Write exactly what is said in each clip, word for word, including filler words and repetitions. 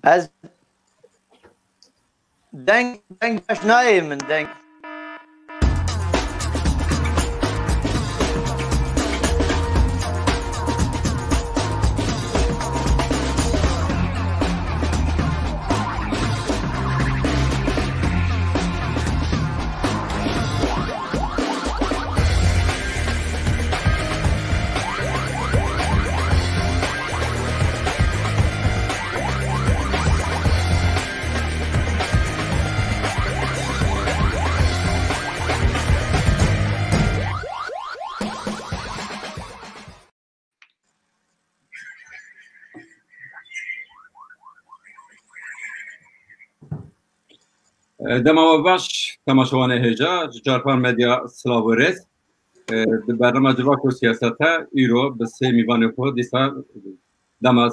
Ez deng, deng baş nayê min, deng. Dema we baş, temaşevanê hêja, ji Çarpar Medya silav û rêz. Di bernama Civak û Siyasete îro bi sê mîvanê xwe dîsa dema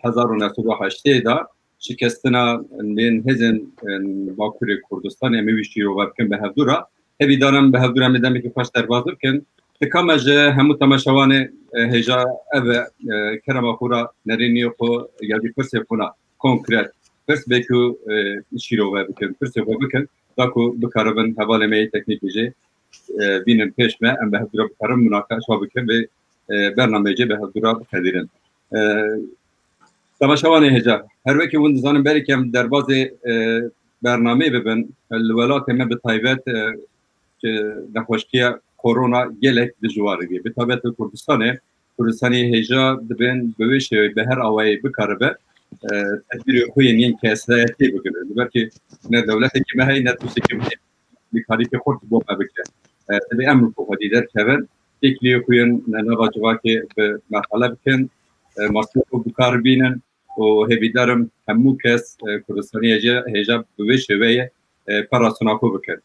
hezar û neh sed û heştê de şikestina nên hêzên, e, Bakurê Kurdistanê em ê wî şîrove bikin bi hevdû re. Hevî darim bi hevdû re em ê demekî xweş derbas bikin. Tika me ji hemû temaşevanê, e, hêja ev e, e, kerema xwe re nerêniyê xwe ya jî pirsê xwe re konkret pirs bê ku, e, şîrove bikin, pirsê xwe bikin, da ku bikaribin hevalê me yê teknîkê jî, e, bînin pêş me, em bi hevdû re bikarin munaqeşa bikin vê, e, bernameyê jî bi hevdû re biqedîrin. E, Temaşevanê hêja, her wekî hûn dizanin, berî ku em derbazê, e, bernameyê bibin, li welatê me bi taybet, e, e, nexweşiya korona gelek dijwar bûye. Bi taybet li Kurdistanê, Kurdistanê hêja dibin bi wê şêweyê bi her awayê bikaribe, e, tedbîrê xwe yên, yên kesayetî bigire. Ji ber ku ne dewletekî me heye, ne tiştekî me heye. Alîkariyeke xurt bo me bike. E, divê em li xwedî derkevin, têkiliyê xwe yên nava civakê bi merhale bikin, e, masî xwe bi kar bînin û hêvîdar im hemû kes, e, Kurdistaniyê jî hêja bi vê şêweyê, e, parastina xwe bikin.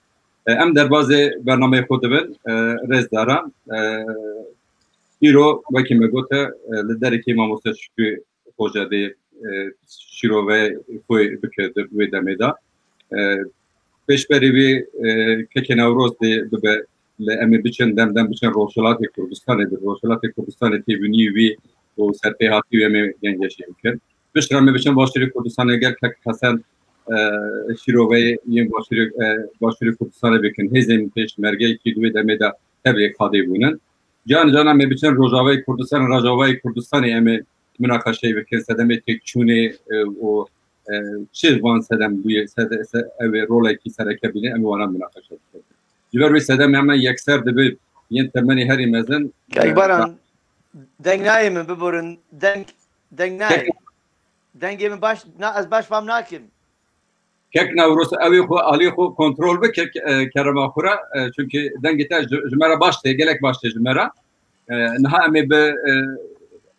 E, em derbazê bernameyê xwe dibin, e, rêzdaran. E, îro wekî me gote, e, li derekê mamoste Şükrü Xoce dê, e, şîrove xwe bike di wê demê de. E, pêşberî wî, e, kekê Newroz dê bibe, li em ê biçin, dem dem biçin Rojhilatê Kurdistanê, di Rojhilatê Kurdistanê têbûnî wî û serpêhatî wî em ê gengeşî bikin. Piştre em ê biçin Başûrê Kurdistanê, gel kek Hesen, e, şîroveyê yên Başûrê, e, Başûrê Kurdistanê bikin. Hêzên pêşmergeyekî di wê demê de tevlê qadê bûnin. Can can em ê biçin Rojavayê Kurdistanê, Rojavayê Kurdistanê em ê munaqeşeyê bikin, sedemê têkçûnê, e, û, e, çi van sedem bûye, sede-, se-, ew ê rolekî sereke bîne, em ê wana munaqeşe bikin. Ji ber wê sedemê em yekser dibe yên temenê herî mezin, Kek e, Baran, deng nayê min, biborin, deng, deng nayê. Kek- Dengê min baş, na, ez baş fam nakim. Kek Newroz, ew ê xwe, alî xwe kontrol bike, e, kerema xwe re, e, çunkî dengê te ji, ji me re baş tê, gelek baş tê ji me re. E, niha em ê bi, e,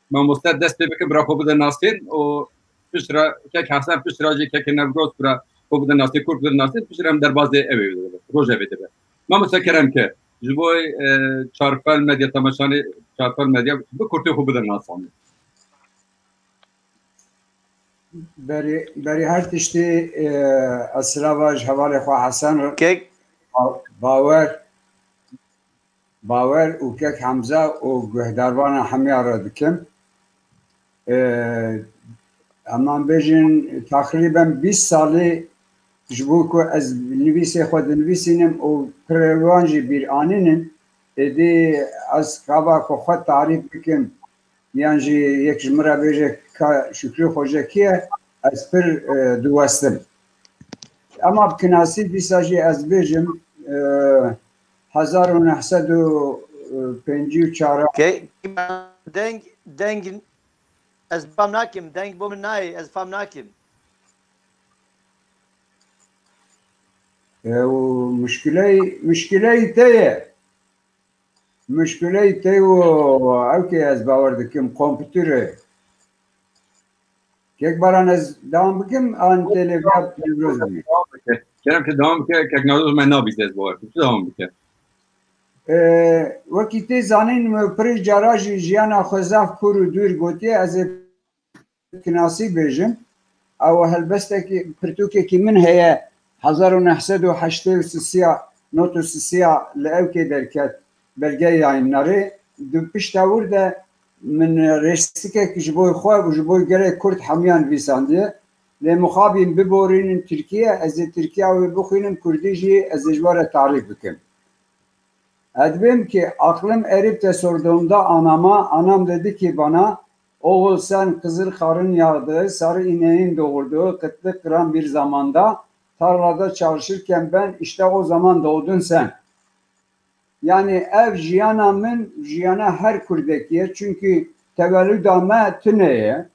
mamoste dest pê bikin, bira xwe bide nasîn û piştre kek Hesen, piştre jî kek Newroz bira xwe bide nasîn, kurd bide nasîn, piştre em derbazê ew ê dibe, rojevê dibe. Mamoste kerem ke, ji bo, e, Çarpel Medya, temaşanê Çarpel Medya, bi kurtê xwe bide nasandin. Berî, berî her tiştî, e, ez silava ji hevalê xwe Hesen re Kek. Ba-, Bawer, Bawer û kek Hemza û guhdarvana hemiya re dikim. E, heman bêjin, teqrîben bîst salî ji bo ku ez nivîsê xwe dinivîsînim û pirê wan jî bîr anînim, êdî ez gava ku xwe tarîf bikim, yan jî yek ji min re bêje ka Şükrü Xoce kî ye, ez pir, e, diwestim. Ema bi kinasî dîsa jî ez bêjim, e, hezar û neh sed û pêncî û çar. Ke-, deng, deng, ez fam nakim, deng bo min nayê, ez fam nakim. E, û muşkiley, muşkiley te ye. Muşkileyê te û ew kê ez bawer dikim, kompûterê. Kek Baran, ez dewam bikim, an tê lê vêya Newroz bî? Kerem ke dewam bike, kek Newroz me nabîze, ez bawer dikim. Tu dewam bike. Ee, wekî tê zanîn, me pirî cara jî jiyana xwe zaf kûr û dûr gotiye, ez ê kinasî bêjim. Ew helbestekî, pirtûkekî min heye, hezar û neh sed û heştê û sisiya, not û sisiya li ewkê derket, belge yayınları. Di pişta wir de min rêstikek ji bo xwe û ji bo gelê Kurd hemiyan nivîsandiye. Lê mixabîn biborînin Tirkiye, ez ê Tirkiya wê bixwînim, Kurdî jî ez ê ji we re tarîf bikim. Edbim ki aklım erip de sorduğumda anama, anam dedi ki bana, "Oğul sen Kızıl Kar'ın yağdığı, sarı ineğin doğurduğu kıtlık kıran bir zamanda tarlada çalışırken ben işte o zaman doğdun sen." Yani ev jiyana min, jiyana her Kurdekî ye. Çünkü tewellûda me tune ye.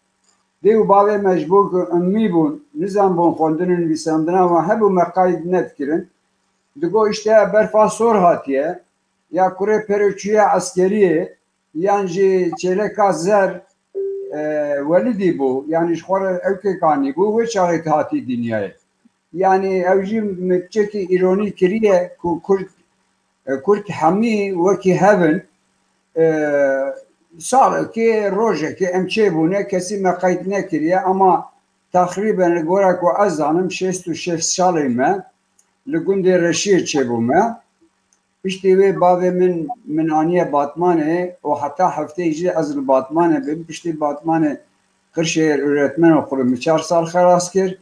Dê û bavê me ji bo ku ummî bûn, nizanbûn xwendin û nivîsandina wan hebû me qeyd nedikirin. Digot işte berfa sor hatiye, ya kurê pêro çûye eskeriyê, yan jî çêleka zer, e, welidî bû, yanî ji xwe re ewkek anî bû, wê çaxê hatî dinyayê. Yanî ew jî min piçekî îronî kiriye ku Kurd, e, Kurd hemî wekî hev in. E, salekê, rojekê em çêbûne, kesî me qeyd nekiriye, ama teqrîben li gora ku ez zanim şêst û şeş salê me li gundê Reşiyê çêbûme. Piştî wê bavê min, min aniye Batmanê û heta hefteyê jî ez li Batmanê bim. Piştî Batmanê Qirşehir öğretmen okulu min çar sal xelas kir.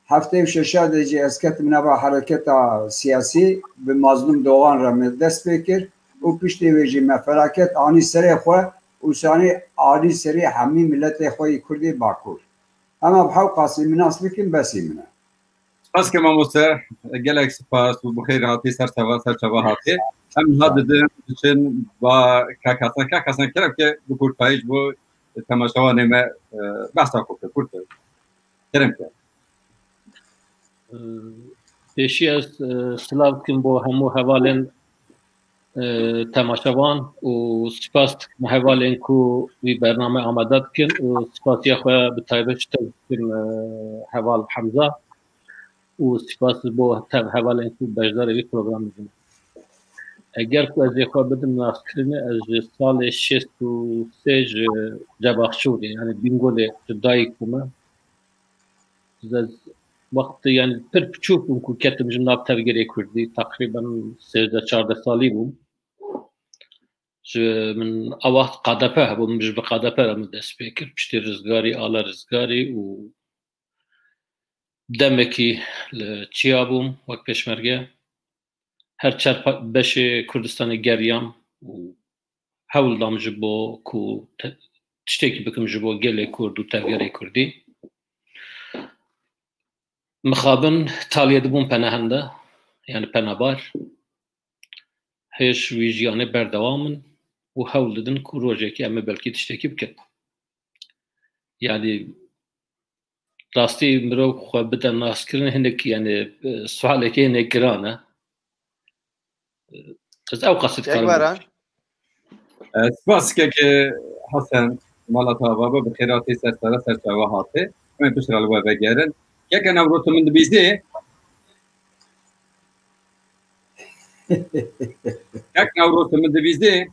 Heftê û şeşa de jî ez ketim nava hereketa siyasî, bi Mazlûm Doğan re me dest pê kir û piştê wê jî me felaket anî serê xwe û sanî anî serê hemî miletê xwe yê Kurdê Bakur. Hema bi hew qasî min nas bikin, besî min e. Spas ke mamoste, gelek spas û bi xêr hatî ser çava, ser çava hatî. Em niha didin, diçin ba Kak Hasan. Kak Hasan, kerem ke bi kurtayî ji bo temaşevanê me, e, behsa xwe ke kurt e. Kerem ke. Pêşî ez, e, silav dikim bo hemû hevalên, e, temaşevan û spas dikim hevalên ku vî bername amade dikin û spasiya xwe bi taybet ji te dikim, e, heval Hemza û spas bo tev hevalên ku beşdarê vî programê bûn. Eger ku ez ê xwe bidim naskirinê, ez ji salê şêst û sê ji Cebaxçûrê, yanî Bîngolê ji dayik bûme. Ez wextê, yanî pir piçûk bûm ku ketim ji nav tevgerê kurdî, teqrîben sêzdeh çardeh salî bûm. Ji min a wext K D P hebû, min ji bi K D P re min dest pê kir. Piştî Rizgarî, Ala Rizgarî û demekî li Çiya bûm wek pêşmerge. Her çar pa-, beşê Kurdistanê geriyam û hewl dam ji bo ku te-, tiştekî bikim ji bo gelê Kurd û tevgerê Kurdî. Mixabin taliyê dibûm penehende, yani penabar. Hêj wî jiyanê berdewam in û hewl didin ku rojekê em ê belkî tiştekî bikin. Yani rastî mirov xwe bide naskirin hinek, yani, e, sualekê hinek giran e. Ez ew qasî dikarim. Ekberan. E, spas keke Hesen, mala te ava be, bi xêr hatî ser sere ser çava hatî. Em ê piştre li we vegerin. Keke Newroz, tu min dibîzî? Kek Newroz, tu min dibîzî?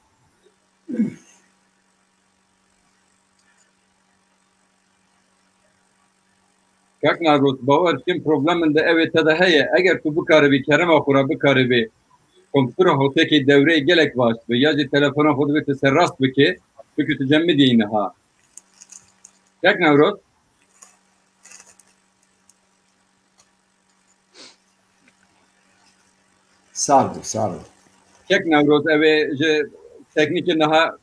Kek Newroz, bawer kim problem min de ew ê te de heye. Eger tu bikaribî kerema xwe re bikaribî komputera xwe têkî dewreyê gelek baş bi, ya jî telefona xwe divê tu serrast bikê, bikî tu cem min diyî niha. Kek Newroz. Sağ ol, sağ ol. Kek Newroz, ev ê ji teknîkê niha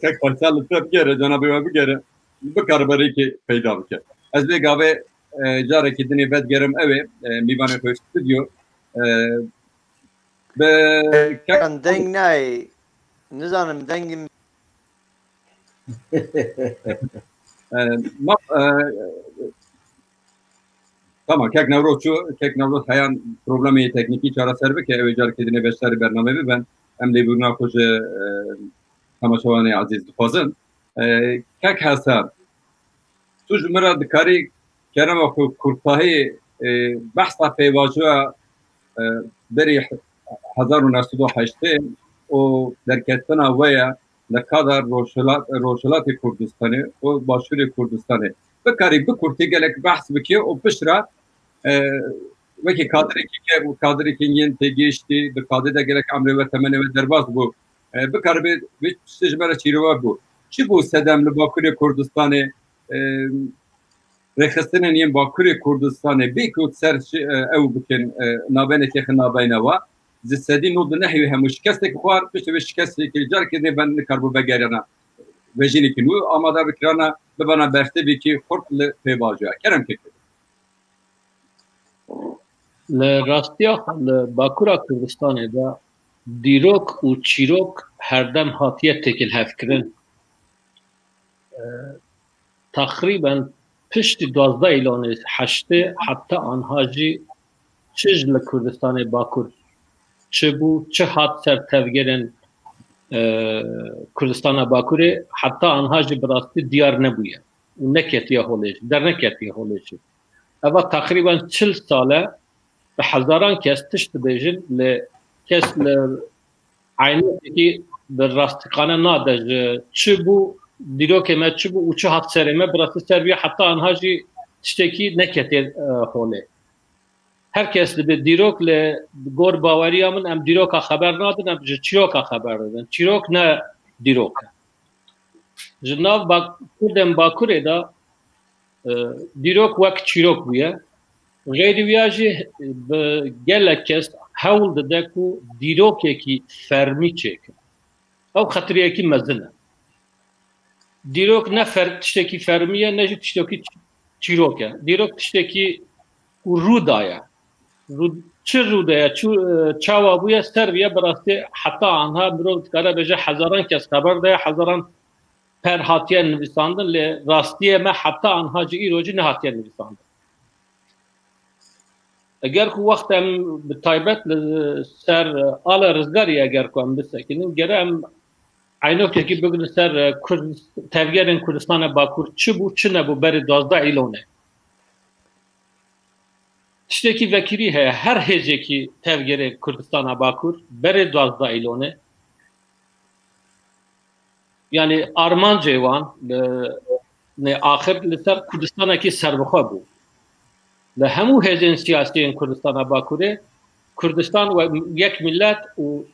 kek Faysal li te bigere, cenabê we bigere, bikaribe rêkê peyda bike. Ez vê gavê, e, carekî dinê vedigerim ew ê, e, mîvanê xwe stûdyo, e, bi kek Deng nayê, nizanim dengim E, ma, e, tamam, kek Newroz çû, kek Newroz heyan problemê teknîkî çareser bike, ew ê carekê dinê beşdarî bernameyê bibin. Em lêbûrina xwe ji, e, temaşevanê ezîz dixwazin. E, kek Hesen, tu ji min re dikarî kerema xwe kurtahî, e, behsa pêvajoya, e, berî hezar û neh sed û heştê û derketina we ye li ka de Rojhilat-, Rojhilatê Kurdistanê û Başûrê Kurdistanê. Bikarî bi kurtî gelek behs bikî û piştre, e, wekî kadrekî ke-, kadrekî yên têgihiştî, di kadê de gelek emrê we temenê we derbas bû. E, bikaribê vê tiştê ji me re çîrove bû. Çi bû sedem li Bakurê Kurdistanê, e, rêxistinên yên Bakurê Kurdistanê bê ku ser şi-, e, ew bikin, e, nabênekê xwe nabeyne we, ji sedî nod û nehê wê hemû şikestek xwar, piştî vê şikestekê carkê dê ben nikarbû vegeriyana vejînekî nû amade bikirana, bibana bertevîkî xurt li pêvajoya. Kerem kekê. Li rastiya xwe li Bakura Kurdistanê de dîrok û çîrok herdem hatiye têkilhevkirin. E, teqrîben piştî duwazdeh Îlonê heştê heta anha jî çi ji li Kurdistanê Bakur çi bû, çi hat ser tevgerên, e, Kurdistana Bakurê heta anha jî bi rastî diyar nebûye û neketiye holê jî, derneketiye holê jî. Eva teqrîben çil sal e, bi hezaran kes tişt dibêjin, lê kes li eynekekî bi rastîxane nade ji çi bû, dîrokê me çi bû û çi hat serê me, bi rastî ser vî heta anha jî tiştekî neketiye, e, holê. Her kes dibe dîrok, lê gor baweriya min em dîroka xeber nadin, em ji çîroka xeber didin. Çîrok ne dîrok e. Ji nav bak-, Kurdên Bakurê de, e, dîrok wek çîrok bûye. Xeyrî wiya jî bi gelek kes hewl dide ku dîrokekî fermî çêkin. Ew xetiriyekî mezin e. Dîrok ne fer-, tiştekî fermî ye, ne jî tiştekî çî-, çîrok e. Dîrok tiştekî ku rû daye. Rû-, çi rû daye, çi, e, çawa bûye, ser bûye, bi rastî heta anha mirov dikare bêje hezaran kes xeber daye, hezaran per hatiye nivîsandin, lê rastiyê me heta anha jî îro jî nehatiye nivîsandin. Eger ku wext em bi taybet li ser ala Rizgarî eger ku em bisekinin, gere em eynokekî bigrin ser Kurd-, tevgerên Kurdistanê Bakur çi bû, çi nebû berê duwazdeh Îlonê. Tiştekî vekirî heye, her hêzekî tevgerê Kurdistana Bakur berê duwazdeh Îlonê, yanî armancê wan, e, ne axir li ser Kurdistanekî serbixwe bû. Li hemû hêzên siyasî yên Kurdistana Bakurê, Kurdistan we yek milet û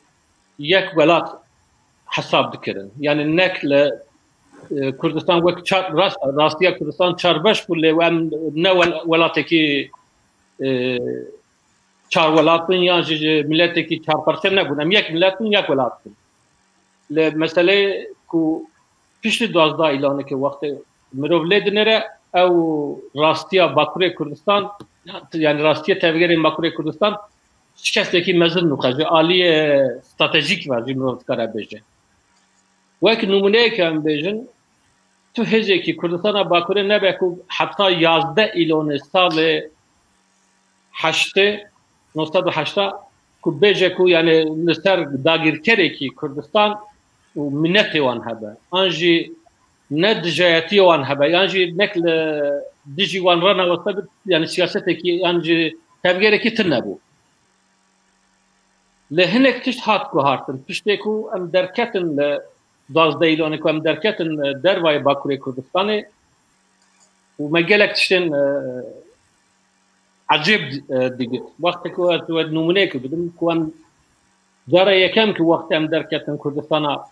yek welat hesab dikirin. Yanî nek li, e, Kurdistan wek çar, rast-, rastiya Kurdistan çar beş bû, lê em ne wel-, welatekî, e, çar welat bin yan jî ji miletekî çar parçe nebûn. Em yek milet bin, yek welat bin. Li meseleyê ku piştî duwazdeh Îlanê ke wextê mirov lê dinêre, ew rastiya Bakurê Kurdistan, yanî rastiya tevgerên Bakurê Kurdistan şikestekî mezin nûxe ji aliyê stratejîk ve jî mirov dikare bêje. Wek nimûneyeke em bêjin, tu hêzekî Kurdistana Bakurê nebe ku heta yazdeh Îlonê salê heştê, neh sed û heştê, ku bêje ku, yanî, li ser dagirkerekî Kurdistan û minetê wan hebe, an jî ne dijayetiyê wan hebe, yan jî nek li dijî wan raneweste bi, yanî siyasetekî, yan jî tevgerekî tune bû. Lê hinek tişt hat guhartin. Piştê ku em derketin li duwazdeh Îlonê ku em derketin, e, dervayê Bakurê Kurdistanê û me gelek tiştên, e, ecêb, e, digir. Wextê ku ez we nimûneyekê bidim ku em cara yekem ku wextê em derketin Kurdistana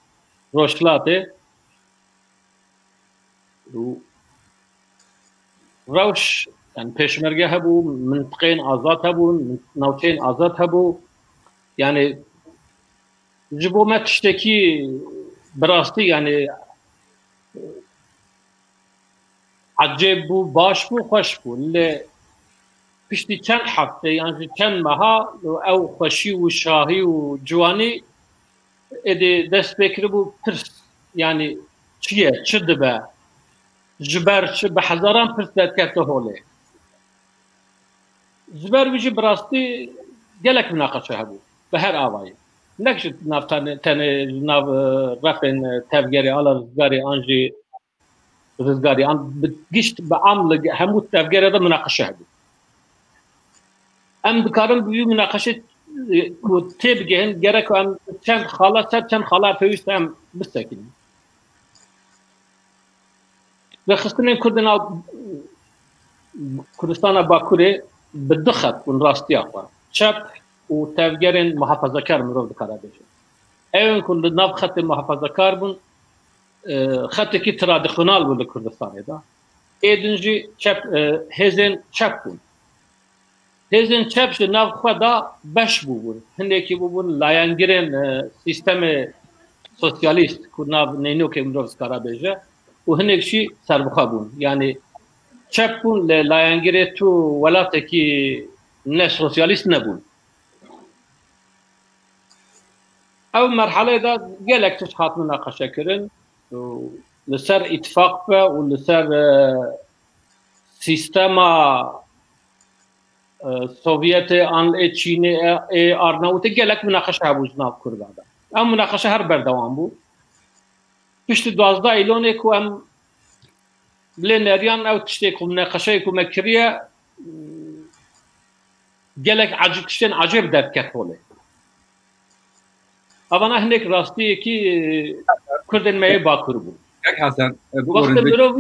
Rojhilatê, û rewş, yani pêşmerge hebû, mintiqeyên azad hebûn, navçeyên azad hebû. Yani ji bo me tiştekî bi rastî, yani ecêb bû, baş bû, xweş bû. Lê piştî çend hefte yan jî çend meha ew xweşî û şahî û ciwanî êdî dest pê kiribû pirs, yanî çi ye, çi dibe, ji ber çi, bi hezaran pirs derkete holê. Ji ber wî jî bi rastî gelek minaqeşe hebû, bi her avayî. Nek ji nav tenê, tenê ji nav, e, refên, e, tevgerê, ala rizgarê an jî rizgarî, an bi gişt, bi am li hemû tevgere de minaqeşe hebû. Em dikarin bi vî minaqeşê, e, ku têbigehin, gerek em çend xala, ser çend xala pêwîst em bisekinin. Rêxistinên Kurdên a Kurdistana Bakurê bi du xet bûn rastiya xwe. Çep û tevgerên muhafazakar mirov dikare bêje. Ew ên ku li nav xetê muhafazakar bûn, e, xetekî tradisyonal bû li Kurdistanê de. ê din jî çep, e, hêzên çep bûn. Hêzên çep ji nav xwe de beş bûbûn. Hinekî bûbûn layengirên, e, sîstemê sosyalîst ku nav neynokê mirov dikare bêje û hinek jî serbixwe bûn. Yanî çep bûn, lê layengirê tu welatekî ne sosyalîst nebûn. Ev merheleyê de gelek tişt hat minaqeşe kirin û li ser îtifaq be û li ser, e, sîstema, e, Sovyetê an ê Çînê, e, ê Arnavutê gelek minaqeşe hebû ji nav Kurda de. Ev minaqeşe her berdewam bû. Piştî duwazdeh Îlonê ku em lê neriyan ew tiştê ku minaqeşeyê ku me kiriye, gelek ecêb, tiştên ecêb derket holê. Evana hinek rastiyekî, e, Kurdên me yê Bakur bûn. Kek Hesen, e, bu Wextê gorin bir- mirov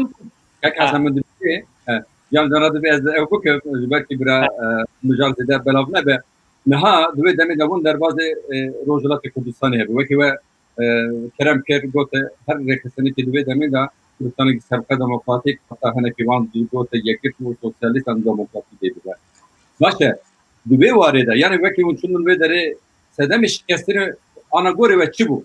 Kek Ha. Hesen min dibê, e, yan cana dibê ez ew bikim, ji ber ki bira, Ha. e, mijal zêde belav nebe. Niha di wê demê de bûn derbazê, e, Rojhilatê Kurdistanê hebû. Wekî we e, kerem kir, gote her rêxistinekî di vê demê de Kurdistanekî serbixwe demokratîk, heta hinekî wan jî gote yekî û sosyalîst an demokratîk dê bibe. Baş e, di vê warê de, yani wekî hûn çûn li vê derê sedemê şikestinê ana gorê we çi bû?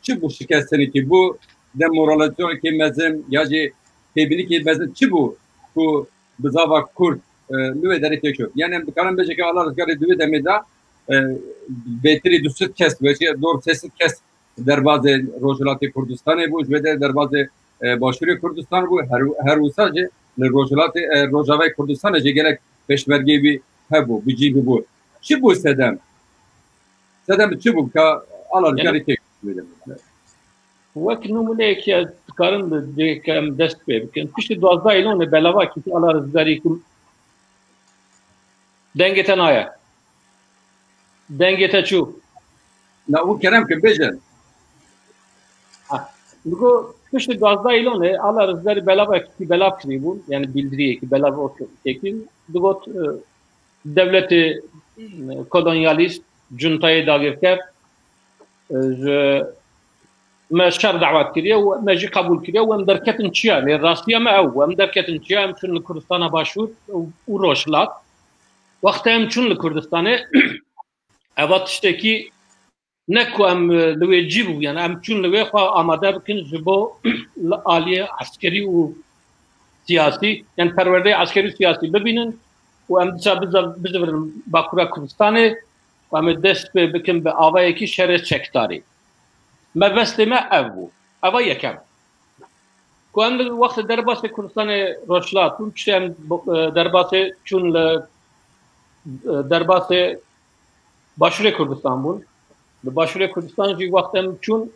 Çi bû şikestinekî? Bû demoralizasyonekî mezin ya jî têbînîkî mezin çi bû ku bizava Kurd, e, li wê derê têk şot? Yani em dikarin bêje ki Ala Rizgarî di wê demê de, e, bêtirî du sed kes, belkî dor sê sed kes derbazê Rojhilatê Kurdistanê bû, ji wê de derbazê, e, Başûrê Kurdistan bû, her, her wisa jî li Rojhilatê, e, Rojavayê Kurdistanê jî gelek pêşmergê wî hebû, bi cî bû. Çi bû sedem? Sedem çi bû ka Ala Rizgarî têk şot? Wek nimûneyekî ez dikarim bi cihê em dest pê bikin. Piştî duwazdeh Îlonê belavakî ki Ala Rizgarî ku dengê te naye. Dengê te çû. Na, hûn kerem kin, bêjin. Ha, digo, piştî duwazdeh Îlonê Ala Rizgarî belavekî belav kirî bû, yani bildiriyekî belav o kekî. Digot, e, dewletê, e, kolonyalîst, cuntayê dagirker, e, ji me şer dawet kiriye û me jî qebûl kiriye û em derketin çiya. Lê rastiya me ew bû. Em derketin çiya, em çûn li Kurdistana Başûr û, û Rojhilat. Wextê em çûn li Kurdistanê, eva tiştekî ne ku em, e, li wê cî bûbûyan, em çûn li wê xwe amade bikin ji bo li aliyê eskerî û siyasî, yani perwerdeyê eskerî û siyasî bibînin û em dîsa bize-, bizivirin Bakura Kurdistanê û em ê dest pê bikin bi avayekî şerê çekdarî. Mebestê me ev bû. Eva yekem. Ku em li wextê derbasê Kurdistanê Rojhilat bûn, piştî em bo-, e, derbasê çûn li, e, derbasê Başûrê Kurdistan bûn. Li Başûrê Kurdistan jî wext em çûn,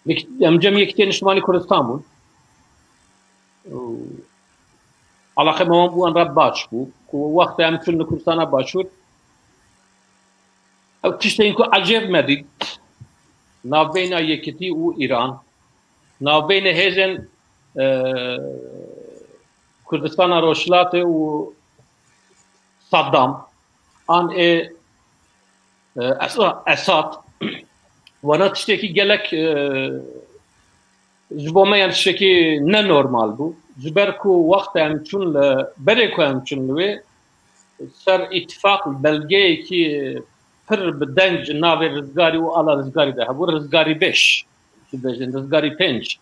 yek-, em cem Yekîtiya Niştimanî Kurdistan bûn. Û alaqê me wan bû, wan re baş bû. Ku wext em çûn li Kurdistana Başûr, ew tiştên ku ecêb me dît, navbeyna Yekîtî û Îran, navbeyna hêzên, e, Kurdistana Rojhilatê û Saddam, an ê, e, Esa-, Esad, wana tiştekî gelek, e, ji bo me, yani tiştekî ne normal bû. Ji ber ku wextê em çûn li, berê ku em çûn li wê, ser îtifaq belgeyekî pir bi deng ji navê Rizgarî û Ala Rizgarî de hebû, Rizgarî beş, dibêjin, Rizgarî pênc.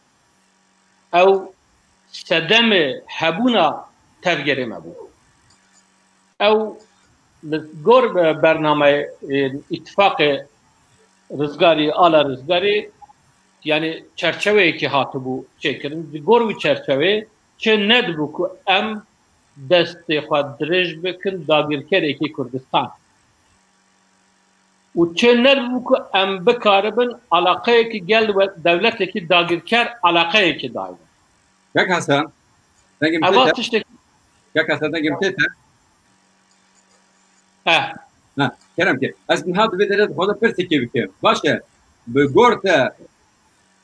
Ew sedemê hebûna tevgerê me bû. Ew li gor bernameyê, e, îtifaqê Rizgarî, Ala Rizgarî, yani çerçeveyekî hatibû çêkirin. Ji gor wî çerçeveyê çê nedibû ku em destê xwe dirêj bikin dagirkerekî Kurdistan. Û çê nedibû ku em bikaribin alaqeyekî gel we dewletekî dagirker alaqeyekî dayne. Kek Hesen, dengê min Eva tê te. Tiştek. Kek Hesen, dengê min tê te. Eh. Ha, kerem ke. Ez niha divê derê xwe de pirsekê bikim. Baş e, bi gor te,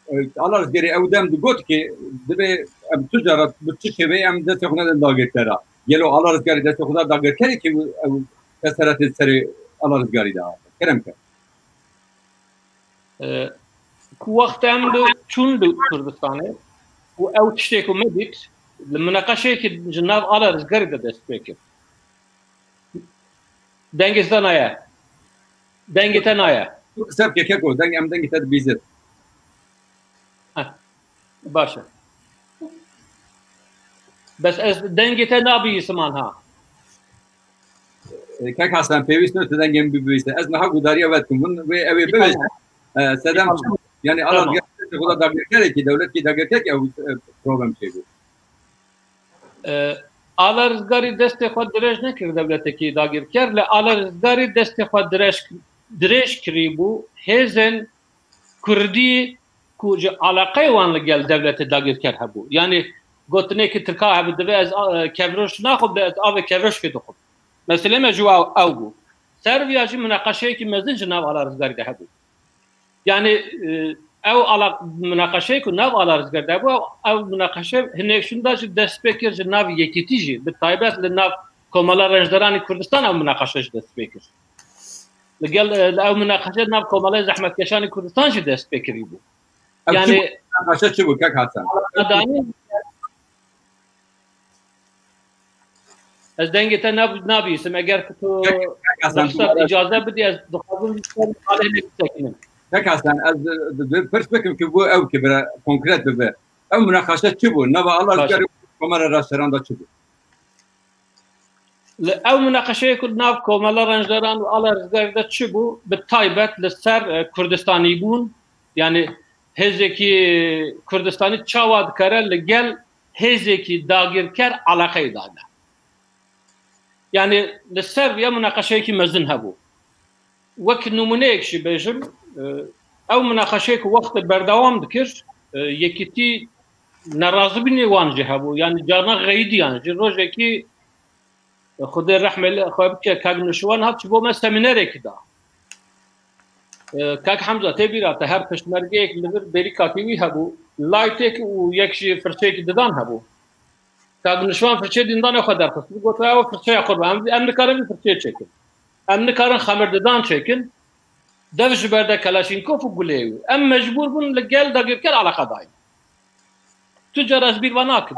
e, Ala Rizgarî ew dem digot ki, divê em tu cara bi çi şêweyê em destê xwe nedin dagirkera. Gelo Ala Rizgarî destê xwe da dagirkerekî ew eseretê serê Ala Rizgarî de. Kerem ke. E, ku wext em li çûn li Kurdistanê, û ew tiştê ku min dît, li munaqeşeyekî ji nav Ala Rizgarî de dest pê kir. Dengê te naye. Dengê te naye. Tu qise bike keko, deng, em dengê te dibîzin. Heh, baş e. Bes ez dengê te nabîsim anha. E, Kek Hasan, pêwîst nîne tu dengê min bibîse. Ez niha gudariya we dikim. Hûn wê, ew ê bibêjin. E, sedem çi? Yani Ala Rizgarî xwe dagirkerekî, dewletkî dagirkerekî ew, e, problem çêbû. E, Ala Rizgarî destê xwe dirêj nekir dewletekî dagirker, lê Ala Rizgarî destê xwe dirêj, dirêj kirî bû hêzên Kurdî ku ji eleqeyê wan li gel dewletê dagirker hebû. Yani gotinekî Tirka hebû, divê ez, e, kevroş naxwim, divê ez avê kevroşkê dixwim. Meselê me ji ew, ew bû. Ser viya jî munaqeşeyekî mezin ji nav Ala Rizgarî de hebû. Yani, e, ew ala-, munaqeşeyê ku nav Ala Rizgarî de bû, ew, ew munaqeşe hinek şûnda jî dest pê kir ji nav Yekîtî jî, bi taybet li nav Komela Rencdaranî Kurdistan ew munaqeşe jî dest pê kir. Li gel, e, ew munaqeşe nav Komela Zehmetkeşanî Kurdistan jî dest pê kirî bû. Ew çi Yani, bû? Munaqeşe çi bû, Kek Hasan? Aladanî Ez dengê te nab-, nabîsim. Eger ku tu Kek Hasan, ruxsat, tu icaze bidî, ez dixwazim ji te alê hinek bisekinim. Kek Hasan, ez di, di, di, pirs bikim ku bû ew ki bira konkret bibe. Ew munaqeşe çi bû? Nava Ala Rizgarî û Komela Rencdaran de çi bû? Li ew munaqeşeyê ku nav Komela Rencdaran û Ala Rizgarî de çi bû? Bi taybet li ser, e, Kurdistanîbûn, yani hêzekî Kurdistanî çawa dikare li gel hêzekî dagirker eleqeyê dane. Yani li ser vê munaqeşeyekî mezin hebû. Wek nimûneyek jî bêjim, e, ew munaqeşeyê ku wextê berdewam dikir, e, Yekîtî nerazîbûnê wan jî hebû. Yani carna xeyidiyan jî rojekî, e, Xwedê rehmê li xwe bike, Kak Nişiwan hat ji bo me semînerekî da. E, Kak Hemza, tê bîra te her piştmergeyek li vir bêrîka tî wî hebû, laytêk û yek jî firçeyekî didan hebû. Kak Nişiwan firçeyê dindanê xwe derxist. Got, "Ew firçeya xwe be. Em, em nikarin vî firçeyê çêkin. Em nikarin xemir didan çêkin." Dev ji ber de Kalaşnîkov û gulê wî. Em mecbûr bûn li gel dagirker eleqa dayîn. Tu cara ez bîr ve nakim.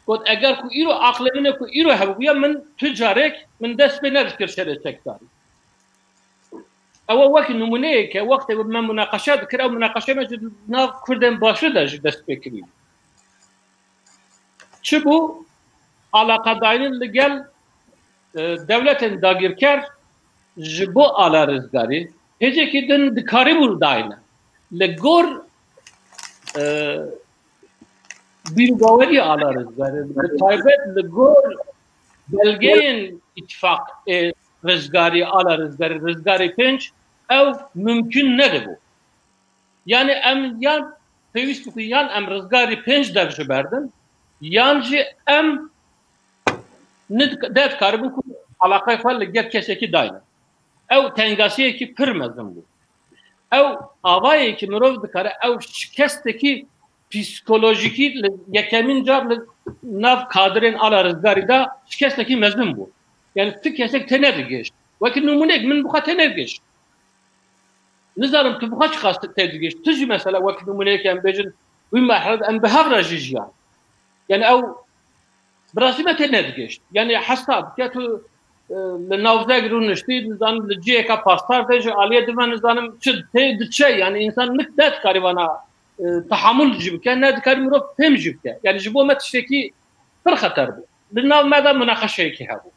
Got, "Eger ku îro aqlê min e ku îro hebûya min tu carek min dest pê nedikir şerê çekdarî." Ew wek nimûneyeke wextê me munaqeşe dikir, ew munaqeşe me ji nav Kurdên Başûr de jî dest pê kirî. Çi bû? Alaqedayîn li gel, e, dewletên dagirker ji bo Ala Rizgarî hêzekî din dikarîbû dayne. Li gor, e, bîr û baweriya Ala Rizgarî, bi taybet li gor belgeyên îtifaqê Rizgarî, Ala Rizgarî, Rizgarî pênc, ew mimkûn nedibû. Yani em yan pêwîst bû ku yan em Rizgarî pênc dev ji berdin, yan jî em nid-, nedikaribû ku alaqeyê xwe li gel kesekî dayne. Ew tengasiyekî pir mezin bû. Ew avayekî mirov dikare, ew şikestekî psîkolojîkî li yekemîn car li nav kadirên Ala Rizgarî de şikestekî mezin bû. Yani ti kesek tênedigihişt. Wekî nimûneyek min bi xwe tênedigihişt. Nizanim tu bi xwe çiqas têdigihişt. Tu jî mesela wekî nimûneyek em bêjin wî merhele de em bi hev re jî jiyan. Yani ew bi rastî me tênedigihişt. Yani hesab ke tu, e, li navzek rûniştî, nizanim li cihêka pastar de ji aliyê din ve nizanim çi tê diçe. Yani însan nik nedikarî vana, e, tehamul jî bike, nedikarî mirov fêm jî bike. Yani ji bo me tiştekî pir xeter bû. Li nav me de munaqeşeyekî hebû.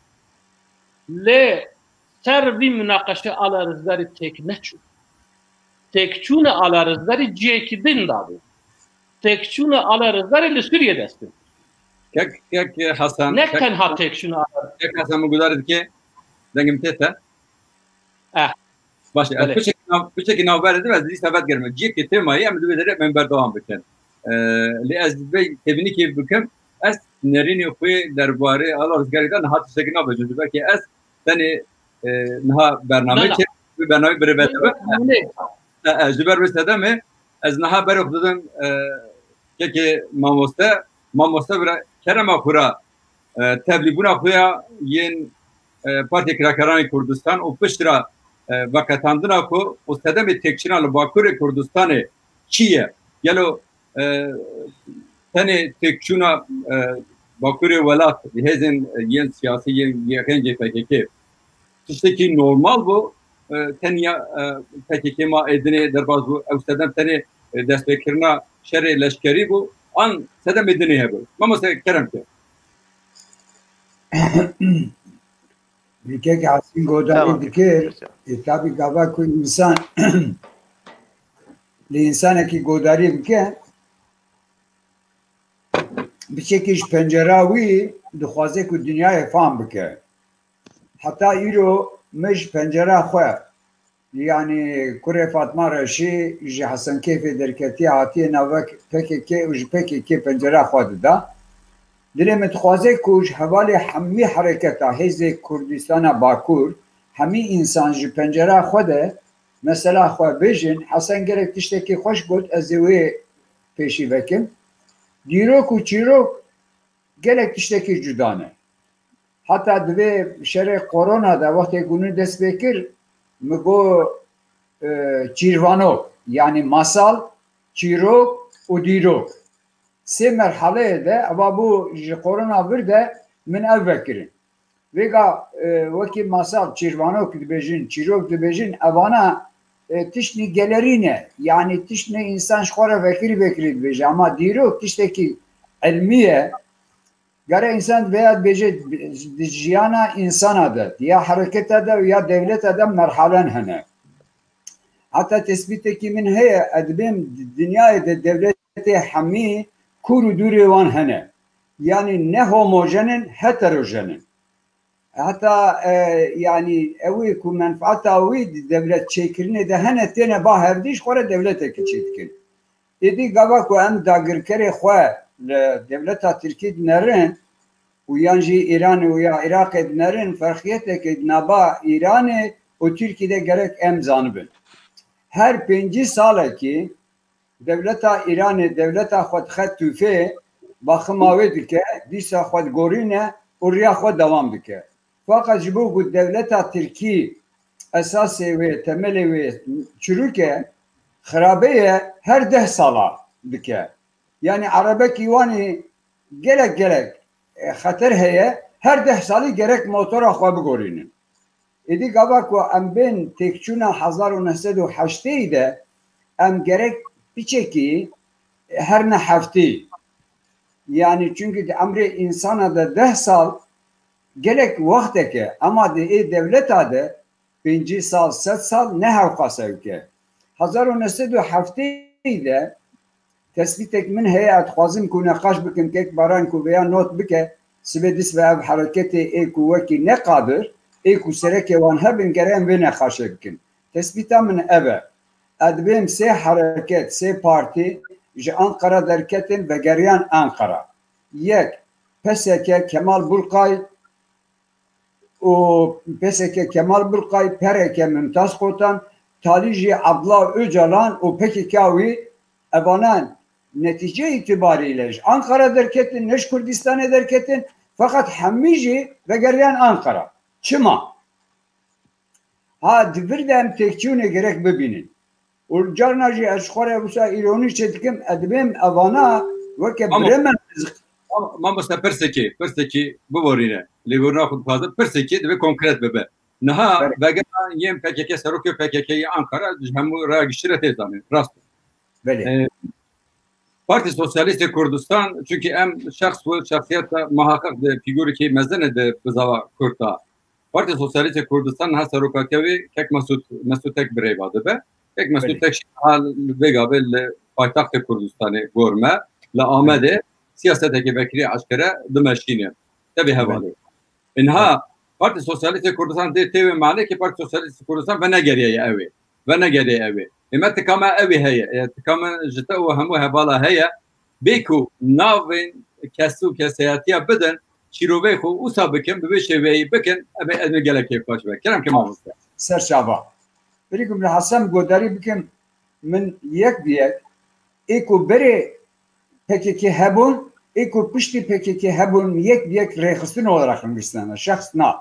Lê ser vî munaqeşe Ala Rizgarî têk neçû. Têkçûna Ala Rizgarî cihekî din dabû. Têkçûna Ala Rizgarî li Sûriyê dest pê kir. Kek, Kek Hasan, Ne Kek, tenha têkçûna Ala Kek Hasan, min guhdar dike, dengê min tê te. Eh. Baş e, ez Belê. piçekî nav-, piçekî navberê dibe, ez dîsa vedigirime. Cihekî têmayî, em li vê derê em berdewam bikin. Ee, lê ez vê têbînîkê bikim, ez nerînê xwe derbarê Ala Rizgarî de niha tiştekî nabêjim. Belkî ez tenê, e, niha bername Na, na. çê, bi bername birêve dibe. Ne. E, e, ji ber wê sedemê, ez niha berê xwe didim, e, kekê mamoste, mamoste bira kerema xwe ra, e, tevlîbûna xwe ya yên, e, Partiya Kirakaranê Kurdistan û piştre, e, veqetandina ku û sedemê têkçûna li Bakurê Kurdistanê çi ye? Gelo, e, tenê têkçûna, e, Bakurê welat, hêzên, e, yên siyasî, yên, yên rengê P K K, tiştekî normal bû, e, tenya, e, P K K ma êdinê derbas bû, ew sedem tenê, e, destpêkirina şerê leşkerî bû, an sedemê dinê hebû. Mamoste, kerem ke. Bikek Asîn godarî Tamam. dikir, e, tabi gava ku insan li insanekî godarî bike, biçekî ji pencera wî dixwaze ku dinyayê fam bike. Heta îro min ji pencera xwe, yanî kurê Fatma Reşî ji Hesenkeyfê derketiye, hatiye navek P K K û ji P K K pencera xwe dida. Dilê min dixwaze ku ji hevalê hemî hereketa hêzê Kurdistana Bakur, hemî însan ji pencera xwe de mesela xwe bêjin. Hesen gelek tiştekî xweş got, ez ê wê pêşî vekim. Dîrok û çîrok gelek tiştekî cuda ne. Heta divê şerê korona de wextê ku hûn dest pê kir, min got, e, çîrvanok, yanî masal, çîrok û dîrok. Sê merhaleyê de eva bû ji korona vir de min ev vekirin. Vêga, e, wekî masal, çîrvanok dibêjin, çîrok dibêjin, evana, e, tiştnî gelerî ne. Yanî tiştnê însan ji xwe re vekirî vekirî dibêje. Ama dîrok tiştekî ilmî ye. Gere însan vêya dibêje, di jiyana însana de, ya hereketa de û ya dewleta de merhalen hene. Heta tespîtekî min heye, ez dibêm dinyayê de dewletê hemî kûr û dûrê wan hene. Yanî ne homojen in, heterojen in. Heta, e, yanî ew ê ku menfaeta wî di dewlet çêkirinê de hene, têne ba hevdî, ji xwe re dewletekî çêdikin. Êdî gava ku em dagirkerê xwe li dewleta Tirkî dinerin û yan jî Îranê û ya Iraqê dinerin, ferqiyeteke di nava Îranê û Tirkî de gerek em zanibin. Her pêncî salekî dewleta Îranê dewleta xwe dixe tûfê, baxima wê dike, dîsa xwe digorîne û riya xwe dewam dike. Feqet ji bo ku dewleta Tirkî esasê wê, temelê wê çirûk e, xirabe ye, her deh sala dike. Yanî erebekî wanî gelek gelek, e, xeter heye, her deh salî gerek motora xwe bigorînin. Êdî gava ku em bên têkçûna hezar û neh sed û heştê de em gerek piçekî, e, herne heftî. Yanî çunkî di emrê însana de deh sal gelek wextek e, ema di ê dewleta de pêncî sal, sed sal ne hewqas ewk e. Hezar û neh sed û heftê de tespîtek min heye, ez dixwazim ku neqaş bikim, kek Baran ku vêya not bike, sibê dîs ve ev hereketê ê ku wekî ne Qadir, ê ku serekê wan hebin, gere em vê neqaşê bikin. Tespîta min ev e. Ez dibêm sê hereket, sê partî ji Anqara derketin, vegeriyan Anqara. Yek, P S K Kemal Burkay, û P S K Kemal Burkay, P R K Mümtaz Kotan, talî jî Abdullah Ocalan û P K K wî, evana netîce îtîbarî le ji Anqara derketin, ne ji Kurdistanê derketin, feqet hemî jî vegeriyan Anqara. Çima? Ha, di vir de em têkçûnê gerek bibînin. Û carna jî ez ji xwe re wisa îronî çê dikim, ez dibêm evana weke Ama- birê me. Mam-, mamoste, pirsekê, pirsekê biborîne. Lêborîna xwe dixwaze, pirsekê divê konkret bibe. Niha Belê. vegera yên P K K, serokê P K K yê Ankara ji hemû raya giştî re tê zanîn. Rast e. Belê. E, Partî Sosyalîstê Kurdistan, çunkî em şexs û şexsiyeta muhaqiq di fîgurikê mezin e di bizava Kurd de. Partî Sosyalîstê Kurdistan niha serokatiya wê kek Mesûd, Mesûd Tek birêva dibe. Kek Mesûd Belê. Tek jî niha li vê gavê li paytextê Kurdistanê gor me, li Amedê siyaseteke vekirî eşkere dimeşîne. Tevî hevalê. Belê. Ê niha Partî Sosyalîstê Kurdistan dê tê wê malê ki Partî Sosyalîstê Kurdistan venegeriyaye ew ê. Venegeriyaye ew ê. Ê me tika me ew ê heye. Ê tika me ji te û hemû hevala heye. Bê ku navên kes û kesayetiya bidin, şîroveyê xwe wisa bikin, bi vê şêweyî bikin, ev ê ez gelek kêfxweş be. Kerem ke mamoste. Ser çava. Berî ku min Hesen godarî bikim, min yek bi yek, ê ku berê P K K hebûn, ê ku piştî P K K hebûn, yek bi yek rêxistin olarak nivîsandine. Şexs na.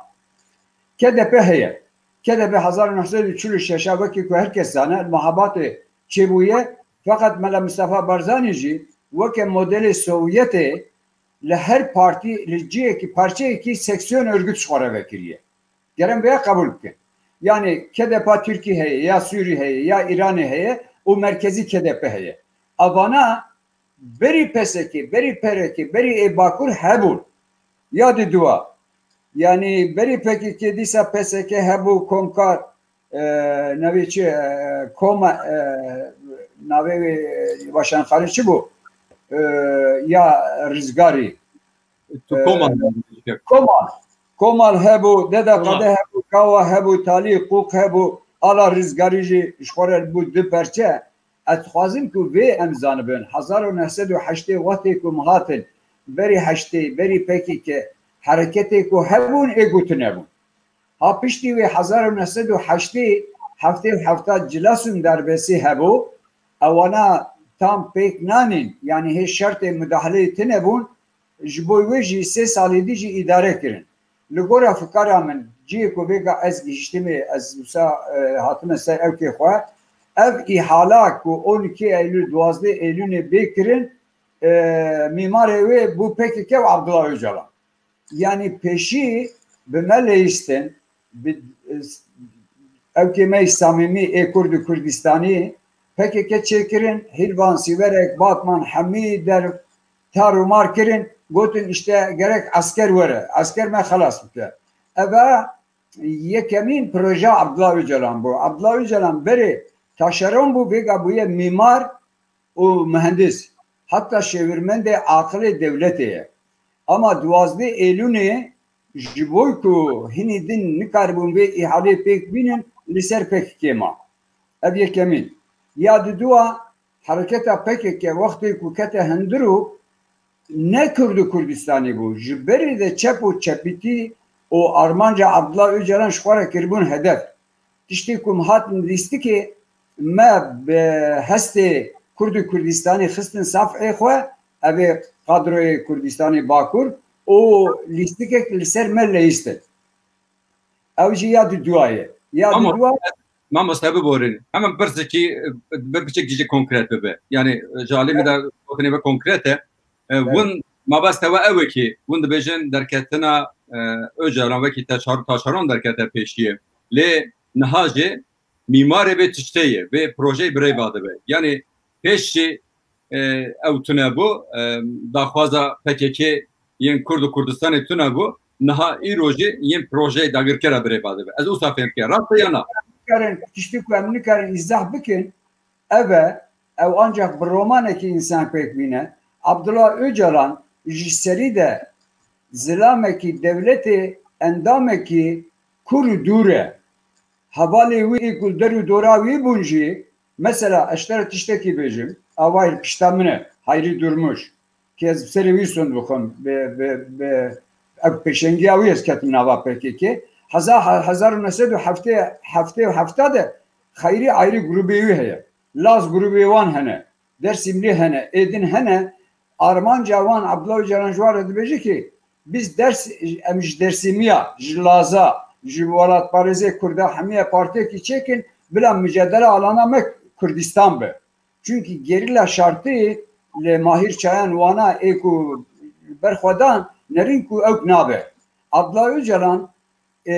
K D P heye. K D P hezar û neh sed û çil û şeş a wekî ku her kes zane, li Mehabatê çêbûye. Feqet Mela Mistefa Barzanî jî weke modelê Sovyetê li her partî, li cihekî, parçeyekî seksiyon örgüt ji xwe re vekiriye. Gerek vêya qebûl bikin. Yani K D P Tirkî heye, ya Sûrî heye, ya Îranê heye û merkezî K D P heye. Avana berî P S K, berî P R K, berî ê Bakur hebûn. Ya di dua. Yani berî P K K dîsa P S K hebû, Komkar, e, navê çi, e, Koma, e, navê wê, e, weşanxanê çi bû? E, ya Rizgarî. Tu Komal. Komal. Komal hebû, Deda Qede hebû, Kawa hebû, Talî Qûq hebû, Ala Rizgarî jî ji xwe re bû du perçe. Ez dixwazim ku vê em zanibin. Hezar û neh sed û heştê wextê ku em hatin, berî heştê, berî P K K, hereketê ku hebûn, ê ku tune bûn. Ha piştî wê hezar û neh sed û heştê, heftê û hefta Cilasûn darbesî hebû, ewana tam pêk nanîn, yanî hê şertê mudahaleyê tune bûn, ji bo wê jî sê salî dî jî îdare kirin. Li gora fikara min, cihê ku vêga ez gihiştime, ez wisa, e, hatime ser ewkê xwe, ev îhala ku on iki Eylül, duwazdeh Eylûnê bê kirin, e, mîmarê wê bû P K K û Abdullah Öcalan. Yanî pêşî bi me leyîstin, bi, ewkê me yî samîmî ê Kurd û Kurdistanî, P K K çêkirin, Hîlvan, Sîwerek, Batman, hemî der tar û mar kirin, gotin, işte, gerek esker were, esker me xelas bike. Eva yekemîn proje Abdullah Öcalan bû. Abdullah Öcalan berê taşeron bû, vêga bûye mîmar û muhendis. Heta şêwirmendê aqilê dewletê ye. Ama duwazdeh Eylûnê ji bo ku hinî din nikaribûn vê îhalê pêk bînin, li ser P K K ma. Ev yekemîn. Ya dudua, hereketa P K K wextê ku kete hundir û ne Kurd û Kurdistanî bû, ji berê de çep û çepîtî û armanca Abdullah Öcalan ji xwe re kiribûn hedef. Tiştê ku em hatin lîstikê, me bi hestê Kurd û Kurdistanî xistin safhê xwe, ev ê kadroyê Kurdistanê Bakur û lîstikek li ser me leyîstin. Ew jî ya dudua ye. Ya Ama dudua Mamoste, biborin. Hemen pirsekî, e, bir piçek jî konkret bibe. Yani, e, ji alî min de gotinê ve konkret e. E, Evet. Win mabeste we ew e ki, win dibêjin derketina, e, Öcalan wekî teşar-, taşeron derkete pêşiyê. Lê niha jî mîmarê vê tiştê ye, vê projeyê bi rê ve dibe. Yani pêş jî, e, ew tune bû, e, daxwaza P K K yên Kurd û Kurdistanê tune bû, niha îro jî yên projeyê dagirkera bi rê ve dibe. Ez wisa fêm dikim. Rast e ya na? Nikarin, tiştê ku em nikarin îzah bikin, ev e, ew ancak bi romanekî însan pêk bîne. Abdullah Öcalan ji serî de zilamekî dewletê, endamekî kûr û dûr e. Hevalê wî ê ku li der û dora wî bûn jî, mesela, ez ji te re tiştekî bêjim, ava pişta min e, Hayrî Durmuş, ki ez bi serê wî sund bixwim, bi, bi, bi, ev pêşengiya wî ez ketim nava P K K. Heza-, hezar û neh sed û heftê, heftê û hefta de Xeyrî ayrî grûbê wî heye. Laz grûbê wan hene. Dersîmlî hene, ê din hene. Armanca wan, Abdullah Öcalan ji wan re dibêje ki, biz Ders-, em ji Dersîmiya, ji Laza, ji welatparêzê Kurda hemiye partiyekî çêkin, bila micadela alana me Kurdistan be. Çunkî gerîla şartî li Mahîr Çayan wana ê ku berxwedan nerîn ku ew nabe. Abdullah Öcalan, e,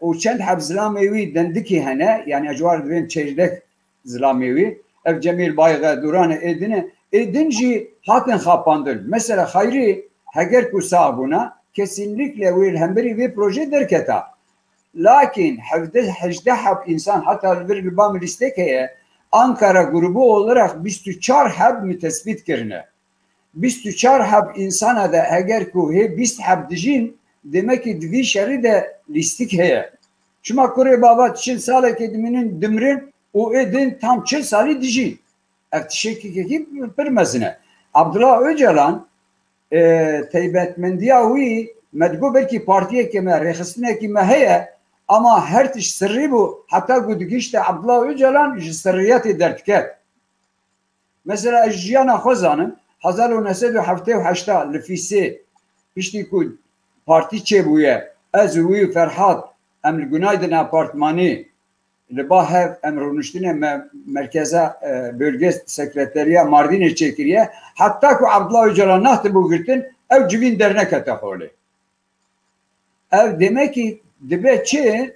û çend heb zilamê wî dendikî hene, yani ez ji wan re dibêm çêrdek zilamê wî. Ev Cemîl Bayxe, Duran e, ê din e. Ê din jî hatin xapandin. Mesela Xayrî, heger ku sax bûna, kesinlikle wê li hemberî vê proje derketa. Lakin hevdeh, hejdeh heb însan, heta li vir li ba min lîstek heye, Ankara grubu olarak bîst û çar heb min tespît kirine. Bîst û çar heb însana de eger ku hê bîst heb dijîn, demekî di vî şerî de lîstik heye. Çima kurê bava çil salekê dimînin, dimrin û ê din tam çil salî dijîn? Ev tiştekî pir mezin e. Abdullah Öcalan, e, taybetmendiya wî, me digot belkî partiyekê me, rêxistinekî me heye, ama her tişt sirrî bû, heta ku digihîşte Abdullah Öcalan ji sirriyetê derdiket. Mesela ez jiyana xwe zanim, hezar û neh sed û heftê û heşta li Fîsê, piştî ku partî çêbûye, ez û wî û Ferhat, em li Günaydın Apartmanî, Li ba hev em rûniştine me, merkeza, e, bölge sekreteriya Mardînê çêkiriye. Heta ku Abdullah Ocalan nextibû girtin, ew civîn dernekete holê. Ev demekî dibe çi?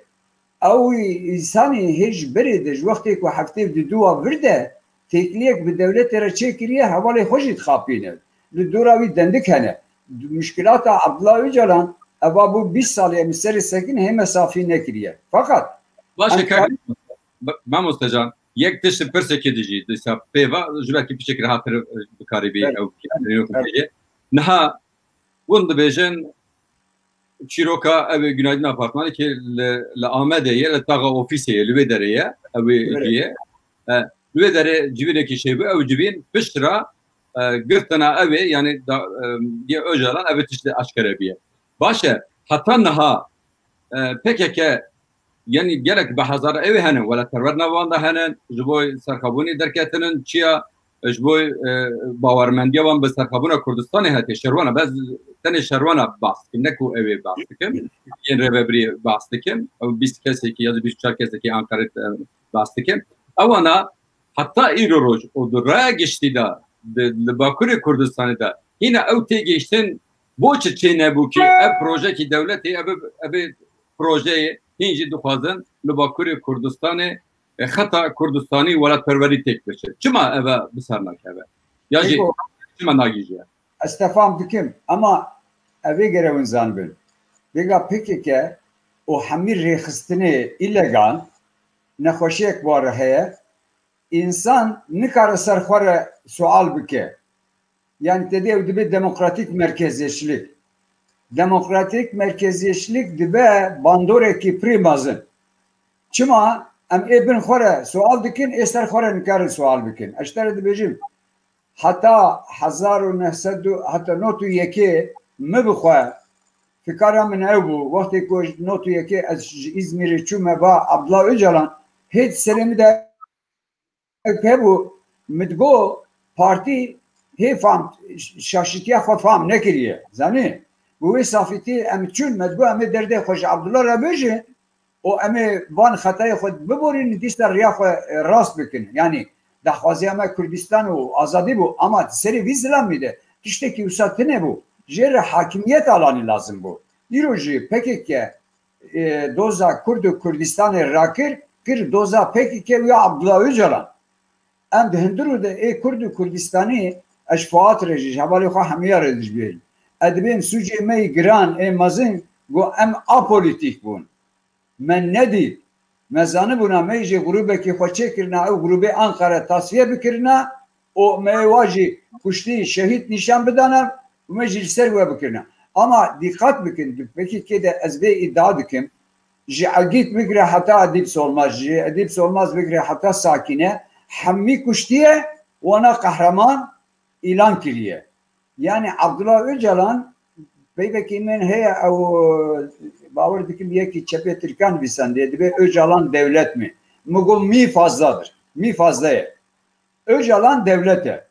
Ew însanî hê ji berê de, ji wextê ku heftê di dû a vir de têkiliyek bi dewletê re çêkiriye, hevalê xwe jî dixapîne. Li dora wî dendik hene. Muşkilata Abdullah Ocalan, eva bû bîst salê em li serê sekin hê me safî nekiriye. Feqet Baş e, em kak, mamoste can, yek tişt pirsekê dijî, dîsa pê va, ji belkî piçek rehattir bikarî bî, Evet. ew Evet. Niha hûn dibêjin, çîroka ew ê Günaydın Apartmanı ki li, li Amedê ye, li taxa ofîsê ye, li wê derê ye, ew ê Evet. cî ye. E, li wê derê civînekî çêbû, ew civîn pişt re, e, girtina ew ê, yani da, e, yê Ocalan ev ê tiştê aşkere bîye. Baş e, heta niha, e, P K K, yani gelek bi hezar ew ê hene, welatperwer nav wan de hene, ji bo serxwebûnê derketinin, çiya, ji bo, e, bawermendiya wan bi serxwebûna Kurdistanê hete, şerwana, bes tenê şerwana behs dikim, ne ku ew ê behs dikim, yên rêvebirî behs dikim, ew bîst kesekî ya da bîst û çar kesekî Ankarê, e, behs dikim. Ewana heta îro roj û di raya giştî de, di, li Bakurê Kurdistanê de, hîna ew têgihiştin bo çi çê nebû ki ev projekî dewletê, ev, ev projeyê hîn jî dixwazin li Bakurê Kurdistanê, e, xeta Kurdistanî welatperwerî têk biçe. Çima eve bi ser nakeve? Ya jî Ego. çima nagihîje? Ez te fam dikim, ama ev ê gere hûn zanibin. Vêga P K K û hemî rêxistinê îlegal, nexweşiyek ware heye, însan nikare ser xwe re sual bike. Yani te dê ew dibe demokratîk merkeziyetçilik. Demokratîk merkeziyetçilik dibe bandorekî pirî mezin. Çima? Em ê bin xwe re sual dikin, ê ser xwe re nikarin sual bikin. Ez ji te re dibêjim, heta hezar û neh sed û, heta nod û yekê min bi xwe, fikara min ew bû, wextê ku nod û yekê ez ji Îzmîrê çûme ba Abdullah Ocalan, hêt serê min de hebû, min digot, partî hê fam, şaşitiya xwe fam nekiriye. Zanî? Bi wê safîtî em çûn, me digot, em ê derdê xwe ji Abdullah re bêjin û em ê van xetayê xwe biborînin, dîsa riya xwe, e, rast bikin. Yanî daxwaziya me Kurdistan û azadî bû, ama di serê vî zilamî de tiştekî wisa tune bû. Jê re hakimiyet alanî lazim bû. Îro jî P K K, e, doza Kurd û Kurdistanê rakir, kir doza P K K û ya Abdullah Ocalan. Em di hundirû de ê Kurd û Kurdistanî, ez ji Fuat re jî, ji hevalê xwe hemiya re dijbêjim. Ez dibêm sûcê me yî giran, ê mezin, ku em apolitîk bûn. Me nedît. Me zanibûna me jî grûbekî xwe çêkirina, ew grûbê Anqara tasfiye bikirina û me ê wa jî kuştî, şehîd nîşan bidana û me jî li ser we bikirina. Ama dîqat bikin, di P K K de ez vê îdia dikim, ji Egît bigire heta Edîb Solmaz, ji Edîb Solmaz bigire heta Sakîne, hemî kuştiye, wana qehreman îlan kiriye. Yani Abdullah Ocalan, peyvekî min heye, ew, bawer dikim yekî çepê Tirkan nivîsandiye, dibê Ocalan devlet mi? Min got mî fazladır. Mî fazla ye. Ocalan devlet e.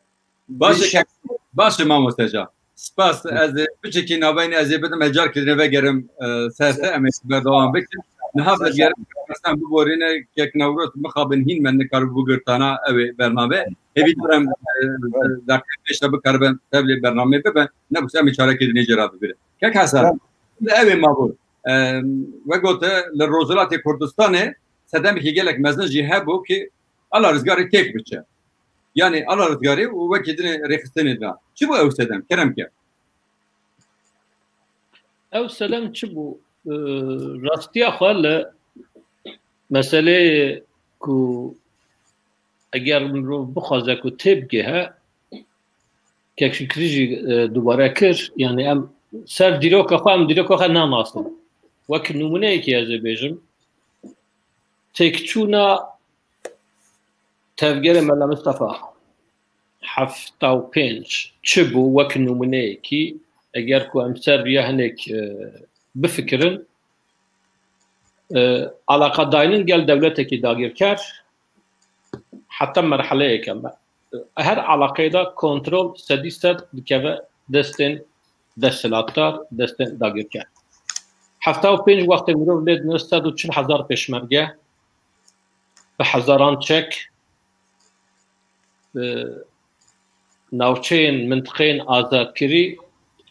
Baş e, Şek- baş e mamoste can. Spas. Ez ê piçekî navbeyne ez ê bidim, ez carkê din vegerim, e, ser te, em ê berdewam bikin. Niha ez gerim, sen biborîne, kek Newroz mixabin hîn me nikar bû girtana ew ê bername. Hêvî dikim, e, deqê pêş de bikaribin tevlê bernamê bibe, ne bûse em ê çarekê dinê jê re bibirin. Kek Hesen, Tamam. Ew ê mabû, e, we gote, li Rojhilatê Kurdistanê sedemekî gelek mezin jî hebû ki ala rizgarê têk biçe. Yani ala rizgarê û wekî dinê rêxistinê de. Çi bû ew sedem? Kerem ke. Ew sedem çi bû? Ee, rastiya xwe li meseleyê ku eger mirov bixwaze ku têbigêhe, kek Şikrî jî, e, dubare kir. Yani em ser dîroka xwe, em dîroka xwe nanasin. Wek nimûneyekê ez ê bêjim, têkçûna tevgerê Mela Mistefa hefta û pênc çi bû, wek nimûneyekî, eger ku em ser riya hinek, e, bifikirin, e, alaqadayînin gel dewletekî dagirker, heta merheleyeke me, her alaqeyê de kontrol sedî sed dikeve destên desthilatdar, destên dagirker. Hefta û pênc wextê mirov lê dine sed û çil hezar pêşmerge, bi hezaran çek, e, navçeyên mintiqeyên azadkirî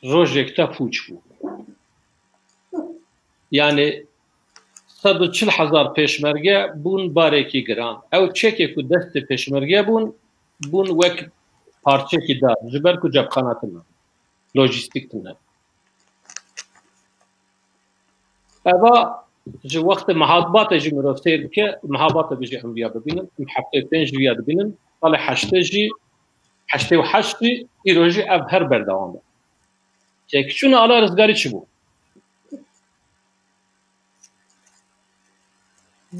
rojek te pûç bû. Yani sed û çil hezar pêşmerge bûn barekî giran. Ew çekê ku destê pêşmerge bûn, bûn wek parçekî dar, ji ber ku cebxana tune, lojîstîk tune. Eva ji wextê mehabate jî mirov seyr bike, mehabate bi jî em viya bibînin, em heftê pênc viya dibînin, salê heştê jî, heştê û heşt jî, îro jî ev her berdewam e. Têkçûna Ala Rizgarî çi bû?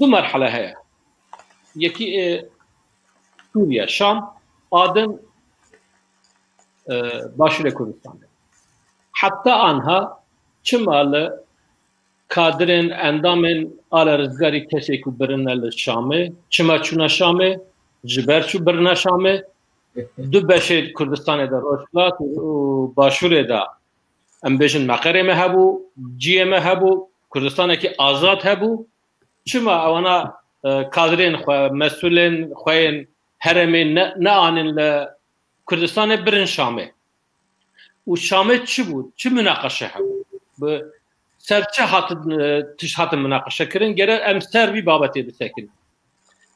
Du merhele heye. Yekî ê Sûriye, Şam, a din, e, Başûrê Kurdistanê. Heta anha çima li kadirên, endamên Ala Rizgarî kesê ku birine li Şamê, çima çûna Şamê, ji ber çû birine Şamê, du beşê Kurdistanê de, Rojhilat û, û Başûrê de, em bêjin, meqerê me hebû, ciyê me hebû, Kurdistanekî azad hebû. Çima ewana, e, kadrên xwe, mesûlên xwe yên herêmê ne, neanin li Kurdistanê, birin Şamê? Û Şamê çi bû? Çi minaqeşe hebû? Bi ser çi hatin, e, tişt hatin minaqeşe kirin? Gere em ser vî babetê bisekinin.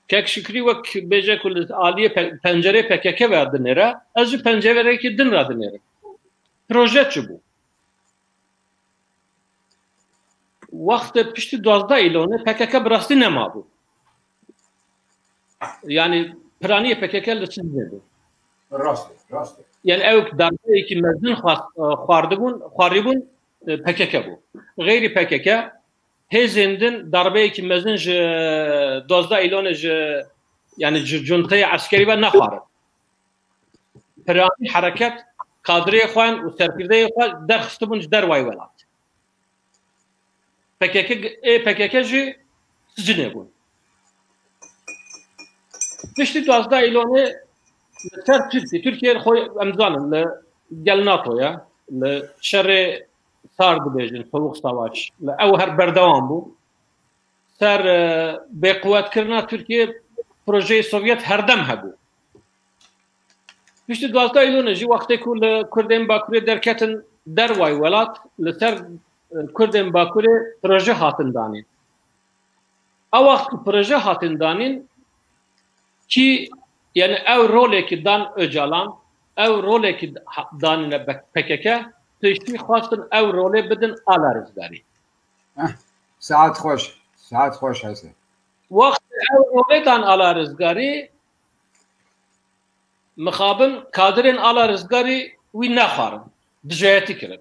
Kek Şikrî wek bêje ku li aliyê pe-, pencerê P K K ve dinêre, ez ji pencerekî din re dinêrim. Proje çi bû? Wextê piştî duwazdeh Îlonê P K K bi rastî nemabû. Yani piraniyê P K K li Sicnê bû. Rast e, rast e. Yani ew darbeyekî mezin xwar-, xwardibûn, xwaribûn, e, P K K bû. Xeyrî P K K, hêzên din darbeyekî mezin ji duwazdeh Îlonê ji, yani ji cunteyê eskerî ve nexwarin. Piranî hereket kadrê xwe û serkirdeyê xwe derxistibûn ji dervayî welat. P K K, ê P K K jî Sicnê bûn. Piştî duwazdeh Îlonê li ser Tirkiye, Tirkiye xwe em zanin, li gel NATO ye, li şerê sar dibêjin, soğuk savaş, li ew her berdewam bû. Ser, e, bêquwetkirina Tirkiye, projeyê Sovyet herdem hebû. Piştî duwazdeh Îlonê jî wextê ku li Kurdên Bakurê derketin dervayî welat, li ser, e, Kurdên Bakurê proje hatin danîn. Ew wext ku proje hatin danîn, kî, yani ew rolekî dan Ocalan, ew rolekî ha-, danîne be-, P K K, piştî xwestin ew rolê bidin Ala Rizgarî. Heh, saet xweş, saet xweş Hesen. Wext ew rolê dan Ala Rizgarî, mixabin kadirên Ala Rizgarî wî nexwarin. Dijayetî kirin.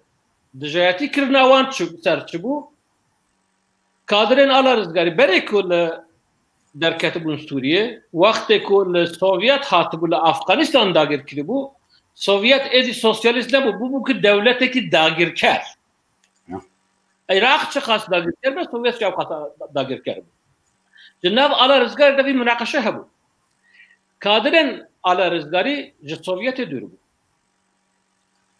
Dijayetî kirina wan çi, ser çi bû? Kadirên Ala Rizgarî berê ku li derketibûn Sûriyê, wextê ku li Sovyet hatibû, li Afganistan dagir kiribû, Sovyet êdî sosyalîst nebû, bûbû ki dewletekî dagirker. Ya. Iraq çiqas dagirker be, Sovyet çiqas dagirker bû. Ji nav Ala Rizgarî de vî minaqeşe hebû. Kadirên Ala Rizgarî ji Sovyetê dûr bû.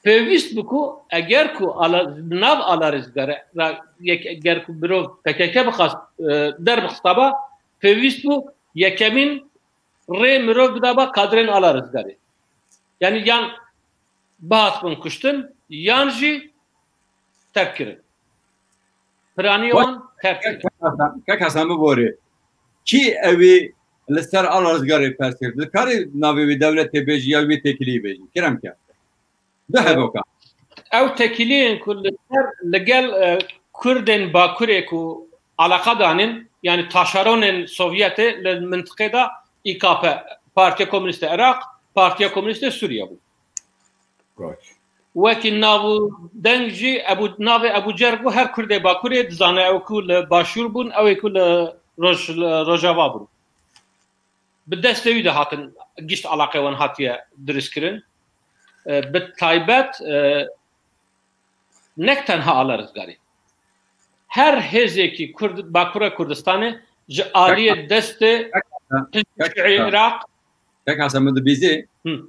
Pêwîst bû ku eger ku Ala, nav Ala Rizgarê ra yek, eger ku mirov P K K bixwast, e, derbixistaba, pêwîst bû yekemîn rê mirov bidaba kadirên Ala Rizgarê. Yani yan bihatibin kuştin, yan jî terk kirin. Piranî wan terk kirin. Kek Hasan, kek Hasan biborê. Kî ewî li ser Ala Rizgarê pers kir? Dikarî navê wî dewletê bêjî ya wî têkilî bêjî? Kerem ke. Bi hevoka. Ew têkiliyên ku li ser, li gel, e, Kurdên Bakurê ku alaqa danîn, yani taşeronên Sovyetê li mintiqê de İKP, Partiya Komünîst Iraq, Partiya Komünîst Sûriye bû. Right. Wekî nav û deng jî Ebû, navê Ebû Cerg bû, her Kurdê Bakurê dizane ew ku li Başûr bûn, ew ê ku li Roj-, li Rojava bûn. Bi destê wî de hatin, gişt alaqê wan hatiye diristkirin. E, bi taybet, e, nek tenha Ala Rizgarî. Her hêzekî Kurd, Bakura Kurdistanê ji aliyê destê Hizb Şiî Iraq. Kek Hasan, min dibîzê, Hı.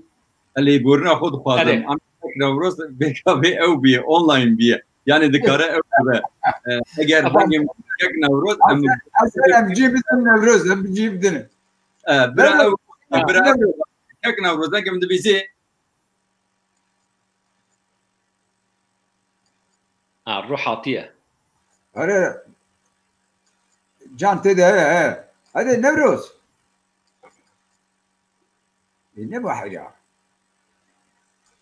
ez lêborîna xwe dixwazim. Erê. Ama Kek Newroz bêka vê ew bûye, online bûye. Yani dikare ew bibe. E, eger Tamam. dengê min Kek Newroz, em Hasan, em cî bidin Newroz, em cî bidin. E, bira Newroz, ew, bira Newroz. Kek Newroz, dengê min dibîzî. Ha, ruh hatiye. Here, can tê de heye, he. Hadi Newroz. E, ne bu haya?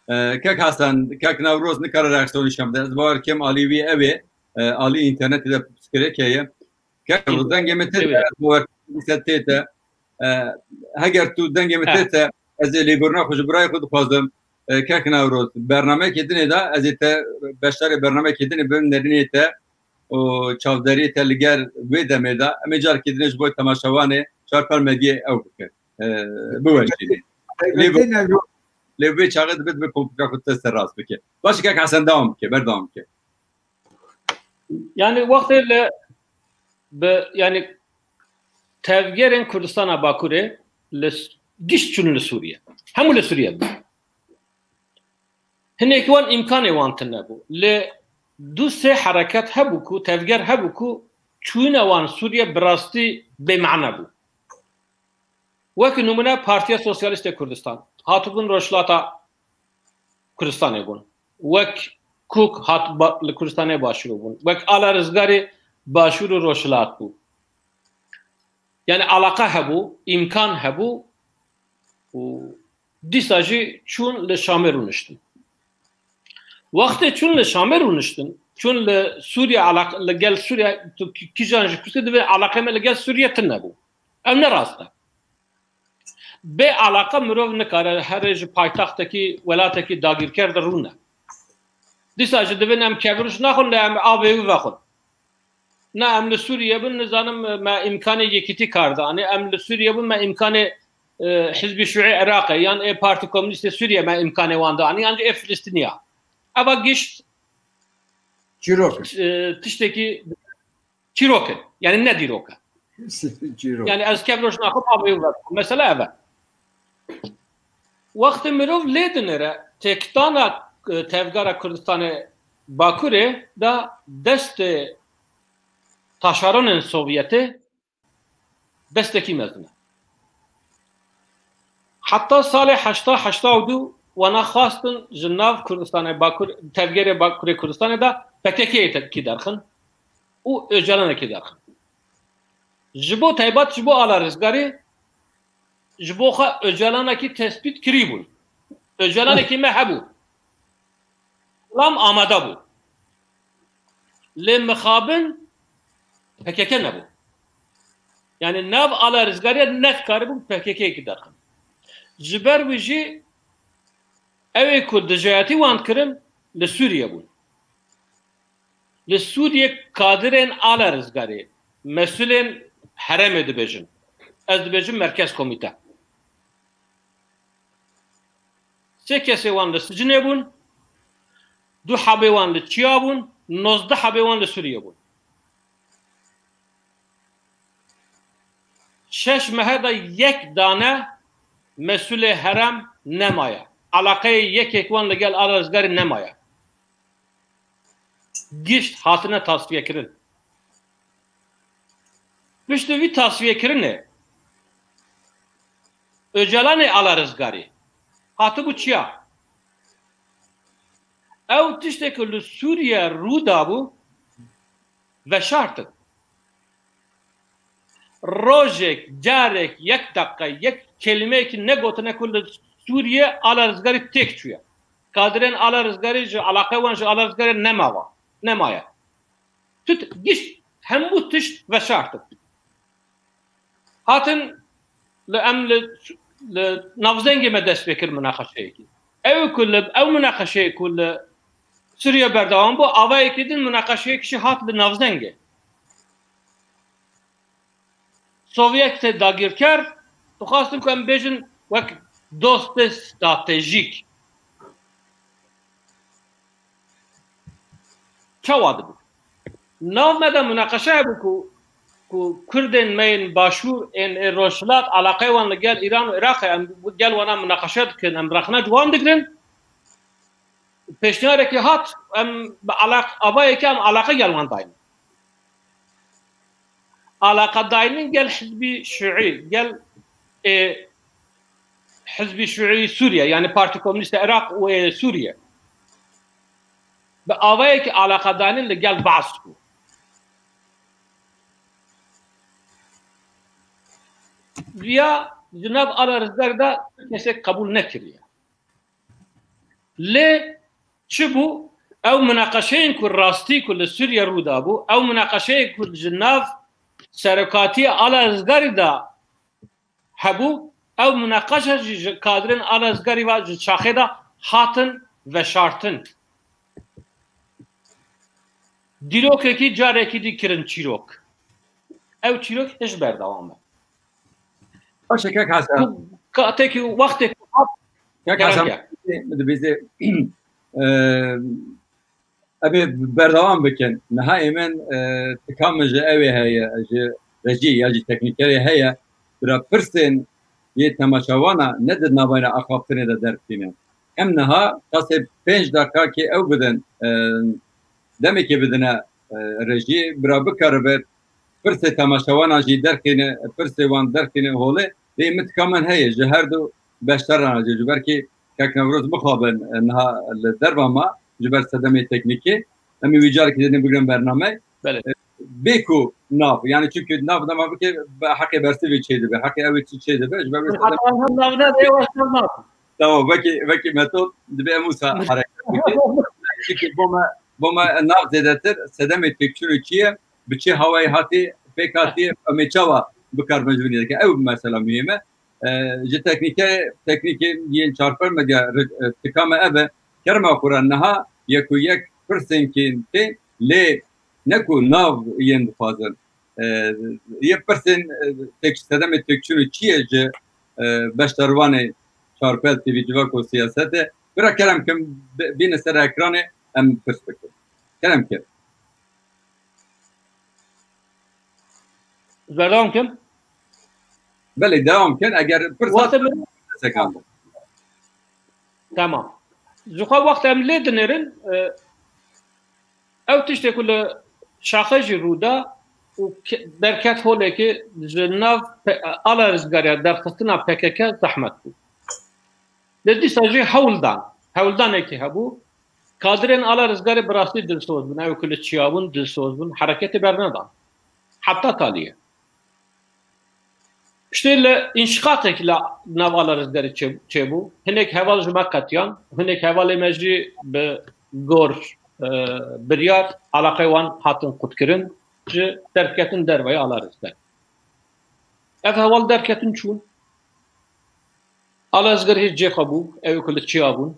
E, kek Hasan, kek Newroz nikare reaksiyonê şem de. Ez bawer kim alî wî ew ê, e, alî înternetê de pirsgirêk heye. Kek Newroz, dengê min tê te, ez bawer kim se tê te. E, heger tu dengê min tê te, ez ê lêbûrina xwe ji birayê xwe dixwazim. E, kek Newroz, bernameyekê dinê de, ez ê te beşdarê bernameyekê dinê bibim nerînê te û çavderiyê te li gel wê demê de. Em ê carekê dinê ji bo temaşevanê Çarpar Medyê ew bikin. E, biweşînê. Lê bi-, lê vê çaxê dibe, dibe kompîtera xwe te ser rast bike. Baş e, kek Hesen, dewam bike, berdewam bike. Yani wextê li bi, yani tevgerên Kurdistana Bakurê li s-, giş çûn li Sûriye. Hemû li Sûriye bûn. Hinekî wan îmkanê wan tune bû. Lê du sê hereket hebû ku, tevger hebû ku çûyîna wan Sûriye bi rastî bêmane bû. Wek nimûne Partiya Sosyalîst ê Kurdistan hatibûn Rojhilata Kurdistanê bûn. Wek Kuk hat ba-, li Kurdistanê Başûrê bûn. Wek Ala Rizgarê Başûr û Rojhilat bû. Yani alaqa hebû, îmkan hebû û dîsa jî çûn li Şamê rûniştin. Wextê çûn li Şamê rûniştin, çûn li Sûriye alaq-, li gel Sûriye, tu ki-, kijan jî pirsî divê alaqê me li gel Sûriye tune bû. Ew ne rast e. Bê alaqa mirov nikare here ji paytextekî, welatekî dagîrker de rûne. Dîsa jî divên em keviriş naxwin, lê em avê wî vexwin. Na em li Sûriye bin, nizanim me îmkanê yekîtî kar danê. Em li Sûriye bin, me îmkanê, e, Hizbî Şûî Iraqê yan ê Partî Komînîstê Sûriye me îmkanê wan danê, yan jî ê Filistîniya. Eva gişt çîrok e. E, tiştekî çîrok e. Yani ne dîrok e. Çîrok. Yani ez kevroş naxim avê ve. Mesela eve. Wextê mirov lê dinêre têkdana, e, tevgera Kurdistanê Bakurê da destê taşeronên Sovyetê destekî mezin e. Heta salê heşta heşta û du wana xwastin ji nav Kurdistanê Bakur, tevgerê Bakurê Kurdistanê de P K K'yê te-, kî derxin û Ocalanekî derxin. Ji bo taybet, ji bo Ala Rizgarê, ji bo xwe Ocalanekî tespît kirî bûn. Ocalanekî me hebû. Plan amade bû. Lê mixabin P K K nebû. Yani nav Ala Rizgarê nedikaribûn P K K'yekî derxin. Ji ber wî jî ew ê ku dijayetî wan kirin li Sûriye bûn. Li Sûriye kadirên Ala Rizgarê, mesulên herêmê dibêjin. Ez dibêjim Merkez Komîte. Sê kesê wan li sicnê bûn, du hebê wan li çiya bûn, nozdeh hebê wan li Sûriye bûn. Şeş mehe de yek dane mesulê herem nemaye. Alaqeyê yekek wan li gel Ala Rizgarê nemaye. Gişt hatine tasfiyekirin. Piştî vî tasfiyekirinê Ocalanê Ala Rizgarê hatibû çiya? Ew tiştê ku li Sûriye rû dabû, veşartin. Rojek, carek, yek deqe, yek kelimeyekî negotine ku li Sûriye Ala Rizgarê têk çûye. Kadirên Ala Rizgarê ji alaqe wan ji Ala Rizgarê nemawa, nemaye. Tut giş hemû tişt veşartin. Hatin li em li, li navzengê me dest pê kir minaqeşeyekî. Ew ku li, ew minaqeşeyê ku li Sûriye berdewam bû, avayekî din minaqeşeyekî jî hat li navzengê. Sovyetê dagîrker dixwastin ku em bêjin wek dostê stratejîk. Çawa dibû? Nav me de munaqeşe hebû ku, ku Kurdên me yên Başûr, ên ê Rojhilat, alaqeyê wan li gel Îran û Iraqê, em gel wana munaqeşe dikin, em rexne ji wan digirin. Pêşniyareke hat, em bi alaq-, avayeke em alaqe gel wan dayne. Alaqedarîn gel hizbî şiûî, gel, ê, hizbî şiûî Sûriye, yanî Partî Komûnîst Iraq û, ê, Sûriye. Bi avayekî alaqedarîn li gel Baas bû. Viya ji nav Ala Rizgar de kesek qebûl nekiriye. Lê çi bû? Ew munaqeşeyên ku rastî ku li Sûriye rû dabû, ew munaqeşeyên ku ji nav serokatiya Ala Rizgarî de hebû, ew munaqeşe jî ji kadrên Ala Rizgarî ve ji çaxê de hatin veşartin. Dîrokekî carekî dî kirin çîrok. Ew çîrok hêj berdewam e. Baş e, kek Hesen. Tu katekî wextê ku hat, Kek kerem Hesen, ke. Dibêje, e, em ê berdewam bikin. Niha ê min, e, tika min ji ew ê heye, ji rejî ya jî teknîkerê heye. Bira pirsên yê temaşewana ne di navbera axaftinê de dertîne. Em niha qasê pênc deqakê ew bidin, e, demekê bidine, e, rejî, bira bikaribe pirsê temaşewanan jî derxîne, pirsê wan derxîne holê. Lê min tika min heye, ji her du beşdaran re jî, ji ber kî kek Newroz mixabin, e, niha li derva ma, ji ber sedemê teknîkê. Em ê wî carekî din bigrin bername. Belê. E, bê ku nav, yani çünkü nav dema bike, be-, heqê bersivê çê dibe, heqê ew ê çi çê dibe, ji ber wê sedemê. Heta nav ne, de yavaş nav. Tamam, wekî, wekî metod dibe em wisa hereket bikin. Çünkü bo me, bo me nav zêdetir sedemê têkçûnê çi ye, bi çi hawayê hatî, pêk hatiye, em ê çawa bikaribin ji binê dike. Ew mesela muhîm e. E, ji teknîke, teknîkê yên Çarpel Medya re, e, tika me ev e. Kerema xwe re niha yek û yek pirsên kên tê, lê ne ku nav yên dixwazin. E, yê pirsên, e, tek-, sedemê têkçûnê çi ye ji, e, beşdarvanê Çarpel T V, Civak û Siyasetê? Bira kerem kim, bi-, bîne ser ekranê, em pirs bikin. Kerem kim. Berdewam kim? Belê, dewam kin. Eger pirsa Wextê min sekan. Tamam. Ji xwe wext em lê dinêrin, e, ew tiştê ku li şaxê jî rû da û ke-, derket holekê ji nav pe-, Ala Rizgarê derxistina P K K zehmet bû. Lê dîsa jî hewl dan. Hewldanekî hebû. Kadirên Ala Rizgarê bi rastî dilsoz bûn. Ew ku li çiya bûn, dilsoz bûn. Hereketê bernedan. Heta taliyê. Piştê li înşiqaqekî li nav Ala Rizgarê çê-, çêbû. Hinek heval ji me qetiyan. Hinek hevalê me jî bi gor, e, biryar alaqeyê wan hatin qutkirin. Ji derketin derveyê Ala Rizgar. Ev heval derketin çûn. Ala Rizgar hêj cê xwe bû, ew ku li çiya bûn.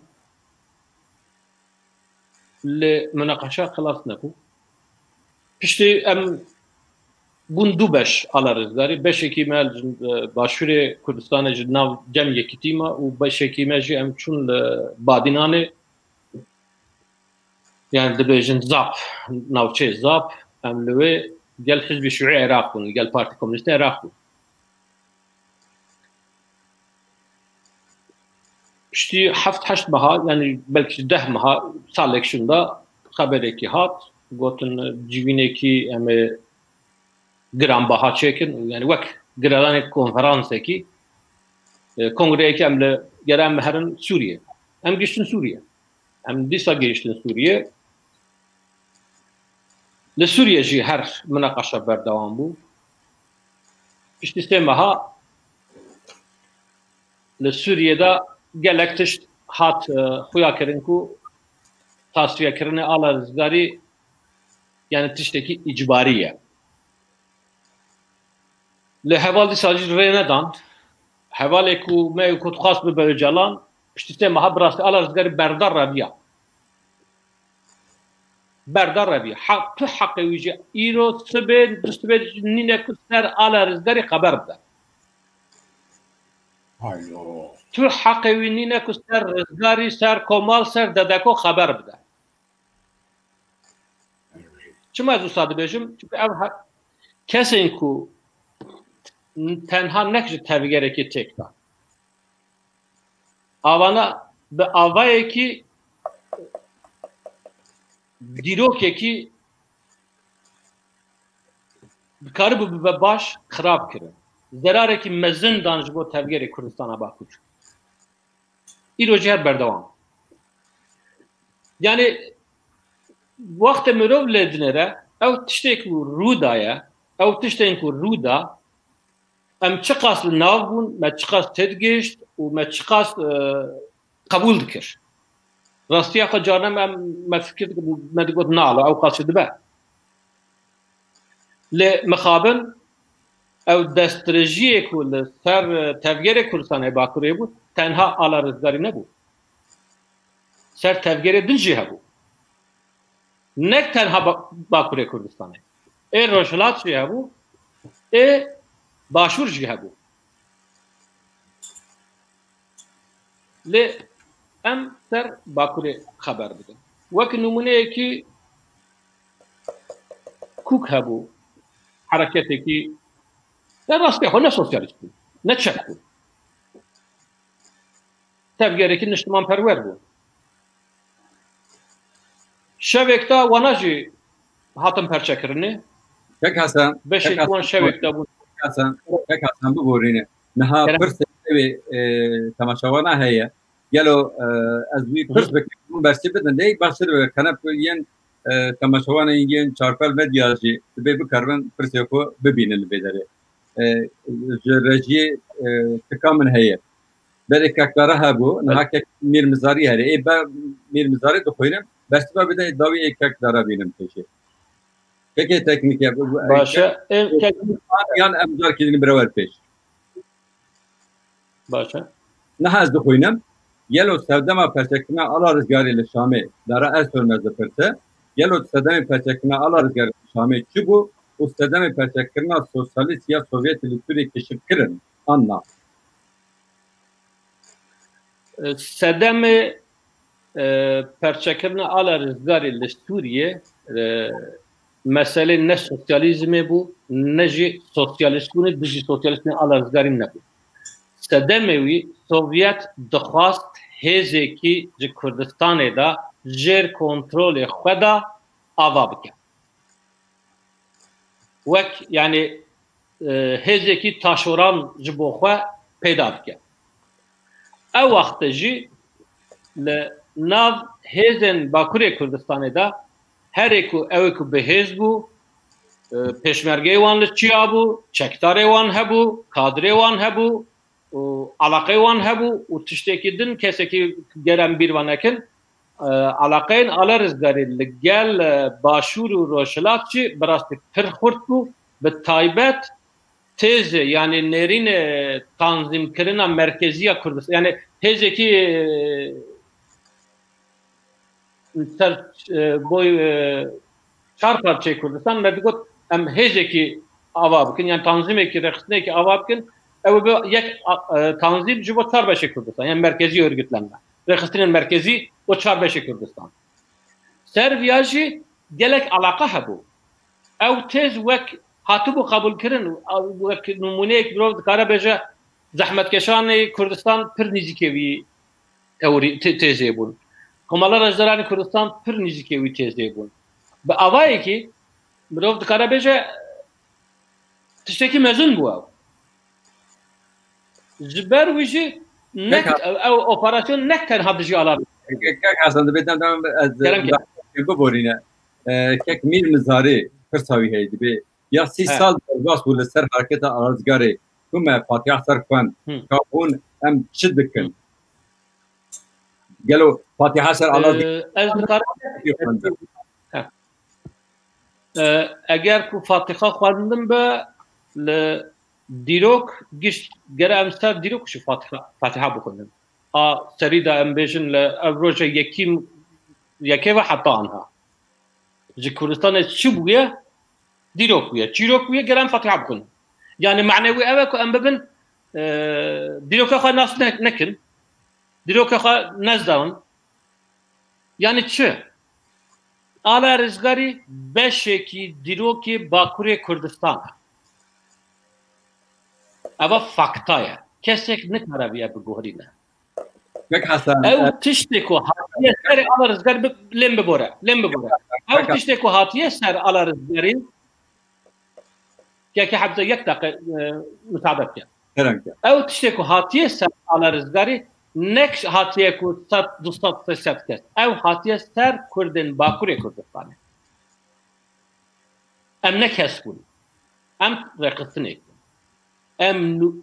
Li munaqeşa xilas nebû. Piştî em bûn du beş Ala Rizgarî. Beşekî me ji, e, başûrê Kurdistanê ji nav Cem Yekîtî me û beşekî me jî em çûn li Badînanê. Yani dibêjin Zap, navçeyê Zap, em li wê gel Hizbî Şiûî Iraq bûn, gel Partî Komûnîstê Iraq bûn. Piştî heft heşt meha, yani belkî deh meha, salek şûnda xeberekî hat, gotin civînekî em ê giranbaha çêkin, yani wek giredanê konferansekî, e, kongreyekî em li gere em herin Sûriye. Em giştin Sûriye. Em dîsa gihiştin Sûriye. Li Sûriye jî her minaqeşa berdewam bû. Piştî sê meha li Sûriye de gelek tişt hat, e, xuya kirin ku tasfiyekirinê Ala Rizgarî, yani tiştekî îcbarî ye. Li heval dîsa jî rê nedan. Hevalê ku me ku dixwast bibe Ocalan, piştî sê meha bi rastî Ala Rizgarî berda reviya. Berda reviya. Ha, tu heqê wî jî îro sibê, du sibê jî nîne ku ser Ala Rizgarî xeber bide. Haylo. Tu heqê wî nîne ku ser Rizgarî, ser Komal, ser Dedeko xeber bide. Çima ez wisa dibêjim? Çünkü ev he-, kesên ku tenha nek ji tevgerekê têk da. Avana bi avayekî dîrokekî dikaribû bibe baş, xirab kirin. Zerarekî mezin dan ji bo tevgerê Kurdistana Bakur. Îro jî her berdewam. Yanî wextê mirov lê dinêre, ew tiştê ku rû daye, ew tiştên ku rû da, em çiqas li nav bûn, me çiqas têdigihişt û me çiqas, e, qebûl dikir. Rastiya xwe carna me, me fikir dikir, me digot, "Na, ew qas dibe." Lê mixabin ew destdirêjiyê ku li ser, e, tevgerê Kurdistanê Bakurê bû, tenha ala rizgarî nebû. Ser tevgerê din jî hebû. Nek tenha Ba-, Bakurê Kurdistanê. Ê Rojhilat jî hebû, ê Başûr jî hebû. Lê em ser Bakurê xeber bidin. Wek nimûneyekî kûk hebû, hereketekî, ya rastê xwe ne sosyalîst bû, ne çep bû. Tevgerekî niştimanperwer bû. Şevêk de wana jî hatin perçekirinê. Kek Hasan, Beşek kek wan Hasan, şevêk de bûn. Kek Hasan, kek Hasan, biborîne. Niha Kerem. Pirsê wê, e, temaşevana heye. Gelo, e, ez wî Hı hı. pirs bikim, hûn bersî bidin. Lê baştir be, kene yên, e, temaşevanên yên Çarpel Medya jî dibê bikaribin pirsê xwe bibînin li vê derê. E, ji rejiyê, e, tika min heye. Berê kek Dara hebû, niha kek Mîr Mizarî here. Ê be Mîr Mizarî dixwînim. Bersiva bide dawî ê kek Dara bînim pêşê. Kekê teknîk e, bu, bu, Baş e. Ê, kek yan em carkî din birewer pêş. Baş e. Niha ez dixwînim. Gelo serdema perçekirina Ala Rizgarî li Şamê, Dara Ersoy me dipirse, gelo sedemê perçekirina Ala Rizgarî li Şamê çi bû û sedemê perçekirina sosyalîst ya Sovyetê li Sûriyê keşif kirin an na? Sedemê, e, perçekirina Ala Rizgarî li Sûriyê, e, meselê ne sosyalîzmê bû, ne jî sosyalîstbûnê dijî sosyalîstên Ala Rizgarî nebû. Sedemê wî Sovyet dixwast hêzekî ji Kurdistanê de jêr kontrolê xwe de ava bike. Wek, yanî, e, hêzekî taşoran ji bo xwe peyda bike. Ew wexte jî li nav hêzên Bakurê Kurdistanê de herê ku ew ê ku bi hêz bû, e, pêşmergeyê wan li çiya bû, çekdarê wan hebû, kadrê wan hebû, û eleqeyê wan hebû û tiştekî din kesekî ger em bîr ve nekin, e, eleqeyên Ala Rizgarî li gel, e, Başûr û Rojhilat jî bi rastî pir xurt bû, bi taybet têzê, yanî nêrînê tanzîmkirina merkezî ya Kurdistan, yanî hêzekî, e, ser, e, boy, e, çar parçeyê Kurdistan, me digot, em hêzekî ava bikin, yan tanzîmekî, rêxistinekî ava bikin, ew bi yek, a, e, tanzîm ji bo çar beşê Kurdistan, yan merkezî örgütlenme. Rêxistinên merkezî bo çar beşê Kurdistan. Ser viya jî gelek alaqa hebû. Ew têz wek hatibû qebûlkirin, wek nimûneyek mirov dikare bêje, zehmetkeşanê Kurdistan pir nîzîkê wî teorî, te-, têzê bûn. Komala Rejdaranê Kurdistan pir nîzîkê wî têzê bûn. Bi avayekî mirov dikare bêje tiştekî mezin bû ew. Ji ber wî jî nek, Peka- ew, ew operasyon nek tenha dijî Ala Kek Hasan, dibê dem dem ez Kerem, kerem. biborîne. E, kek Mîr Mizarî pirsa wî heye, dibê ya sî He. sal derbas bû li ser hareketa Ala Rizgarê. Ku me Fatiha ser xwend. Hı. Ka hûn em çi dikin? Hı. Gelo Fatiha ser Ala Ee, ez dikarim He. Ee, eger ku Fatiha xwendin be, li dîrok gişt gere em ser dîrok jî Fatiha, Fatiha bixwendin. A serî de em bêjin li ev roje yekî, yekê ve heta anha. Ji Kurdistanê çi bûye? Dîrok bûye. Çîrok bûye, gere em Fatiha bixwin. Yani mane wî ev e ku em bibin, e, dîroka xwe nas ne-, nekin. Dîroka xwe nezdanin. Yani çi? Ala Rizgarî beşekî dîrokê Bakurê Kurdistan e. Eva fakta ye. Kesek nikare viya biguherîne. Kek Hasan, Ew e, tiştê ku hatiye serê Ala Rizgar bi-, lêm bibore, lêm bibore. Ew Kek tiştê ku hatiye ser Ala Rizgarî, Kekê Hebze yek deqe, e, müsaade bike. Kerem ke. Ew tiştê ku hatiye ser Ala Rizgarî, nek hatiye ku sed, du sed, sê sed kes. Ew hatiye ser Kurdên Bakurê Kurdistanê. Em ne kes bûn. Em rêxistinê bûn. Em nû-,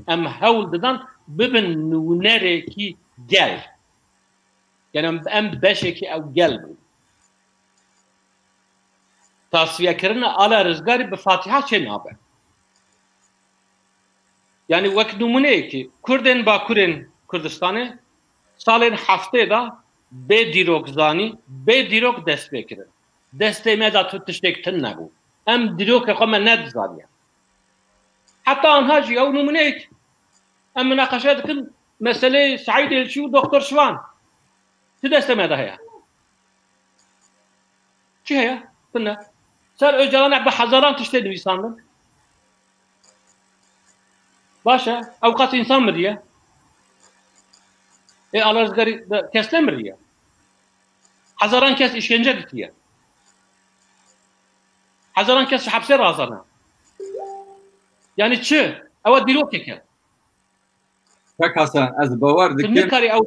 em hewl didan bibin nûnerekî gel. Yani em, em beşekî ew gel bûn. Tasfiyekirina Ala Rizgarî bi Fatiha çê nabe. Yani wek nûmuneyekî Kurdên Bakurên Kurdistanê salên heftê de bê dîrokzanî, bê dîrok dest pê kirin. Destê me de tu tiştek tune nebû. Em dîrokê xwe me nedizaniye. Heta anha jî ew nûmuneyek em minaqeşe dikin meseleyê Seîd Elçî û Doktor Şivan. Çi destê me de heye? Çi heye? Tune. Ser Ocalan bi hezaran tiştê nivîsandin. Baş e, ew qas însan miriye. Ê Ala Rizgarî de kes nemiriye. Hezaran kes îşkence ditiye. Hezaran kes ji hepsê razane. Yani çi? Ew dîrokek e. Kek Hasan, ez bawer dikim. Nikarî ew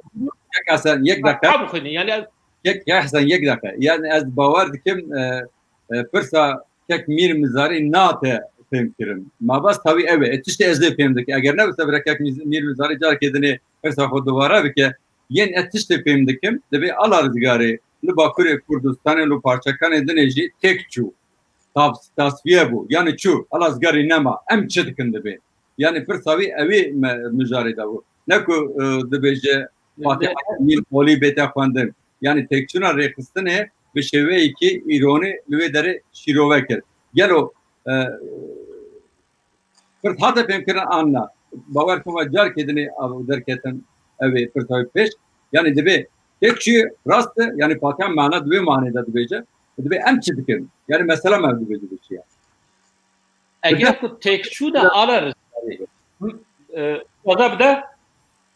Kek Hasan, yek deqe. Bixwîne, yani ew Kek, Kek Hasan, yek deqe. Yani ez bawer dikim, e, e, pirsa Kek Mîr Mizarî nate fêm kirin. Mabas tawî ew e. E, tiştê ez ê fêm dikim. Eger ne bi sebra Kek Miz-, Mîr Mizarî carkê dinê pirsa xwe dubare bike, yên e tiştê fêm dikim, dibê Ala Rizgarê li Bakurê Kurdistanê, li parçekanê dinê jî têk çû. Tas-, tasfiye bû. Yani çû, Ala Rizgarî nema. Em çi dikin dibê? Yani pirsa wî ewî me-, mijarê de bû. Ne ku, e, dibêje Fatiha Mîr Olî bête xwendin. Yani têkçûna rêxistinê bi şêweyekî îronî li wê derê şîrove kir. Gelo, e, pirs hate fêmkirin an na? Bawer kim we carkê dinê ev derketin ew ê pirsa wî pêş. Yani dibê têkçûyê rast e, yani Fatiha mana di wê manê de dibêje. Dibê em çi dikin? Yani mesela me dibê dibê çi ye? Eger ku têkçûna Ala Rizgarî, e, icazet bide,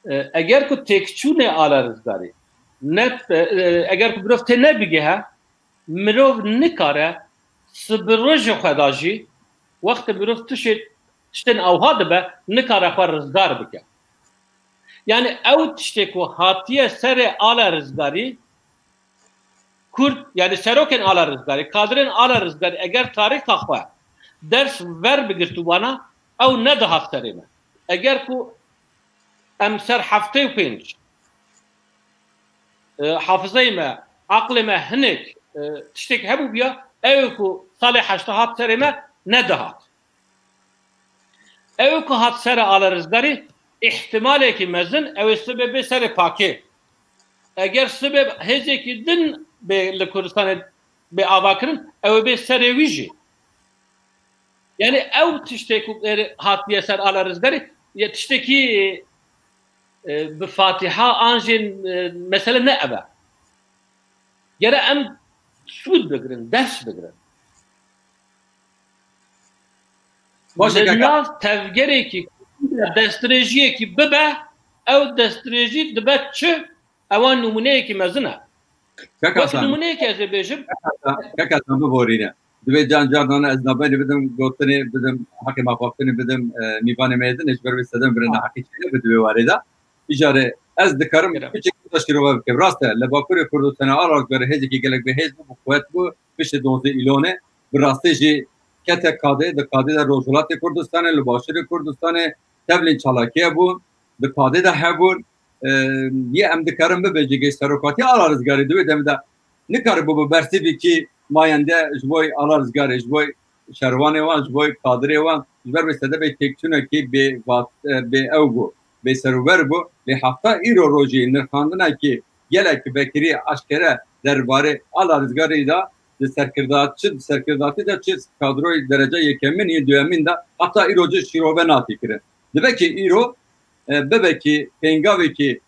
e, eger ku têkçûnê Ala Rizgarî, ne, e, e, eger ku mirov tê nebigehe, mirov nikare sibirojê xwe da jî, wextê mirov tişê, tiştên ewha dibe, nikare xwe rizgar bike. Yani ew tiştê ku hatiye serê Ala Rizgarî, Kurd, yani serokên Ala Rizgarî, kadrên Ala Rizgarî, eger tarîxa xwe ders ver bigirtibana, ew nedihat serê me. Eger ku em ser heftê û pênc, e, hafizeyê me, aqlê me hinek, e, tiştek hebûbiya, ew ku salê heştê hat serê me nedihat. Ew ku hat serê Ala Rizgarî, îhtimalekî mezin ew ê sibê bê serê pakê. Eger sibê hêzekî din bê li Kurdistanê bê avakirin, ew ê bê serê wî jî. Yani ew tiştê ku êrê hatiye ser Ala Rizgarî, ya tiştekî, e, bi Fatiha an jî, e, mesele ne ev e. Gere em sûd bigirin, ders bigirin. Baş e, Li kaka. Nav tevgerekî, destdirêjiyekî bibe, ew destdirêjî dibe çi? Ewa nûmuneyekî mezin e. Kaka Wek Hasan. Nûmuneyekî ez ê bêjim. Kaka Hasan, kaka Hasan biborîne. Divê can carnan ez navberê bidim, gotinê bidim, heqê mafxweftinê bidim, e, mîvanê me yê din, ji ber wê sedem bire neheqî çêne bi divê warê de. Îcarê ez dikarim Kerem. Piçek da şîrove bikim. Rast e, li Bakurê Kurdistanê a rastberê hêzekî gelek bêhêz bû, bi quwet bû, piştî dozdeh îlonê. Bi rastî jî kete kadê, di kadê de Rojhilatê Kurdistanê, li Başûrê Kurdistanê tevlên çalakiye bûn, di kadê de hebûn. E, yê em dikarin bibêjin, gê serokatiya Ala Rizgarî di wê demê de nikaribû bi bersivîkî mayende ji bo Ala Rizgarê, ji bo şervanê wan, ji bo kadirê wan, ji ber wê sedemê têkçûnekî bê vat-, e, bê ew bû, bê serûber bû. Lê hefta îro rojî nirxandinekî gelek vekirî eşkere derbarê Ala Rizgarî de di serkirdat-, çi di serkirdatî de çi kadroyê derece yekemîn yên duyemîn de hefta îro jî şîrove nate kirin. Divekî îro, e, bibekî pêngavekî,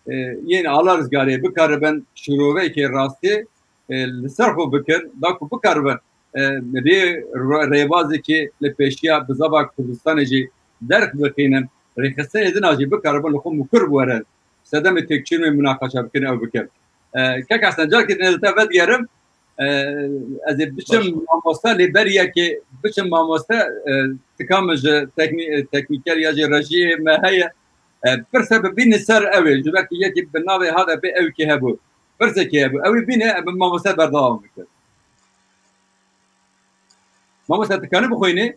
e, yên Ala Rizgarê bikaribin şîroveyekê rastî, e, li ser xwe bikin, da ku bikaribin, e, rê-, rê-, rêbazekî li pêşiya bizava Kurdistanê jî derx bixînin, rêxistinê din a jî bikaribin li xwe mukur biwerin. Sedemê têkçûn wê munaqeşe bikin, ew bikin. E, kek Hesen, carkê din ez li te vedigerim. E, ez ê biçim mamoste, lê berî yekê biçim mamoste, e, tika min ji teknî-, e, teknîker ya jî rejiyê me heye. E, pirse bibîne ser ew ê, ji ber ku yekî bi navê H D P ew kê hebû. Pirsekê hebû. Ew ê bîne, e, bi mamoste berdewam bikin. Mamoste, tu kanî bixwînî?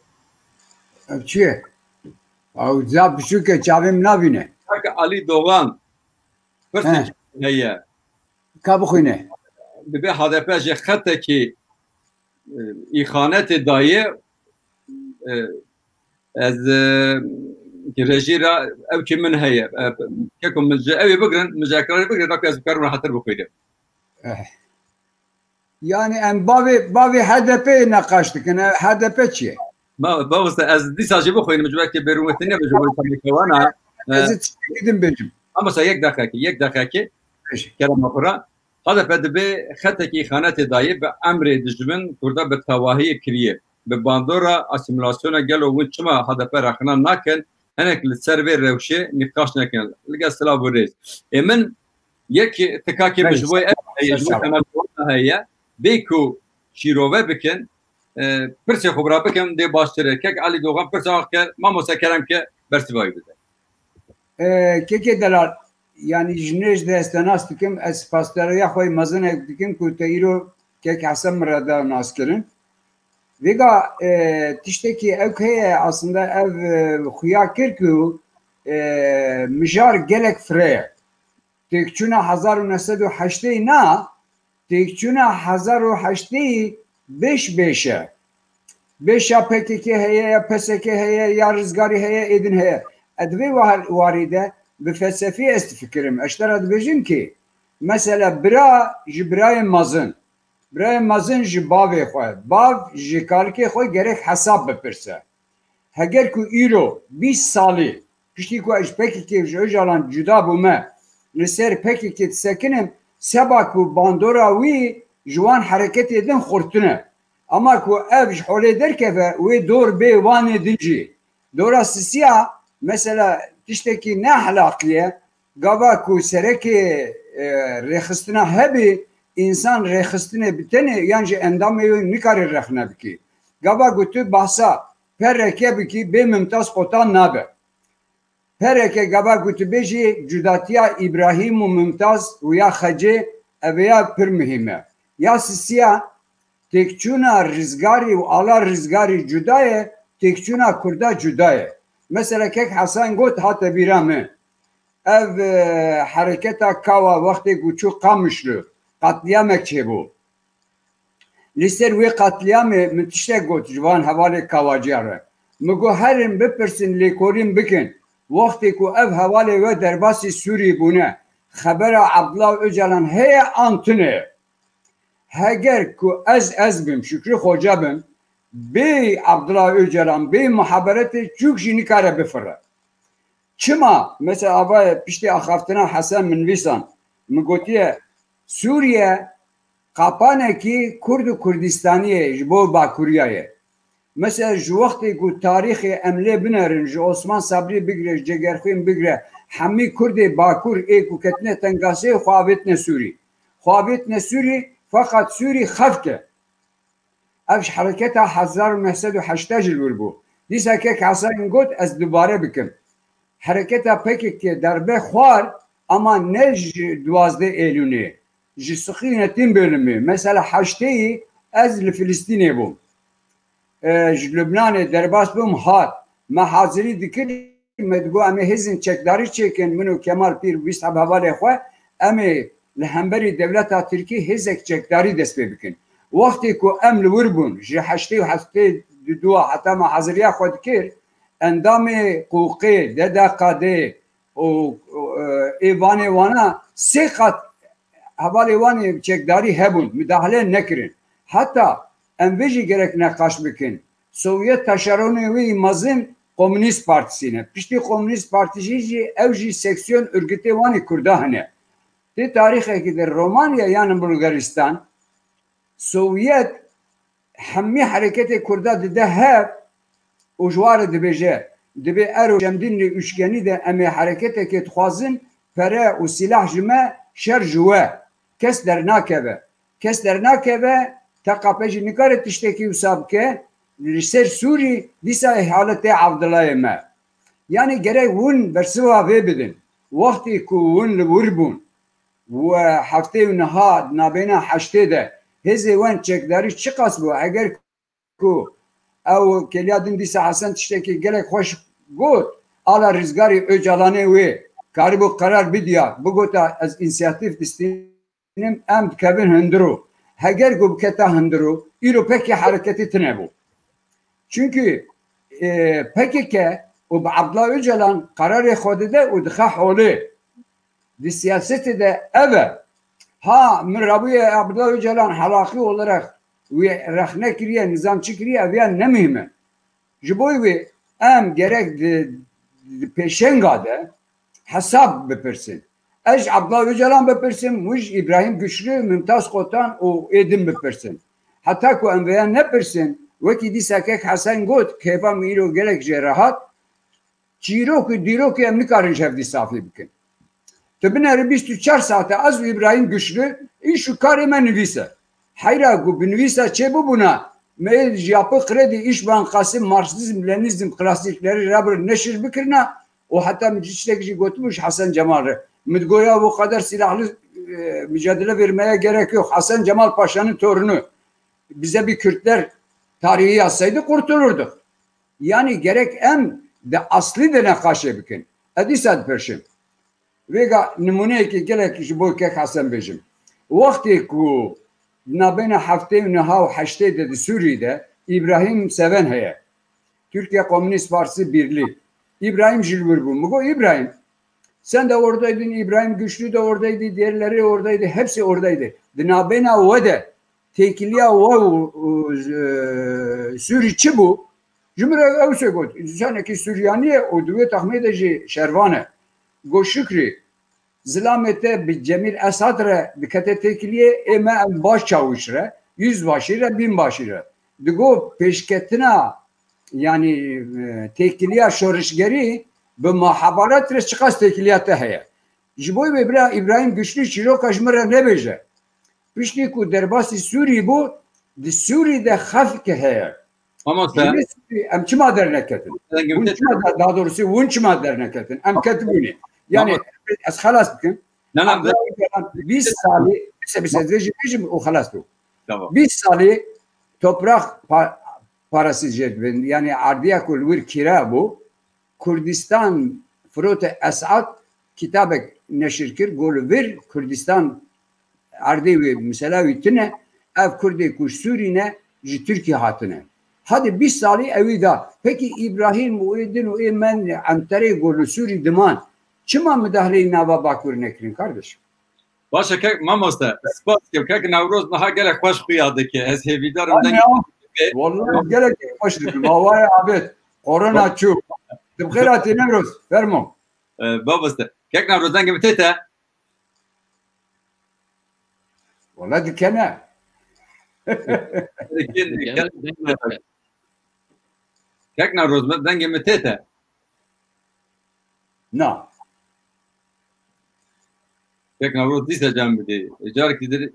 Ev çi ye? Ew zaf biçûk e, çavê min nabîne. Kak Ali Doğan. Pirsek heye. Ka bixwîne. Dibe H D P ji xetekî, e, îxanetê daye, e, ez, e, ki rejî ra ew ki min heye. E, keko min ji ew ê bigrin, min ji ekranê bigrin, da ku ez bikarim rahetir bixwînim. Eh. Yani em bavê, bavê H D P neqaş dikin. E, H D P çi ye? Ma, mamoste, ez dîsa jî bixwînim, ji wekî bêrûmetî nebe ji bo xelkê wana. E, Ez ê tiştekî din bêjim. Mamoste, yek deqekê, yek deqekê. Pêşî. Kerema xwe re. H D P dibe xetekî îxanetê dayê bi emrê dijmin Kurda bi tevahiyê kiriye. Bi bandora asîmîlasyona gelo hûn çima H D P rexna nakin? Hinek li ser vê rewşê nîqaş nekin. Li gel silav û rêz. Ê min yek tikakê min ji bo ev heye, ji bo temel heye. Bê ku şîrove bikin, e, pirsê xwe bira bikin, dê baştir e. Kek Elî Dogan pirsa xwe kir, mamoste kerem ke bersivayî bide. E, kekê delal, yani ji nêj de ez te nas dikim, ez spasdariya xwe yê mezinek dikim ku te îro kek Hesen min re da naskirin. Vêga, e, tiştekî ew heye, aslında ev, e, xuya kir ku, e, mijar gelek fireye. Têkçûna hezar û neh sed û heştê na, têkçûna hezar û heştê beş beş e. Beşa P K K heye, ya P S K heye, ya Rizgarî heye, êdin heye. E, di vê war-, warî de bi felsefî ez difikirim. Ez ji te re dibêjim ki, mesela bira ji birayê mezin, birayê mezin ji bavê xwe, bav ji kalikê xwe gerek hesab bipirse. Heger ku îro bîst salî piştî ku ez ji P K K û ji Ocalan cuda bûme, li ser P K K disekinim, seba ku bandora wî ji wan hereketê din xurtin e. Ama ku ev ji holê derkeve, wê dor bê wanê din jî. Dora sisiya, mesela, tiştekî ne ehlaqî ye. Gava ku serekê, e, rêxistina hebî, însan rêxistinê bi tenê yan jî endamê wê nikare rexne bikî. Gava ku tu bahsa P R K bikî, bê Mimtaz Qotan nabe. P R K gava ku tu bêjî cudatiya Îbrahîm û Mimtaz û ya Xecê, ev ya pir muhîm e. Ya sisiya, têkçûna Rizgarî û ala Rizgarî cuda ye, têkçûna Kurda cuda ye. Mesela kek Hesen got hate bîra min. Ev, e, hereketa Kawa wextê ku çû Qamişlo, qetlîyamek çêbû. Li ser wê qetlîyamê min tiştek got ji van hevalê Kawaciya re. Min got, herin bipirsin, lêkolîn bikin. Wextê ku ev hevalê we derbasî Sûrî bûne, xebera Abdullah Ocalan heye an tune? Heger ku ez, ez bim, Şükrü Xoca bim, bê Abdullah Ocalan, bê muhaberetê çûk jî nikare bifire. Çima? Mesela, ava piştî axaftina Hesen min nivîsan, min gotiye, Sûriye qapanekî Kurd û Kurdistaniyê ji bo Bakuriya ye. Mesela, ji wextê ku tarîxê em lê binerin, ji Osman Sabrî bigire, ji Cegerxwîn bigire, hemî Kurdê Bakur ê ku ketine tengaseyê xwe avêtine Sûrî. Xwe avêtine Sûrî, feqet Sûrî xeft e. Ev ji hereketa hezar û neh sed û heştê jî li wir bû. Dîsa kek Hesen got, ez dubare bikim. Hereketa P K K derbe xwar, ama ne ji duwazdeh Eylûnê, ji sixînetîn bölümü. Mesela heşteyî ez li Filistînê bûm. E, ji Lubnanê derbas bûm, hat. Me hazirî dikir, me digot, em ê hêzên çekdarî çêkin, min û Kemal Pîr, bîst heb hevalê xwe, em ê li hemberî dewleta Tirkî hêzek çekdarî dest pê bikin. Wextê ku em li wir bûn, ji heştê û heftê û du heta me haziriya xwe dikir, endamê Qûqê, D D K D û, û, e, ê Vanê wana sê qat hevalê wan ê çekdarî hebûn, midahale nekirin. Heta em vê jî gerek neqaş bikin. Sovyet taşeronê wî mezin Komünîst Partîsî ne. Piştî Komünîst Partîsî jî ew jî seksiyon örgütê wan ê Kurda hene. Tê tarîxekî de Romanya yan Bulgaristan, Sovyet hemî hereketê Kurda dide hev û ji wan re dibêje, dibê ero çemdînê ûçgenî de em ê hereketekê dixwazin, pere û sîlah ji me, şer ji we. Kes dernakeve. Kes dernakeve, T K P jî nikare tiştekî wisa bike, li ser Sûrî dîsa îhale tê Evdilayê me. Yanî gerek hûn bersiva vê bidin. Wextê ku hûn li wir bûn, we heftê û niha di navbeyna heştê de hêzê wan çekdarî çiqas bû, eger ku ew kêliya din dîsa Hesen tiştekî gelek xweş got, ala rizgarî Ocalanê wê karibû qerar bidiya, bigota ez însiyatîf distînim, em dikevin hundirû. Heger ku biketa hundirû, îro pekî hereketî tune bû. Çunkî, e, P K K û bi Abdullah Ocalan qerarê xwe dide û dixe holê. Di siyasetê de ev e. Ha, min rabûye Abdullah Ocalan helaqî olarak wî rexne kiriye, nizam çi kiriye, ev yan ne muhîm e. Ji bo wê em gerek di, di pêşenga de hesab bipirsin. Ez ji Abdullah Ocalan bipirsim, wî ji Îbrahîm Güçlü, Mümtaz Kotan û ê din bipirsin. Heta ku em vêya nepirsin, wekî dîsa kek Hesen got, kêfa min îro gelek jê rehat, çîrok û dîrokê em nikarin ji hevdî safî bikin. Tu binêre bîst û çar saete ez û Îbrahîm Güçlü, îş û karê me nivîs e. Heyra ku bi nivîsa çê bibûna, me ê ji yapı kredi, İş Bankası, Marksizm, Leninizm, klasikleri re bir neşir bikirina û heta min tiştek jî gotibû ji Hesen Cemal re. Min digoya bu kadar silahlı, e, mücadele vermeye gerek yok. Hesen Cemal Paşa'nın torunu. Bize bir Kürtler tarihi yazsaydı kurtulurduk. Yani gerek em de asli de neqaşê bikin. Ez dîsa dipirşim. Vêga nimûneyekê gelek ji bo kek Hesen bêjim. Wextê ku di navbeyna heftê û niha û heştê de di Sûrî de Îbrahîm Seven heye. Türkiye Komünist Partisi Birliği. Îbrahîm ji li wir bû. Min got, Îbrahîm, sen de oradaydın, İbrahim Güçlü de oradaydı, diğerleri oradaydı, hepsi oradaydı. Di navbeyna we de têkiliya we û, û, e, Sûrî çi bû? Ji min re ew se got, însanekî Suryanî ye û di wê texmê de jî şervan e. Got, Şukrî, zilamê te bi Cemîl Esad re dikete têkiliyê, ê me em baş çawîş re, yüzbaşî re, binbaşî re. Digot, pêşketina, yanî, e, têkiliya şorişgerî bi muhabarat re çiqas têkiliya te heye. Ji bo wê bira Îbrahîm Güçlü çîroka ji min re nebêje. Piştî ku derbasî Sûrî bû, di Sûrî de xefke heye. Mamoste. Ji vê Sûrî em çima derneketin? Dengê Hûn te çima da-, daha doğrusu hûn çima derneketin? Em ketibûnê. Yani Mamoste. Ez xelas bikim. Na, na, Abdullah Öcalan bîst salî, se, se, ez vê jî bêjim û xelas bû. Tamam. Bîst salî toprak pa-, parası jê dibin. Yani ardiya ku li wir kira bû. Kurdistan firote Esad kitabek neşir kir, got li vir Kurdistan erdê wê, mesela wî tune, ev Kurdê ku Sûrî ne, ji Tirkî hatine. Hadi bîst salî ewî da. Pekî Îbrahîm û ê din û ê men Enterê ku li Sûrî diman, çima midahleyî nava Bakur nekirin kardeşim? Baş e kek mamoste, spas dikim. Kek Newroz niha gelek xweş xuya dike. Ez hêvîdar im. Anne dengê ya. Vallahi gelek xweş dikim. Havaya abet. Korona çû. Di bi xêr hatî Newroz. Fermo. E, mamoste. Kek Newroz dengê min tê te? Wala dikene. Kek Newroz, dengê min tê te? Na. Kek Newroz dîsa cem bidê. Carekî dir.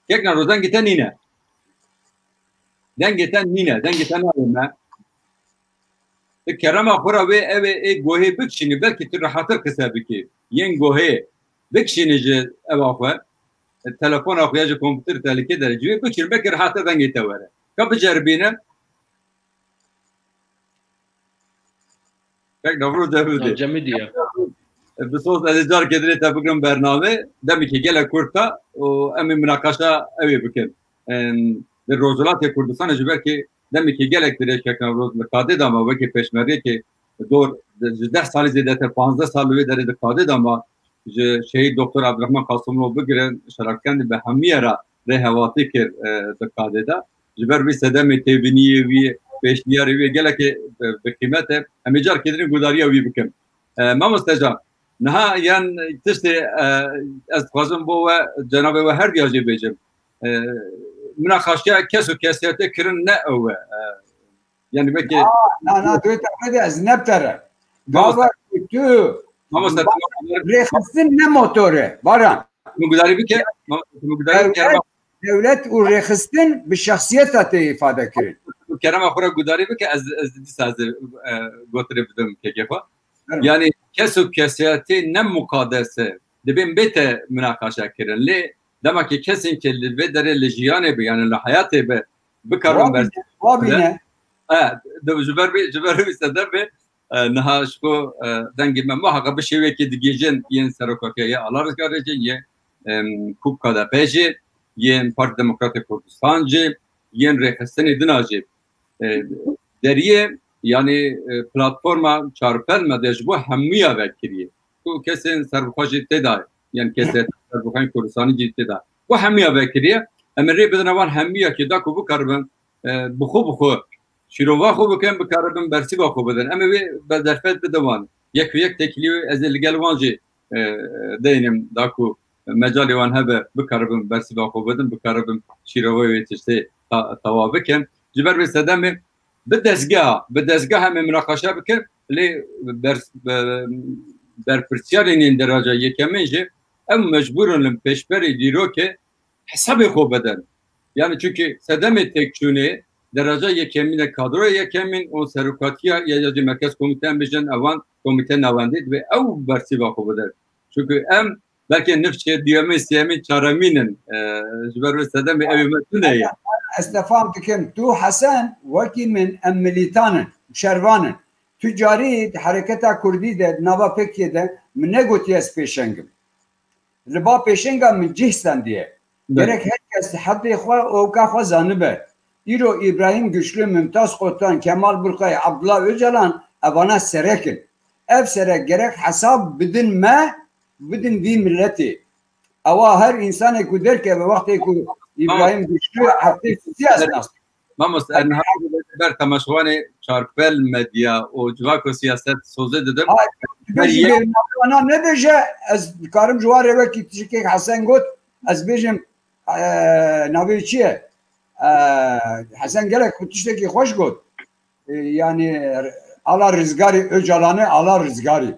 Kek Newroz dengê te nîne. Dengê te nîne. Dengê te nayê me. Ti kerema xwe re wê ew ê, ê gohê bikişînî, belkî tu rehatir qise bikî. Yên gohê bikişînî ji eva xwe. Telefona xwe ya ji kompûter tehlike derê. Ji wê bikişînî, belkî rehatir dengê te were. Ka biceribîne. Kek Newroz Cemidî. Cemidî ye. Bi soz ez ê carkê dinê te bigirim bername. Demekî gelek kurt e û em ê minaqeşa ew ê bikin. Em, di Rojhilatê Kurdistanê ji ber kê demekî gelek dirêj Kek Newroz li qadê de ma, wekî pêşmergekê dor, ji deh salî zêdetir, panzdeh sal li wê derê di qadê de ma, ji Şehîd Doktor Abdurrahman Kasımoglu bigirin, şerakendî bi hemiye re rêhevatî kir, e, di qadê de. Ji ber vî sedemê têbîniyê wî, pêşniyarê wî gelekê bi, bi qîmet e. Em ê carkê din guhdariya wî bikin. E, mamoste can, niha yan tiştê, e, ez dixwazim bo we, cenabê we her diya jê bêjim. E, minaqeşeya kes û kesiyetê kirin ne ew e. E, yani belkî Na, na, na, tu yê tehmê de ez nebtere. Mamoste. Baba, tu, Mamoste, ba-, tamam. Rêxistin ne motor e, Baran. Tu min gudarî bike. Mamoste, tu min gudarî bike. Evet. dewlet û rêxistin bi şexsiyeta tê îfade kirin. Kerema xwe re gudarî bike, ez, ez dîsa ez, e, gotirê bidim kekê xwe. Yanî kes û kesiyetê ne muqadese dibên bête minaqaşe kirin. Lê dema ki kesên ki li vê derê li jiyanê bi, yanî li heyatê bi, bikarin ber. E, de, ji ber vê, ji ber vê sedemê, e, niha ji ku, e, dengê me muheqe bi şêwekê digihîjin yên serokatiya yê Ala Rizgarê jî, yê, em, K P K D P jî, yên Partî Demokratê Kurdistan jî, yên rêxistinê dina jî. E, deriyê, yanî, e, platforma Çarpel Medya ji bo hemûya vekiriye. Ku kesên serbixwe jî tê de, yan kesên serbixweyên Kurdistanî jî tê de. Ku hemûya vekiriye, em ê rê bidin wan hemûya ki da ku bikaribin, e, bi xwe bi xwe şîrova xwe bikin, bikaribin bersîva xwe bidin. Em ê wê be derfet bidin wan. Yek û yek têkilî wê ez ê li gel wan jî, e, deynim da ku mecalê wan hebe bikaribin bersîva xwe bidin, bikaribin şîrova wê tiştê ta-, tawa bikin. Ji ber vê sedemê bi dezgeha, bi dezgeha em ê minaqaşe bikin, lê ber-, be-, berpirsiyarên yên dereca yekemîn jî ew mecbûr in li pêşberî dîrokê hesabê xwe bidin. Yani çünkü sedemê têkçûnê dereca yekemîn de kadroya yekemîn û serokatiya ya, ya jî merkez komîte em bêjin ewan komîte navendî dibe ew bersîva xwe bidin. Çünkü em belkî nifşê duyemîn, sêyemîn, çaremîn in. E, ji ber wê sedemê ew ê me tune ye. Ez te fam dikim. Tu Hesen wekî min em milîtan in, şervan in. Tu carî di hereketa kurdî de, di nava P K K'ê de min negotiye ez pêşeng im. Li ba pêşenga min cih stendiye. Gerek her kes di heddê xwe û ewka xwe zanibe. Îro Îbrahîm Güçlü, Mümtaz Kotan, Kemal Burkay, Abdullah Öcalan evana serek in. Ev serek gerek hesab bidin me, bidin vî miletê. Ewa her însanê ku derkeve wextê ku Îbrahîm Güçlü heftê siyas nas. Mamoste, ez niha ber temaşevanê Çarpel Medya û Civak û Siyaset sozê didim. Her yek nebêje, ez dikarim ji warê wekî tiştekek Hesen got, ez bêjim, e, navê çi ye? E, Hesen gelek xwe tiştekî xweş got. E, yani ala Rizgarî, Öcalan'ı ala Rizgarî.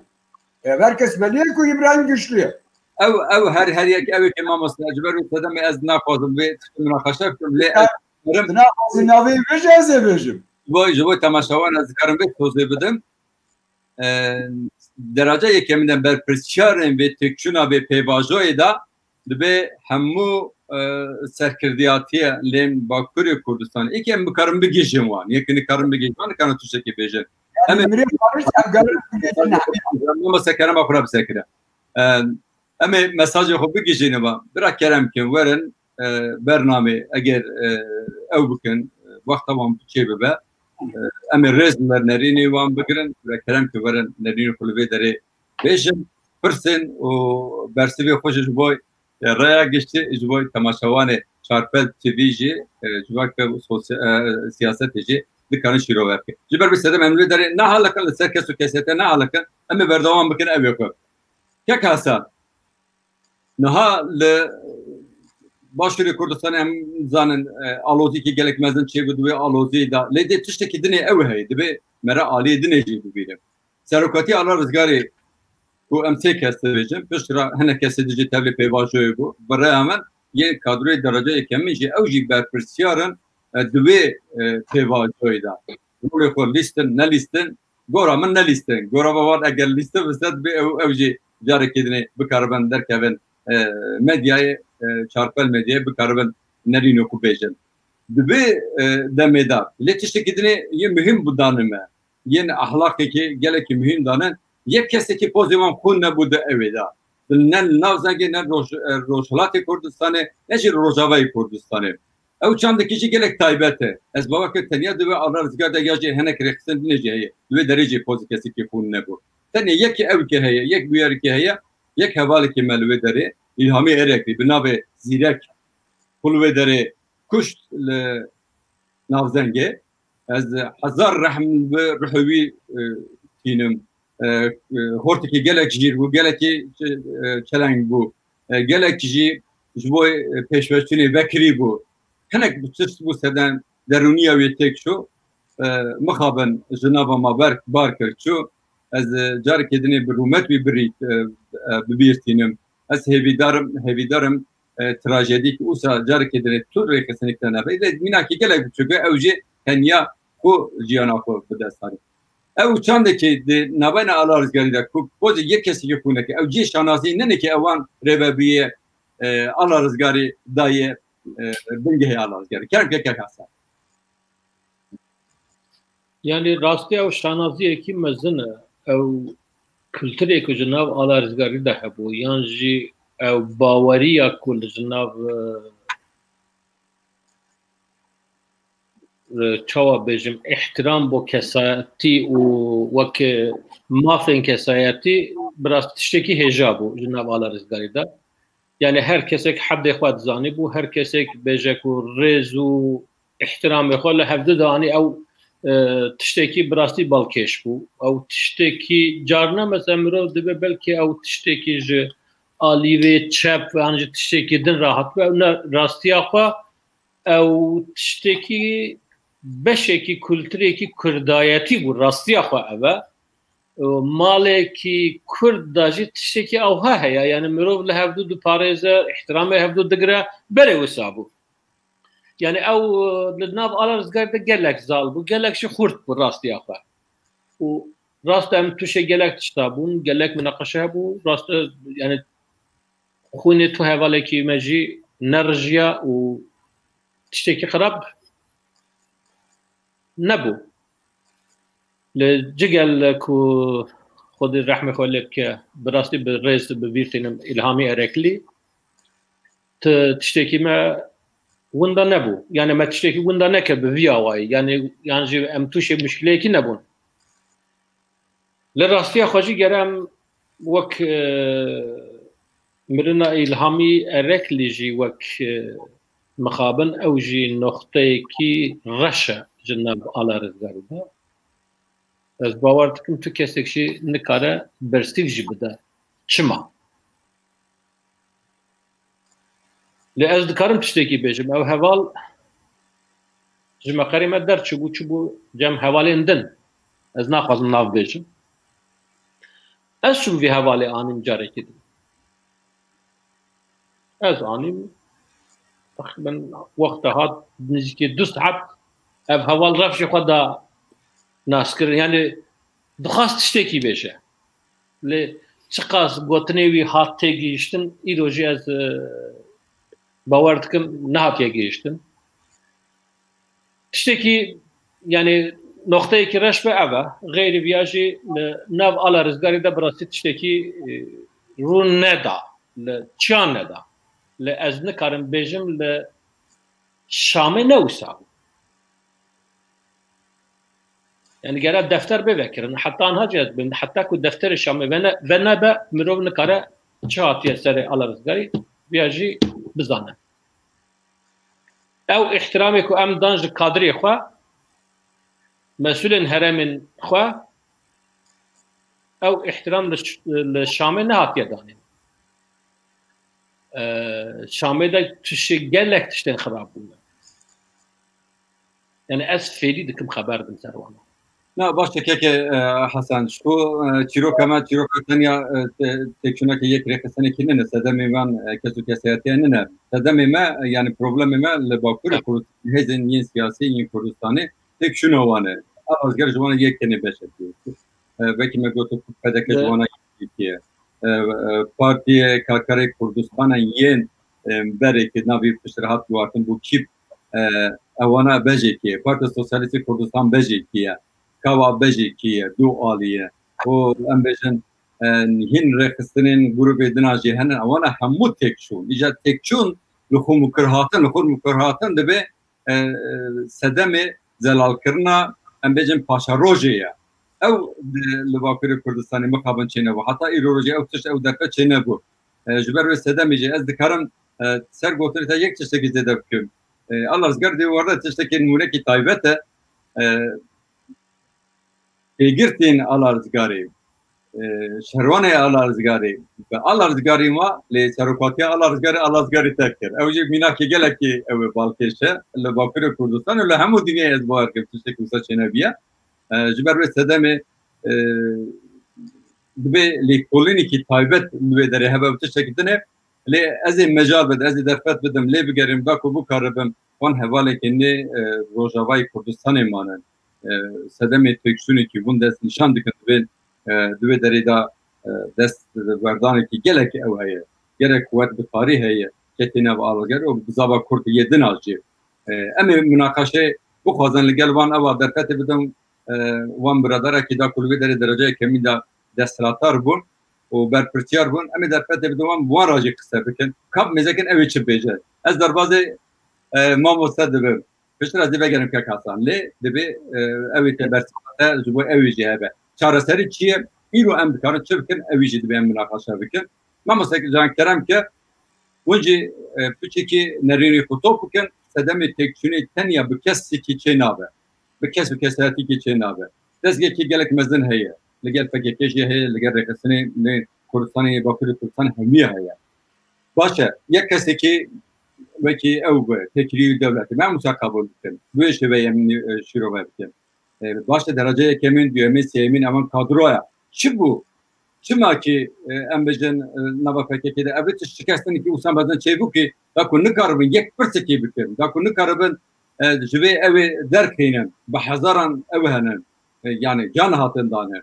E, her kes belî ye ku Îbrahîm Güçlü ye. Ew, ew her, her yek ew ê ke mamoste, ji ber wê sedemê ez naxwazim vê tiştê minaqeşe bikim, lê ez dikarim. Naxwazî navê wê jî ez ê bêjim. Ji bo, ji bo temaşewan ez dikarim vê tozê bidim. E, dereca yekemîn de berpirsiyarên vê têkçûna vê pêvajoyê de dibe hemû, e, serkirdiyatiyê lên Bakurê Kurdistanê. Êkê em bikarin bigihîjin wan, yekî nikarin bigihîjin wan, nikarin tiştekî bêjin. Em ê Mamoste kerema xwe re bisekire. E, em ê mesajê xwe bigihîjîne wan. Bira kerem kin, werin, e, bernamê, eger, e, ew bikin, e, wexta wan çê bibe. E, em ê rêz li ber nerînê wan bigirin. Bira kerem kin, werin nerînê xwe li vê derê bêjin, pirsin û bersivê xwe jî ji bo, e, raya giştî, ji bo temaşevanê Çarpel T V jî, e, civaka sosya-, e, siyasetê jî dikarin şîrove bikin. Ji ber vê sedem em li vê derê nehaliqin, li ser kes û kesete nehaliqin, em ê berdewam bikin ew ê xwe. Kek Hasan, niha li Başûrê Kurdistanê em zanin, e, alozîkî gelek mezin çêbû di wê aloziyê de. Lê dê tiştekî dinê ew heye, divê me re aliyê dinê jî bibîne. Serokatiya Ala Rizgarê ku em sê kes dibêjin, piştre hinek kesê dijî tevlî pêvajoyê bû. Bi rêya min yên kadroyê dereca yekemîn jî ew jî berpirsiyar in, e, di wê, e, pêvajoyê de. Rolê xwe lîstin, nelîstin, gora min nelîstin. Gora me wan eger lîstin bise dibê ew, ew jî carekê dinê bikaribin derkevin, e, medyayê, e, Çarpel Medyayê bikaribin nerînê xwe bêjin. Di vê, e, demê de lê tiştekî dinê yê muhîm bû danê me. Yên ehlaqekî gelekî muhîm dane. Yek kesekî pozê wan xwîn nebû di ewê de. Ne li nav Zengê, ne roj-, e, Rojhilatê Kurdistanê, ne jî Rojavayê Kurdistanê. Ew çandekî jî gelek taybet e. Ez bawer kim tenya di wê Ala Rizgar de ya jî hinek rêxistin dinê jî heye. Di wê derê jî pozê kesekî xwîn nebû. Tenê yekî ewkê heye, yek bûyerikê heye, yek hevalekî me li wê derê, Îlhamî Ereklî, bi navê Zîrek, xwe li wê derê kuşt li nav Zengê. Ez hezar rehm bi ruhê wî, e, tînim. E, e, hortekî gelek jîr bû, gelekî, e, çeleng bû. E, gelek jî ji bo, e, pêşveçûnê vekirî bû. Hinek bi tişt bû sedem derûniya wê têk çû. E, mixabin ji nava me ber, bar kir çû. Ez, e, carekê dinê bi rûmet wî birî, e, e, bi bîr tînim. Ez hêvîdar im, hêvîdar im e, trajedî ku usa carekê dinê tu rêxistinî tine nebe. Lê mînakî gelek biçûk e, ew jî tenya xwe jiyana xwe bi dest anî. Ew çandekî di navbeyna Ala Rizgarî de ku pozê yek kesekî xwe neke, ew cihê şanazî nene ki ewan rêvebiriyê, e, Ala Rizgarî daye, e, bingehê Ala Rizgarî. Kerem ke kek Hasan. Yanî rastî ew şanaziyekî mezin e. Ew kulturê ku ji nav Ala Rizgarî de hebû, yan jî ew baweriya ku li ji nav, e, e, çawa bêjim, îhtiram bo kesayetî û weke mafên kesayetî, bi rastî tiştekî hêja bû ji nav Ala Rizgarî de. Yani her kesek heddê xwe dizanîbû, her kesek bêje ku rêz û îhtiramê xwe li hevdu de anî, ew, e, tiştekî bi rastî balkêş bû. Ew tiştekî carna mesela mirov dibe belkî ew tiştekî ji alî vê çep ve an ji tiştekî din re hatibû. Ew ne rastiya xwe, ew tiştekî beşekî kulturêkî kurdayetî bû, rastiya xwe ev e. Malekî kurd de jî tiştekî ewha heye. Yani mirov li hevdu diparêze, îhtiramê hevdu digire, berê wisa bû. Yani ew, e, li nav Ala Rizgar de gelek zal bû, gelek jî xurt bû rastiya xwe. Û rast em tuşê gelek tişta bûn, gelek minaqeşe hebû, rast, e, yani xwînê tu hevalekî me jî nerijiya û tiştekî xirab nebû. Li cigel ku Xwedê rehmê xwe lê bike, bi rastî bi rêz bi bîr tînim Îlhamî Ereklî, ti tiştekî me winda nebû. Yani me tiştekî winda neke bi vî awayî. Yani yan jî em tûşê muşkileyekî nebûn. Li rastiya xwe jî gere em wek, e, mirina Îlhamî Ereklî jî wek, e, mixabin, ew jî noxteyekî reş e ji nav Ala Rizgarî de. Ez bawer dikim tu kesek jî nikare bersîv jî bide. Çima? Lê ez dikarim tiştekî bêjim. Ew heval ji meqerê me derçûbû, çûbû cem hevalên din. Ez naxwazim nav bêjim. Ez çûm vî hevalê anîm carekî din. Ez anîm, teqrîben wexta hat nêzîkî du saet ev heval rewşê xwe da naskirin. Yani dixwast tiştekî bêje. Lê çiqas gotinê wî hat têgihiştin, îro jî ez, e, bawer dikim nehatiye gihiştin. Tiştekî, yani noqteyekî reş be ev e. Xeyrî viya jî li nav Ala Rizgarî de bi rastî tiştekî, e, rû neda, li çiyan neda. Li ez nikarim bêjim li Şamê ne wisa bû. Yani gere defter bê vekirin. Heta anha jî ez bim. Heta ku defterê Şamê vene, venebe mirov nikare çi hatiye serê Ala Rizgarî, viya jî bizane. Ew îhtiramê ku em dan ji kadrê xwe, mesûlên herêmên xwe, ew îhtiram li, li Şamê nehatiye danîn. E, Şamê de tişê gelek tiştên xirab bûne. Yani ez fêlî dikim xeber dim ser wana. Na, baş e keke, e, Hesen, ji ku, e, çîroka me, çîroka tenya, e, te-, têkçûneke yek rêxistinekî nine, sedemê van, e, kes û kesayetiye nine. Sedemê me, e, yani problemê me li Bakurê Kurdistanê, hêzên yên siyasî yên Kurdistanê têkçûna wan e. Ala Rizgar ji wan yek tenê beşekî. E, wekî me got, P D K ji wana yekî ye. E, e, Partiyê Karkerê Kurdistanê yên, e, berê ki navî piştre hat guhartin bû kîp, e, ewana bejekî ye. Partiya Sosyalîstê Kurdistan bejekî ye. Kawa bejekî ye, du alî ye. Û em bêjin, e, hîn rêxistinên grûbê din a jî hene, ewana hemû têk çûn. Îca têk çûn li xwe mukir hatin, li xwe mukir hatin dibe, e, e, sedemê zelalkirina, em bêjin, paşerojê ye. Ew di, li Bakurê Kurdistanê mixabin çênebû. Heta îro rojê ew tişt, ew derfet çênebû. E, ji ber wê sedemê jî ez dikarim, e, ser gotinê te yek tiştekî zêde bikim. E, Ala Rizgar dê warde tiştekî nimûnekî taybet e. E, Pêgirtên Ala Rizgarê, e, şerwanê Ala Rizgarê, bi Ala Rizgarî ma lê serokatiya Ala Rizgarê, Ala Rizgarî terk kir. Ew jî mînakê gelekî ew ê balkêş e li Bakurê Kurdistan û li hemû dinyayê ez bawer dikim tiştekî wisa çênebiye. E, ji ber wê sedemê, e, dibê lêkolînekî taybet li wê derê hebe, ew tiştekî din e. Lê ez ê mecal bidim, ez ê derfet bidim, lê bigerim da ku bikaribim wan hevalên ke nê, e, Rojavayê Kurdistanê manin, e, sedemê têkçûnekî hûn dest nîşan dikin, divê, e, di vê derê de, e, dest werdanekî gelek ew heye. Gelek wek bi tarî heye, ketî nav alger û bi zava kurd yê din a jî. E, em ê munaqeşe bixwazin li gel wan eva derfetê bidin, e, wan biraderekî da ku li vê derê dereceyê kemîn de desthilatdar bûn û berpirsiyar bûn, em ê derfetê bidin wan, wan re jî qise bikin. Ka mêzekin ew ê çi bêje. Ez derbazê, e, mamoste dibim. Piştre ez dê vegerim kek Hasan. Lê divê, e, ew ê te bersiva te ji bo ew ê jî hebe. Çareserî çi ye? Îro em dikarin çi bikin? Ew ê jî divê em munaqeşe bikin. Mamoste Can, kerem ke hûn jî, e, piçekî nerînî xwe top bikin. Sedemê têkçûnê tenya bi kesekî çê nabe. Bi kes û kesetîkî çê nabe. Dezgekî gelek mezin heye. Li gel P K K jî heye, li gel rêxistinê nê Kurdistanê, Bakurê Kurdistanê hemiye heye. Baş e, yek kesekî wekî ew bi têkilî dewletê me wisa qebûl bikin. Bi wê şêveyê em, e, şîrove bikin. E, baş e, derece yekemîn, duyemîn, sêyemîn evan kadroya. Çi bû? Çima ki, e, em bêjin, e, nava P K K de ev tişt şikestinekî wisa mezin çêbû ki da ku nikaribin yek pirsekê bikin, da ku nikaribin, e, ji vê ew ê derxînin, bi hezaran ew henin, e, yani can hatin dane.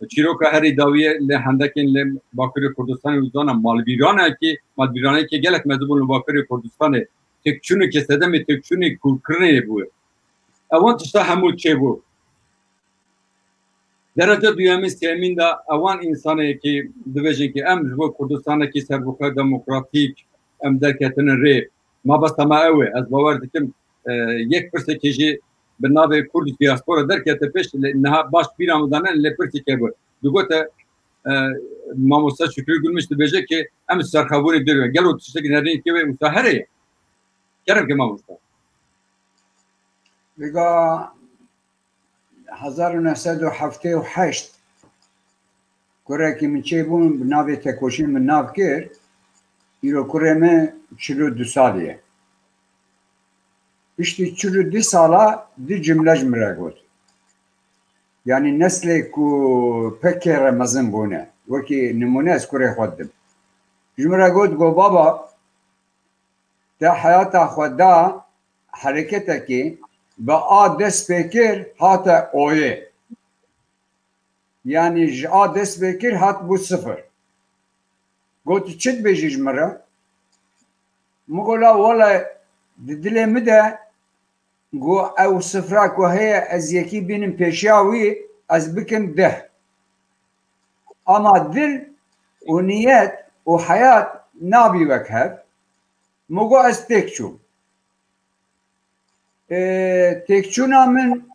Çîroka herî dawiyê li hendekên li Bakurê Kurdistanê û zana malbîranekî, malbîranekî gelek mezin bûn li Bakurê Kurdistanê. Têkçûnekê sedemê têkçûnê kûrkirinê bû. Ewan tişta hemû çêbû. Derece duyemîn, sêyemîn de ewan însanekî dibêjin ki em ji bo Kurdistanekî serbixwe demokratîk em derketinin rê. Mabesta me ew e. Ez bawer dikim, e, yek pirsekê jî bi navê Kurdish diaspora derkete pêş, lê niha baş bîra min de ne, lê pirseke bû. Digote, e, mamoste Şükrü Gülmüş dibêje ki em ji serxwebûnê dûr be. Gelo tiştekî nerînî wê wisa here ye? Kerem ke mamoste. Vêga hezar û neh sed û heftê û heşt kurekî min çêbûn, bi navê Tekoşîn min nav kir. Îro kurê min çil û du salî ye. Piştî çil û du sala du cimle ji min re got. Yanî neslê ku P K K re mezin bûne. Wekî nimûne ez kurê xwe didim. Ji min re got, got, baba, te heyata xwe da hereketekê, bi A dest pê kir, hate O'yê. Yanî ji A dest pê kir, hat bû sifir. Got, çi dibêjî ji min re? Min got, la wele di dilê min de got, ew sifra ku heye, ez yekî bînim pêşiya wî, ez bikim deh. Ama dil û niyet û heyat nabî wek hev. Min got, ez têk çûm. Ê, têkçûna min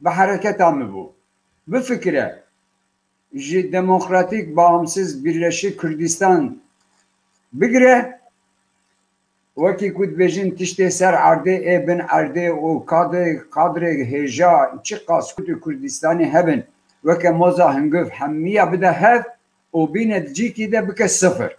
bi hereketa min bû. Bifikire, ji Demokratîk Bağımsız Birleşik Kürdistan bigire, wekî ku dibêjin tiştê ser erdê, ê bin erdê û kadê, kadrê hêja çiqas Kurd û Kurdistanê hebin, weke moza hingiv hemiya bide hev û bîne di cîkî de bike sifir.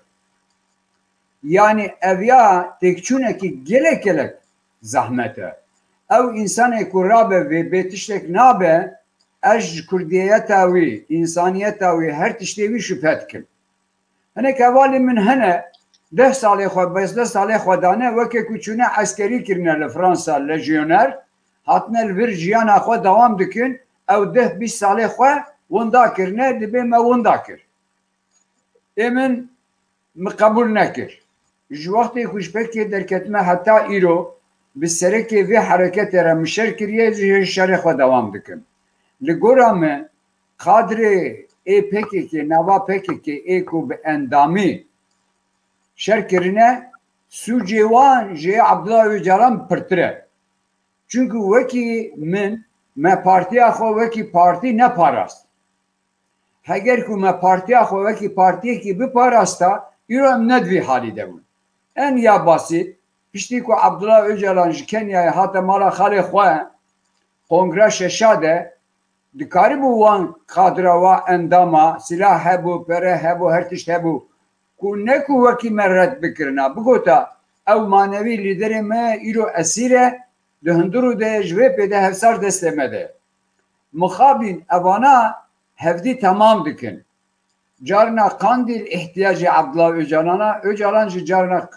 Yanî ev ya têkçûnekî gelek gelek zehmet e. Ew însanê ku rabe vê bê tiştek nabe, ez ji kurdiyeta wî, însaniyeta wî, her tiştê wî şüphe dikim. Hinek hevalên min hene, deh salê xwe, bezdeh salê xwe dane, weke ku çûne eskerî kirine li Fransa, lejyoner, hatine li vir jiyana xwe dewam dikin, ew deh bîst salê xwe winda kirine, dibê me winda kir. Ê min, min qebûl nekir. Ji wextê ku ji P K K derketime heta îro, bi serekê vê hereketê re min şer kiriye, ji şerê xwe dewam dikim. Li gora min, kadrê ê P K K, nava P K K ê ku bi endamî şer kirine, sûcê wan ji Abdullah Öcalan pirtir e. Çunku wekî min, me partiya xwe wekî partî neparast. Heger ku me partiya xwe wekî partiyekî biparasta, îro em ne di vî halî de bûn. En ya basît, piştî ku Abdullah Öcalan ji Kenyayê hate mala xalê xwe, Kongra Şeşa de, dikaribû wan kadra, wa endama, silah hebû, pere hebû, her tişt hebû, ku ne ku wekî me red bikirina, bigota, ew manewî lîderê me îro esîr e, di hundirû de, ji vê pê de hevsar destê me de. Mixabîn evana hevdî temam dikin. Carna Qandîl ihtiyacê Abdullah Ocalan e, Ocalan jî carna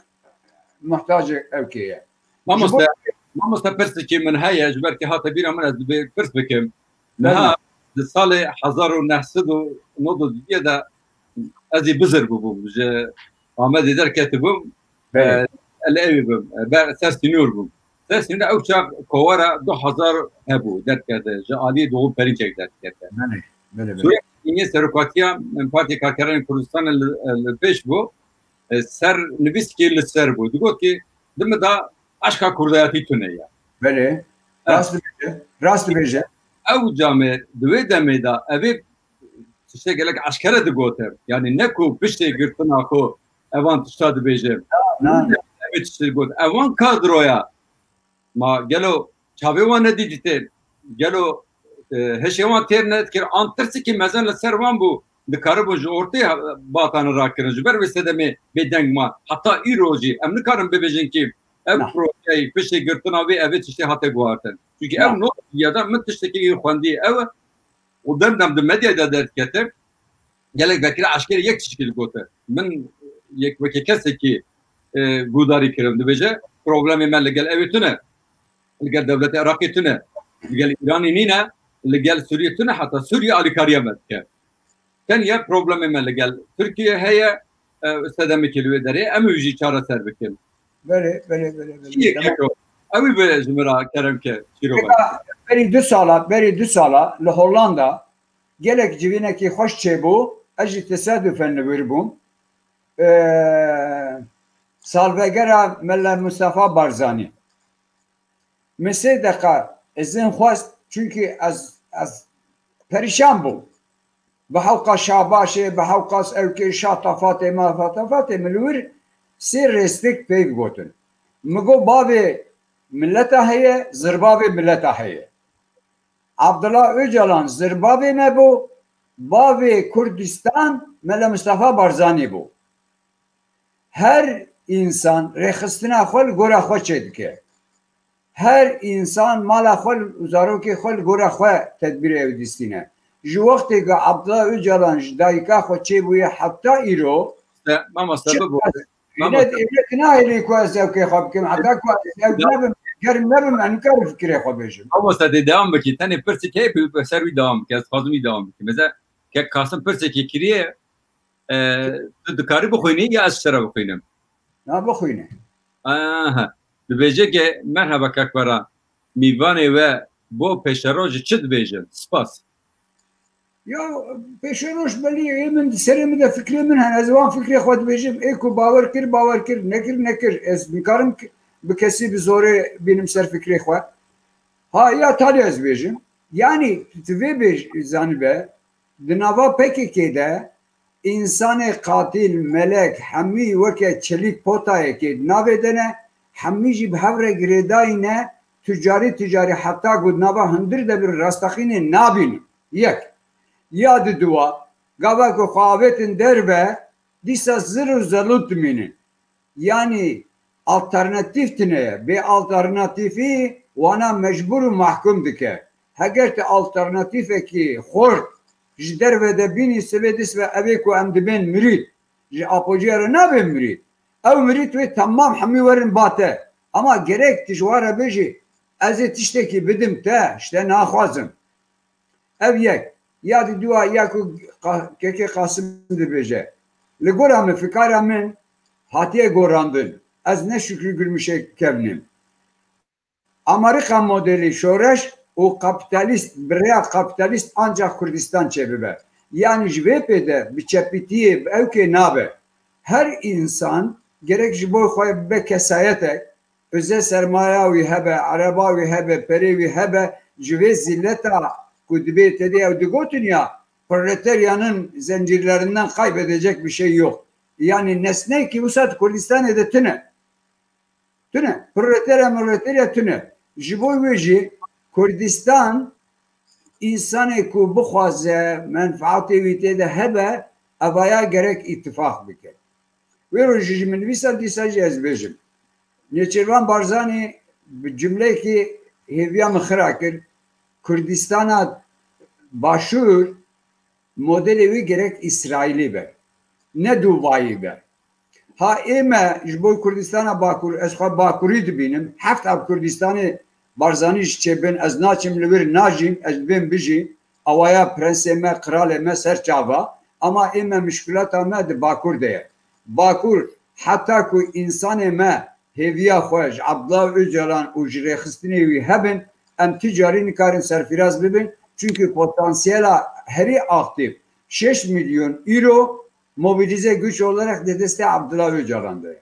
muhtacê ewkê ye. Mamoste, mamoste, pirsîkê min heye, ji ber ke hate bîra min, ez dibê pirs bikim. Niha di salê hezar û neh sed û nod û duyê de ez ê bizir bûbûm. Ji Amedê derketibûm. Belê. E, li ewê bûm. E, ber ser sînor bûm. Ser sînor ew çax kovara du hezar hebû, derdikete. Ji aliyê Doğu Perinçek derdikete. Belê, belê, belê. Sûriyê, serokatiya Partiya Karkeranê Kurdistanê li, li pêş bû. E, ser nivîskê li ser bû. Digot ki, di min de eşqa kurdayatî tune ye. Belê. Rast dibêje. Rast dibêje. Ew camê, di wê demê de, evê tiştê gelek eşkere digote. Yani ne ku piştê girtina xwe evan tişta dibêje. Na, na. Evê tiştê digot. Evan kadroya. Ma gelo çavê wan nedîdîtê? Gelo, e, hişê wan têr nedikir? An tirsikî mezin li ser wan bû, dikaribûn ji ortê batan rakirin. Ji ber vê sedemê bêdeng man. Heta îro jî em nikarin bibêjin ki ev projeyê piştê girtina vê, evê tiştê hate guhartin. Çünkü ev not ya da min tiştekî xwendî ew û dem dem di medyayê de derdikete. Gelek vekirî eşkere yek tiştekî digote. Min yek weke kesekî, e, guhdarî kirin. Dibêje, problemê me li gel ewê tune, li gel dewletê Iraqê tune, li gel Îranê nîne, li gel Sûriyê tune, heta Sûriye alîkariya me dike. Tenya problemê me li gel Tirkiye heye, e, sedemekî li wê derê, em ê wî jî çareser bikin. Belê, belê, belê, belê. Kî ye keko? Ew ê bi ji min re kerem ke, çîrovan. Berî du sala, berî du sala li Hollanda gelek civînekî xweş çêbû, ez jî tesadüfen li wir bûm. Ee, salvegera Mela Mustafa Barzanî. Min sê deqa izin xwest, çunkî ez, ez perîşan bûm. Bi hewqa Şabaşê, bi hewqa ewkê Şatafatê, Mafatafatê, min li wir sê rêstik peyv gotin. Min got, bavê mileta heye, zirbavê mileta heye. Abdullah Ocalan zirbavê me bû, bavê Kurdistan Mele Mustafa Barzanî bû. Her însan rêxistina xwe li gora xwe çêdike. Her însan mala xwe û zarokê xwe li gora xwe tedbîrê ew dîstîne. Ji wextê ku Abdullah Ocalan ji dayika xwe çêbûye heta îro, Te, mamoste, çi bibo. Mamoste. Înet, înet nahêlî ku ez ew kê xwe bikim. Heta ku ez ew nebim, germ nebim, ez nikarim fikrê xwe bêjim. Mamoste, dê dewam bikî. Tenê pirsek heye, bi ser wî dewam bike. Ez dixwazim wî dewam bikim. Mesela, Kek Kasim pirsekê kiriye, e, tu dikarî bixwînî ya ez ji te re bixwînim? Na, bixwîne. Aha. Dibêje ke, merhaba Kek Baran. Mîvanê we bo pêşerojê çi dibêjin? Spas. Ya, pêşeroj belî, ê min di serê min de fikrê min hene, ez wan fikrê xwe dibêjim, ê ku bawer kir, bawer kir, nekir, nekir. Ez nikarim ki, bi kesî bi zorê bînim ser fikrê xwe. Ha, ya talê ez bêjim. Yanî, tu vê bêj-, zanibe, di nava P K K de, Însanê qatil, melek, hemî weke çelîk potayekê di navê de ne, hemî jî bi hev re girêdayî ne, tu carî tu carî heta ku di nava hundir de bin, rastexînê nabînin. Yek. Ya di dua, gava ku xwe avêtin derve, dîsa zir û zelût dimînin. Yanî alternatîf tune ye. Bê alternatîfî wana mecbûr û mahkum dike. Heger tu alternatîfekî xurt ji derve de bînî, sibê dîs ve evê ku em dibên mirît, ji apociya re nabên mirît. Ew mirît wê temam hemî werin ba te. Ama gerek tu ji wan re bêjî, ez ê tiştekî bidim te, ji te naxwazim. Ev yek. Ya di dua ya ku Qa-, Kekê Qasim dibêje. Li gora min, fikara min hatiye gorandin. Ez ne Şükrü Gülmüş'e kevnim. Amarîka modelî şoreş û kapîtalîst, bi rêya kapîtalîst ancax Kurdistan çêbibe. Yanî ji vê pê de bi çepîtiyê, bi ewkê nabe. Her însan gerek ji bo xwe bibe kesayetek, özel sermaya wî hebe, ereba wî hebe, perê wî hebe, ji vê zîlleta ku dibê tedê ew digotin ya, proletaryanın zincirlerinden kaybedecek bir şey yok. Yani nesneyekî wisa di Kurdistanê de tune. Tune. Proletarya, proletarya tune. Ji bo wê jî Kurdistan, însanê ku bixwaze menfaatê wî tê de hebe, evaya gerek îtifaq bike. Wê rojê ji min nivîsa, dîsa jî ez bêjim. Nêçîrvan Barzanî bi cumleyekî hêviya min xira kir. Kurdistana Başûr Modelê wî gerek Îsraîlî be, ne Dubayî be. Ha ê me ji bo Kurdistana Bakur, ez xwe Bakurî dibînim, heft ab Kurdistanê Barzanî ji çêbin, ez naçim li wir najîm, ez dibêm bijî, awaya prensê me, qiralê me ser çava, ama ê me muşkilata me di Bakur de ye. Bakur, heta ku însanê me hêviya xwe ji Abdullah Ocalan û ji rêxistinê wî hebin, em ti carî nikarin serfiraz bibin, çunkî potansiyela herî aktîf şeş milyon euro mobilize güç olarak di destê Abdullah Ocalan de ye.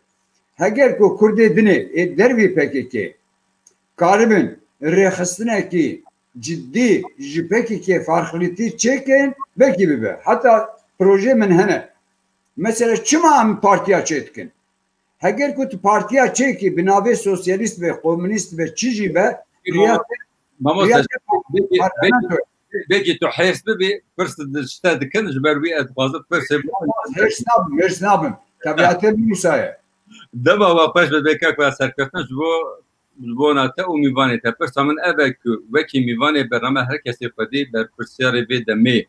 Heger ku Kurdê dinê ê dervî P K K karibin rêxistinekî cidî ji P K K farklîtî çêkin, belkî bibe. Heta proje min hene. Mesela çima em partiya çêdikin? Heger ku tu partiya çêkî bi navê sosyalîst be, komûnîst be, çi jî be, riya te, Mamoste, riya te belkî, parlamentoyê. Belkî tu hêrs bibî, pirs di-, ji te dikin, ji ber wî ez dixwazim pirsê Hêrs nabim, hêrs nabim. Tebiatê min wisa ye. Dema we xweş be, bê kak we serkeftin ji bo, ji bona te û mîvanê te. Pirsa min ev e ku wekî mîvanê bername her kesê xwedî berpirsyarê vê demê.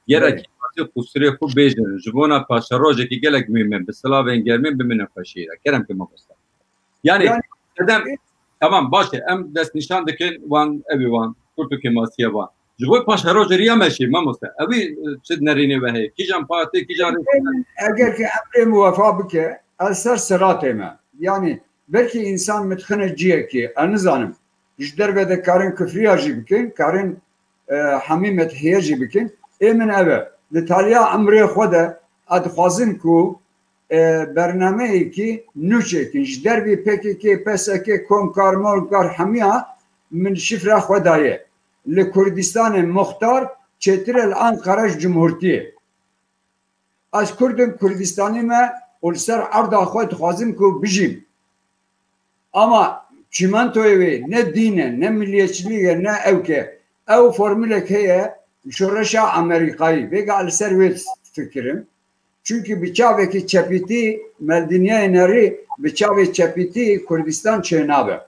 Gerek Belê. Qasî qusûrê xwe bêjin. Ji bona paşerojekî gelek muhîm e. Bi silavên germîn bimînin xweşiyê de. Kerem ke mamoste. Yani, Yani, sedem, e- tamam, baş e. Em destnîşan dikin wan, evî wan. Kurtûkê masiye wan. Ji bo paşerojê riya me şî, mamoste. Ewî, e, çi nerînê we heye? Kîjan partî, kîjan rêk? Eger ki emrê min wefa bike, ez ser siratê me. Yani, belkî însan min dixine ciyekê, ez nizanim. Ji derve de karin kifriya jî bikin, karin, e, hemî medhiye jî bikin. Ê min ev e. Li taliya emrê xwe de ez dixwazim ku, e, bernameyekî nû çêkin. Ji dervî P K K, P S K, Komkar, Molkar hemiya min şifra xwe daye. Li Kurdistanê muxtar çêtir e li Ankara ji cumhurtiyê. Ez Kurd im, Kurdistanî me û li ser erda xwe dixwazim ku bijîm. Ama çîmentoyê wê ne dîn e, ne milliyetçilîk e, ne ewk e. Ew formulek heye, şoreşa Amerîkayî. Vêga li ser wê fikirim. Çunkî bi çavekî çepîtî me li dinyayê nerî, bi çavê çepîtî Kurdistan çênabe.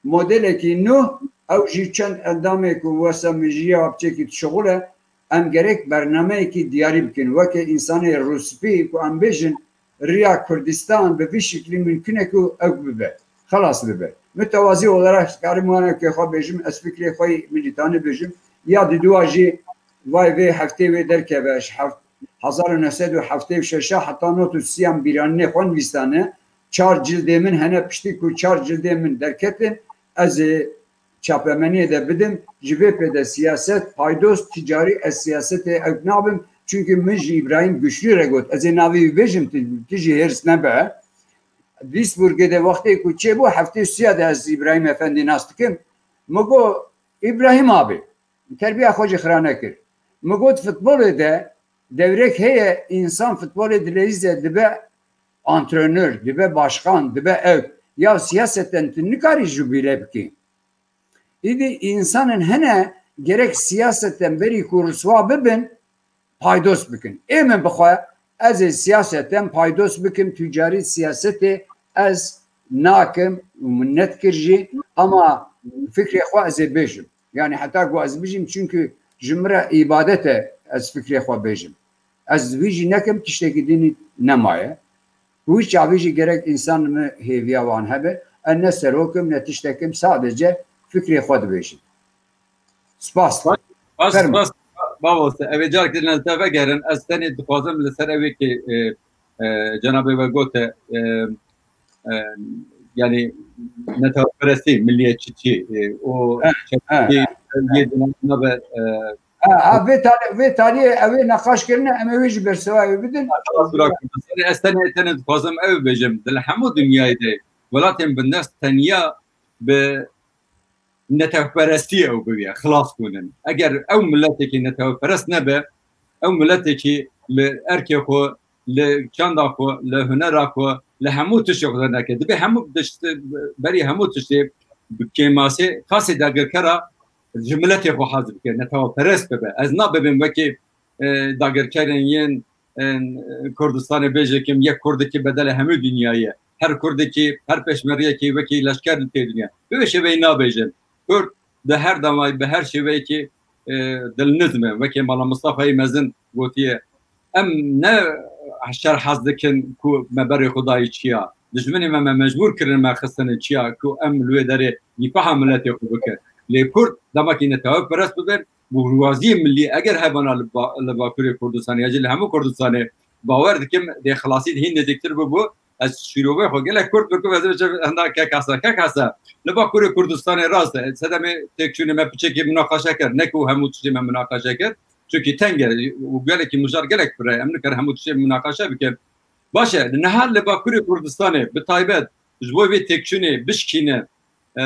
Modelekî nû, ew jî çend endamê ku wesa min jî ya biçekî dişixule, em gerek bernameyekî diyarî bikin. Weke însanê rûspî ku em bêjin, riya Kurdistan bi vî şiklî mumkin e ku ew bibe. Xelas bibe. Mitewazî olarak karim wana ke xwe bêjim, ez fikrê xwe yî milîtanî bêjim. Ya diduwa jî vay vê heftê wê derkeve, ji heft-, hezar û neh sed û heftê û şeş heta not û sî em bîranînê xwe nivîsane. Çar cildê min hene, piştî ku çar cildê min derketin, ez ê çapemeniyê de bidim, ji vê pê de siyaset, paydos, ticarî, ez siyasetê ewk nabim. Çunkî min ji Îbrahîm Güçlü re got, ez ê navê wî bêjim, tu, tu jî hêrs nebe. Duisburgê de wextê ku çêbû, heftê û sîya de ez Îbrahîm Efendî nas dikim. Min got, Îbrahîm abi, terbiya xwe jî xira nekir. Min got, futbolê de dewrek heye, însan futbolê dileyîze dibe antrenör, dibe başkan, dibe ewk. Ya siyaseten tu nikarî jubîle bikî. Îdî însanên hene gerek siyaseten berî ku riswa bibin, paydos bikin. Ê min bixwe, ez ê siyaseten paydos bikim, tûcarî siyasetê ez nakim û min nedikir jî, ama fikrê xwe ez ê bêjim. Yani heta ku ez bijîm, çunkî ji min re îbadet e ez fikrê xwe bêjim. Ez vî jî nekim, tiştekî din nemaye. Wî çavî jî gerek însan min hêviya wan hebe. Ez ne serok im, ne tiştek im, sadece fikrê xwe dibêjim. Spas. Spas, Fermo. Spas, Bavos. Ev ê carek din li te vegerin. Ez tenê dixwazim li ser ewê ki, e, e, cenabê we gote, e, e, yani neteweperestî, milliyetçî, e, o He, he, çekî he. Yê din nabe, e, Ha, ha, vê talê, vê taliyê ew ê neqaş kirine, em ê wê jî bersiva wê bidin. Xelas bira Kurdistanê. Ez tenê, tenê dixwazim ew bêjim. Di li hemû dinyayê de welatên bindest tenya bi netewperestiyê ew biviya, xilas bûnin. Eger ew miletekî netewperest nebe, ew miletekî li erkê xwe, li çanda xwe, li hunera xwe, li hemû tiştê xwe derneke. Dibê hemû tişt, berî hemû tiştê bi kêmasê xasê dagirkera ji miletê xwe hazir bike, netewaperest bibe. Ez nabibim wekî, e, dagirkerên yên, e, Kurdistanê bêje kim, yek Kurdekî bedelê hemû dinyayê ye. Her Kurdekî, her pêşmergeyekî wekî leşker li tê dinya. Bi vê şêveyî nabêjin. Kurd di her demay, bi her şêweyekî e, dilnizm e. Wekî Mala Mistafayê mezin gotiye, em ne şer hez dikin ku me berê xwe dayî çiya. Dijminê me, me mecbûr kirin me xistine çiya ku em li wê derê dîfaha miletê xwe bikin. Lê Kurd dema ku netewperest bibin, burjwaziyê millî eger hebana li ba-, li Bakurê Kurdistanê ya jî li hemû Kurdistanê bawer dikim dê xilasî hîn nêzîktir bibû. Ez şîrovê xwe gelek kurt bikim, ez ê biçim henda kek Hesen. Kek Hesen, li Bakurê Kurdistanê rast e. Sedemê têkçûnê me piçekê minaqeşe kir. Ne ku hemû tiştê me minaqeşe kir. Çunkî teng e û gelekî mijar gelek pir e. Em nikarin hemû tiştê minaqeşe bikin. Baş e, niha li Bakurê Kurdistanê bi taybet ji bo vê têkçûnê bişkîne, e,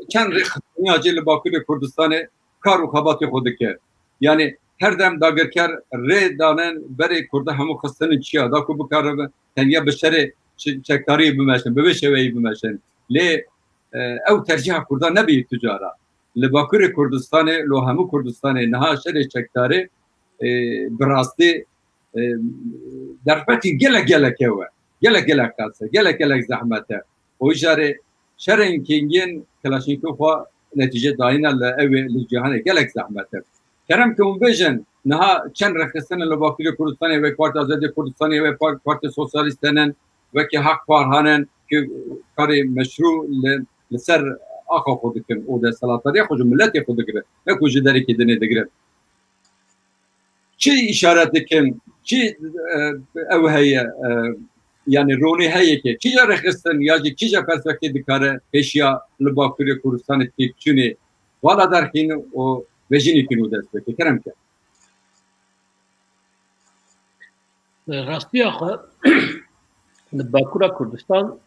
çend rêxistiniya cê li Bakurê Kurdistanê kar û xebatê xwe dike. Yanî her dem dagirker rê danin berê Kurda hemû xistinin çiya da ku bikaribin tenya bi şerê çi-, çekdariyê bimeşin, bi vê şêweyî bimeşin. Lê, e, ew tercîha Kurda nebî tu cara. Li Bakurê Kurdistanê, lo hemû Kurdistanê niha şerê çekdarê, e, bi rastî, e, derfetî gelek gelek ew e. Gelek gelek qas e, gelek gelek zehmet e. Û îcarê şerên kengên Kilaşnîkov xwe netîce dayîne li ew ê li cîhanê gelek zehmet e. Kerem ke hûn bêjin, niha çend rêxistinên li Bakurê Kurdistanê wek Partiya Azadiyê Kurdistanê, wek Par-, Partiya Sosyalîst henin, wekî Haq Parhan in, ku karê meşrû li, li ser axa xwe dikin û desthilatdariya xwe ji miletê xwe digirin, ne ku ji derekî dinê digirin. Çi îşaret dikin, çi, e, ew heye, e, yanî ronî heye ke kîja rêxistin ya jî kîja perspektîf dikare pêşiya li Bakurê Kurdistanê têkçûnê vala derxîn û vejînê kîn û dest pê ke? Kerem ke. Rastiya xwe li Bakura Kurdistan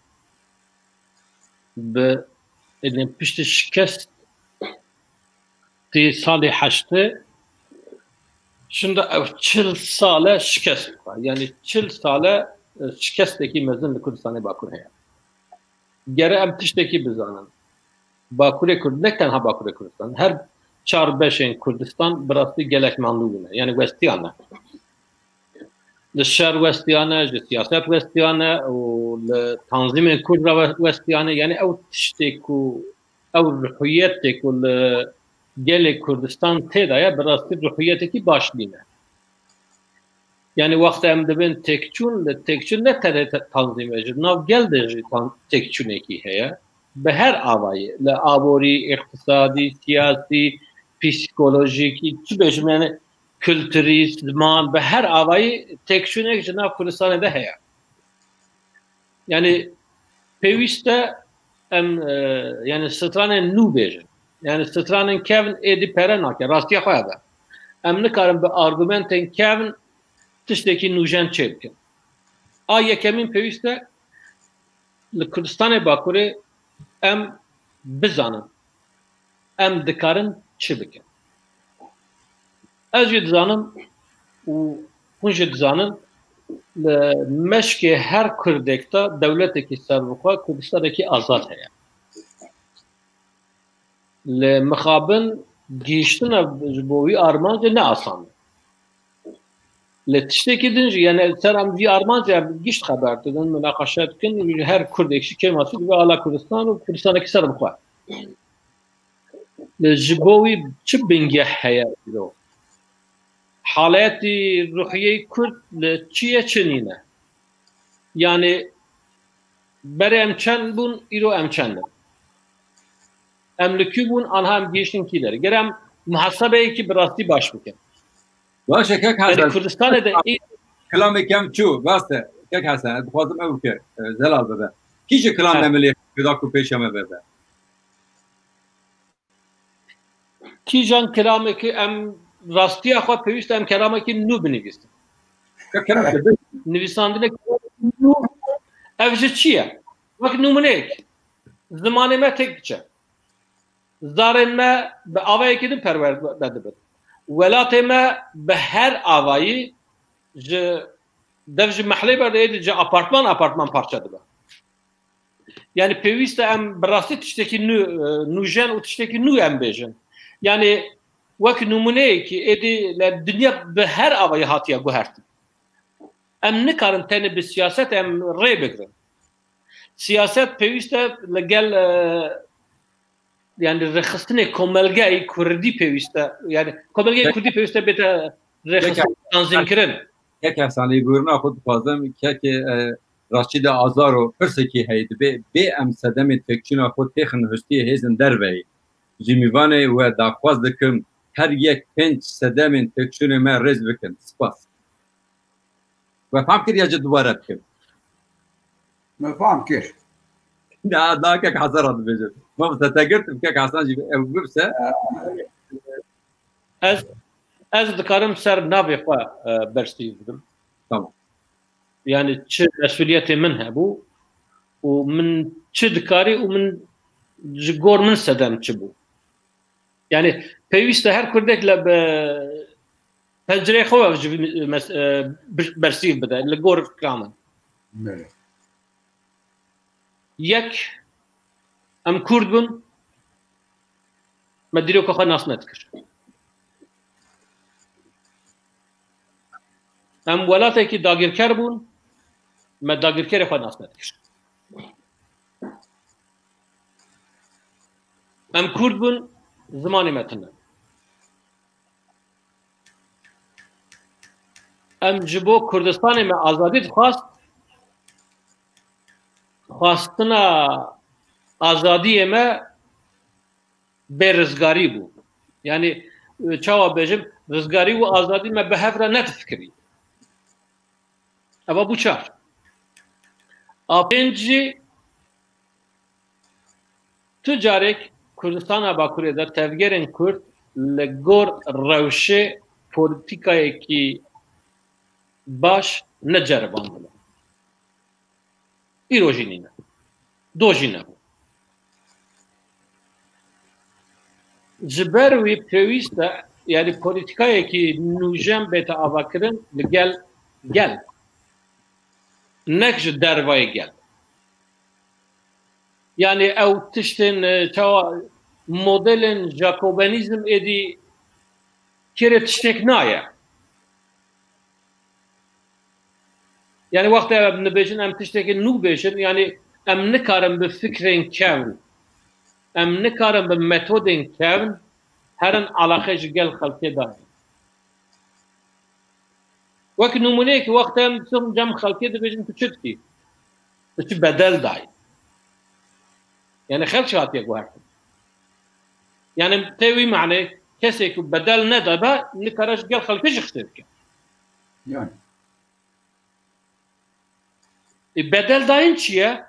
bi, êdî piştî şikest tê salê heştê, şinda ev çil sal e şikest dixwe. Yanî çil sal e, e, şikestekî mezin li Kurdistanê Bakur heye. Gere em tiştekî bizanin. Bakurê Kurd, ne tenha Bakurê Kurdistan, her çar beşên Kurdistan bi rastî gelek mandû bûne. Yanî westiyane. Li şer westiyane, ji siyaset westiyane û li tanzîmên Kurd re we-, westiyane. Yanî ew tiştê ku, ew ruhiyetê ku li gelê Kurdistan tê de ye, bi rastî ruhiyetekî baş nîne. Yanî wextê em dibên têkçûn, li têkçûn ne tenê te-, tanzîm e, ji nav gel de jî tan-, têkçûnekî heye. Bi her avayî, li aborî, îqtisadî, siyasî, psîkolojîkî, çi bêjim, yanî kulturî, ziman, bi her avayî têkçûnek ji nav Kurdistanê de heye. Yanî pêwîst e em, e, yanî stranên nû bêjin. Yanî stranên kevn êdî pere nake, rastiya xwe ev e. Em nikarin bi argumentên kevn tiştekî nûjen çêbikin. A yekemîn pêwîst e li Kurdistanê Bakurê em bizanin, em dikarin çi bikin. Ez jî dizanim û hûn jî dizanin, li meşkê her Kurdek de dewletekî serbixwe, Kurdistanekî azad heye. Li mixabin gihîştina ji bo wî armancê ne asan e. Li tiştekî din jî, yanî ser em vî armancê em gişt xeber didin, minaqeşe dikin, her Kurdek jî kêmasî dibe ala Kurdistan û Kurdistanekî serbixwe. Li ji bo wî çi bingeh heye îro? Haletî ruhiyê Kurd li çi ye, çi nîne? Yanî berê em çend bûn, îro em çend in? Em li kû bûn, anha em gihiştin kî derê? Ger em muhasebeyekî bi rastî baş bikin. Baş e, kek Hesen. Yanî Kurdistanê de î- Kilamê kem çû, rast e. Kek Hesen, ez dixwazim ew ke, e, zelal bibe. Kî ji kilam He. me milê da ku pêşe me bebe? Kîjan kilamekî em rastiya xwe pêwîst e em kelamekî nû binivîsin. Ke kerem ke, Nivîsandinekî nû, ev ji çi ye? Wek nûmuneyek, zimanê me têk diçe. Zarên me bi avayekî din perwerde dibin. Welatê me bi her avayî ji dev ji mehlê berde êdî ji apartman apartman parçe dibe. Yanî pêwîst e em bi rastî tiştekî nû, e, nûjen û tiştekî nû em bêjin. Yanî wek nûmuneyekî êdî li dinya bi her avayî hatiye guhertin. Em nikarin tenê bi siyaset em rê bigrin. Siyaset pêwîst e li gel, e, Yani rêxistinê komelgeyê kurdî pêwîst e. Yani komelgeyê kurdî pêwîst e bête rêxistin, tanzîmkirin. Kek Hesanî, bûrina xwe dixwazim, kekê, e, Raşîda Azaro pirsekî heye, dibê bê em sedemên têkçûna xwe têxin hustiyê hêzên derveyî. Ji mîvanê we daxwaz dikim, her yek pênc sedemên têkçûnê me rêz bikin. Spas. We fam kir ya jî dubare bikim? Me fam kir. Da, da kek Hesen re dibêjim. Mamoste, te girt, kek Hesen jî ew bibse. Ez, ez dikarim ser navê xwe, e, bersîv bidim. Tamam. Yani çi mesuliyetê min hebû û min çi dikarî û min ji gor min sedem çi bû. Yani pêwîst e her kurdek le bi pencereyê xwe ji vî mes-, e, bir-, bersîv bide li gor fikranan. Belê. Yek, em kurd bûn, me dîroka xwe nas nedikir. Em welatekî dagirker bûn, me dagirkerê xwe nas nedikir. Em kurd bûn, zimanê me tune. Em ji bo Kurdistanê me azadî dixwast, xwastina azadiyê me bê rizgarî bû. Yani, çawa bêjim, rizgarî û azadî me bi hev re nedifikirî. Eva bû çar. A pênc jî, tu carek Kurdistana Bakurê de tevgerên Kurd li gor rewşê polîtîkayekî baş neceribandine. Îro jî nîne. Do jî nebû. Ji ber wî pêwîst e, yani polîtîkayekî nûjen bête avakirin li gel gel. Nek ji dervayê gel. Yani ew tiştên, e, çawa modelên Jakobenîzm êdî kêrê tiştek naye. Yani wextê em nibêjin, em tiştekî nû bêjin, yani em nikarin bi fikrên kevn, em nikarin bi metodên kevn herin alaxê ji gel xelkê dayê. Wek nimûneyekî, wextê em diçin cem xelkê dibêjin, tu çi dikî? Tu çi bedel dayî? Yani xelk hatiye guhertin. Yani tê wî manê kesê ku bedel nedabe, nikare ji gel xelkê jî qisê bike. Yani. E, bedel dayîn çi ye?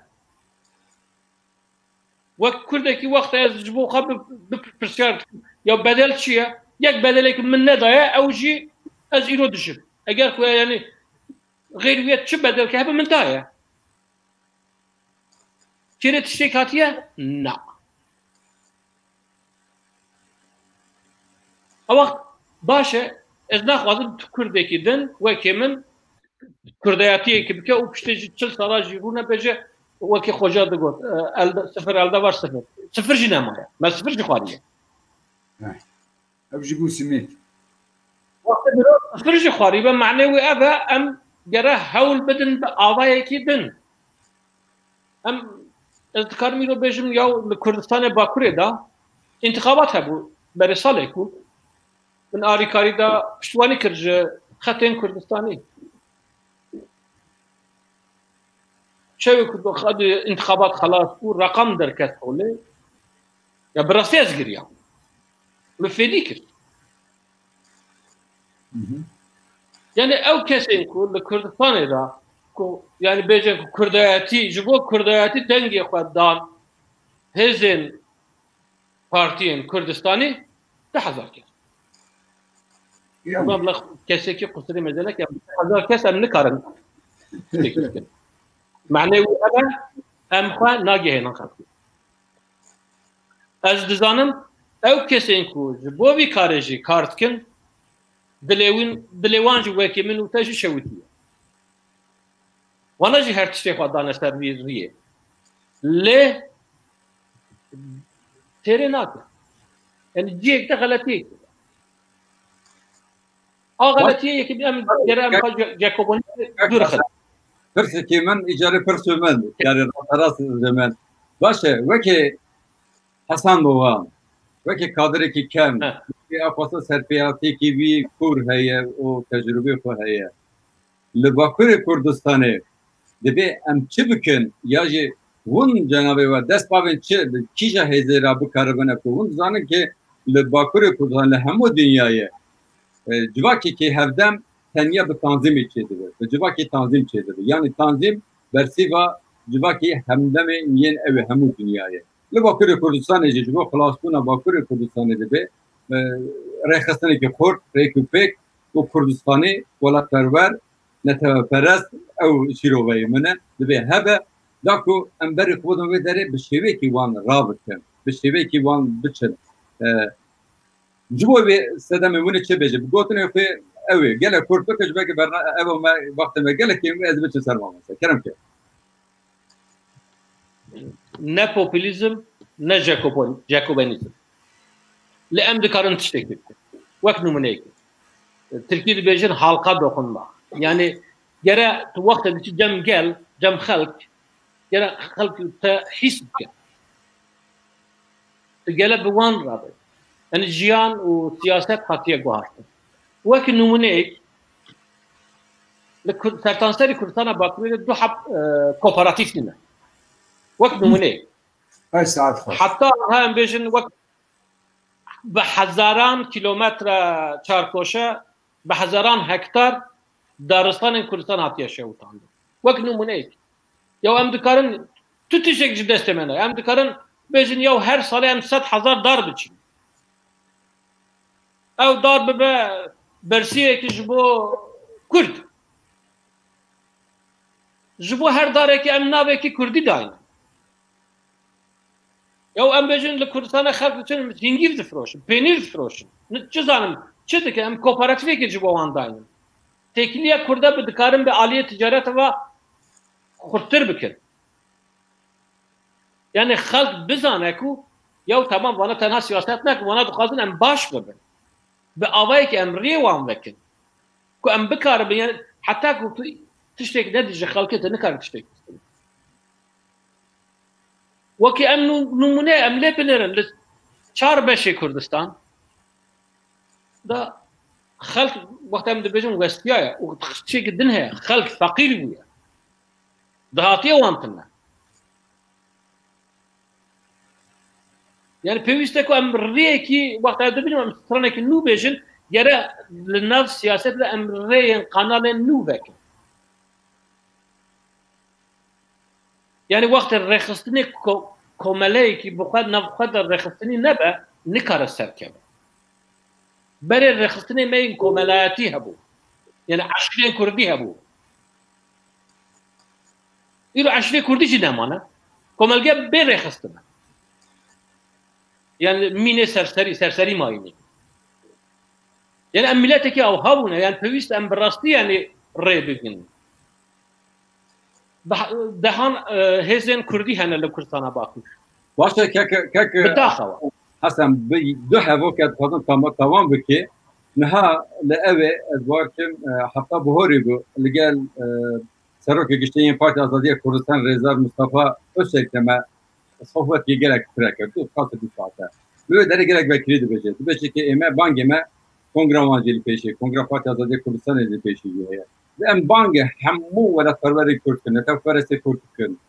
Wek kurdekî wextê ez ji bo xwe bi, bi pirsyar dikim, ya bedel çi ye? Yek bedelê ku min nedaye, ew jî ez îro dijim. Eger ku, yani, xêr wê çi bedelke hebe min daye. Kêrê tiştek hatiye? Na. Ew wext baş e, ez naxwazim tu kurdekî din wekî min kurdayetiyekî bike û piştê jî çil sala jî rûne bêje, wekî Xoca digot, e, elde, sifir elde var sifir. Sifir jî nemaye. Me sifir jî xwariye. Heh. Ev jî bû simêk. Wextê mirov sifir jî xwarî be, manê wê ev e, em gere hewl bidin bi avayekî din. Em, ez dikarim îro bêjim, ya li Kurdistanê Bakurê de întixabat hebû, berê salê ku min alîkarî de piştvanî kir ji xetên Kurdistanî. Çewê ku xwe di întixabat xelas bû, reqam derket holê. Ya bi rastî ez giriyam. Min fêdî kir. Hı hı. Yani ew kesên ku li Kurdistanê de ku, yani bêjin ku kurdayetî, ji bo kurdayetî dengê xwe dan hêzên partiyên Kurdistanî, du hezar kes. Ya. Bab, la kesekî qusurê me de neke, du hezar kes em nikarin. Manê wî ev e, em xwe nagihênin xelkê. Ez dizanim, ew kesên ku ji bo vî karê jî kar dikin, dilê wîn, dilê wan jî wekî min û te jî şewitiye. Wana jî her tiştê xwe dane ser vî riyê. Lê têrê nake. Yani cihek de xeletiyek. A xeletiyê yekî em gere em xwe ce-, Jacobonî dûr xin. Pirsekî min, îcarê pirsû min, yani rasterast ji min. Baş e, wekî Hesen Dogan, weke kadirêkî kem, wekî ewqasa serpêhatiyekî wî kûr heye û tecrûbê xwe heye. Li Bakurê Kurdistanê divê em çi bikin ya jî hûn cenabê we dest bavên çi, bi kîja hêzê re bikaribin, ku hûn dizanin ke li Bakurê Kurdistanê, li hemû dinyayê, e, civakekî hevdem tenya bi tanzîmê çêdibe, bi civakê tanzîm çêdibe. Yanî tanzîm bersîva civakê hevdemê yên ew ê hemû dinyayê. Li Bakurê Kurdistanê jî ji bo xilasbûna Bakurê Kurdistanê dibe, e, rêxistinekî xurt, rêk û pêk û Kurdistanî, welatperwer, neteweperest, ew şîroveyê min e, divê hebe, da ku em berê xwe bidin wê derê, bi şêweyekî wan rabikin, bi şêweyekî wan biçin. E, ji bo wê sedemê winê çi bêje? Bi gotinê xwe ew ê. Gelek kurt bike, ji belkî berna-, ev me, wextê me gelek kêm, ez biçim ser mamoste. Kerem ke. Ne populizm, ne Jacobo-, Jacobenizm. Li em dikarin tiştekî bikin. Wek nûmuneyekê. Tirkî dibêjin halka dokunma. Yani gere tu wextê diçî cem gel, cem xelk, gere xelk te hîs bike. Tu gele bi wan rabe. Yani jiyan û siyaset hatiye guhartin. Wek nûmuneyek, li Kur-, sertanserî Kurdistana Bakurê de du heb, e, kooperatif hene. Wek nûmuneyek. Her saet xweş. Heta niha em bêjin wek bi hezaran kilometre çarkoşe, bi hezaran hektar daristanên Kurdistan hatiye şewitandin. Wek nûmuneyek. Ya em dikarin, tu tiştek ji destê me ne. Em dikarin bêjin ya her salê em sed hezar dar biçin. Ew dar bibe bersiyekî ji bo Kurd. Ji bo her darekî em navekî Kurdî dayne. Ya em bêjin li Kurdistanê xelk diçin hingîv difiroşin, pênîr difiroşin. Ni çi zanim, çi dikin, em kooperatifekê ji bo wan daynin. Têkiliya Kurda bi dikarin bi aliyê ticarete ve xurttir bikin. Yani xelk bizane ku ya tamam vana tenha siyaset nake, vana dixwazin em baş bibin. Bi avayekî em rê wan vekin. Ku em bikaribin, yani heta ku tu tiştek nedî ji xelkê te nikare tiştek. Wekî em nû-, nûmûne em lê binêrin li çar beşê Kurdistan da xelk wexta em dibêjin westiyaye û tiştekî din heye, xelk feqîr bûye. Dihatiye wan tune. Yani pêwîst e ku em rêyekî wexta dibînin em stranekî nû bêjin, gere li nav siyaset de em rêyên qanalên nû vekin. Yani wextê rêxistinê ko-, komeleyekî bi xwe nav xwe de rêxistinî nebe, nikare serkeve. Berê rêxistinê me yên komelayetî hebû. Yani eşîrên kurdî hebû. Îro eşîrê kurdî jî nemane. Komelge bê rêxistin e. Yani mînê serserî, serserî mayînê. Yani em miletekî ewha bûne. Yani pêwîst em bi rastî yani rê bigin. Dah-, dehan, e, hêzên kurdî hene li Kurdistana Bakur. Baş e, kek, kek, Bi daxewa. Hesen, bi du hevo ke dixwazim tama-, tamam bike. Niha li ev ê, ez bawer kim, e, hefta bihorî bû. Li gel, e, Serokê Giştî yên Partiya Azadiya Kurdistan Rêzdar Mustafa Özçelik de me sohbetê gelek fireh kir. Du, qasî du saete. Li wê derê gelek vekirî dibêje. Dibêje ke ê me bangê me kongra wan jî li pêşê, kongra Partiya Azadiya Kurdistanê li pêşê jî heye. Em bangê hemû welatperwerên Kurd dikin, netewperestê Kurd dikin,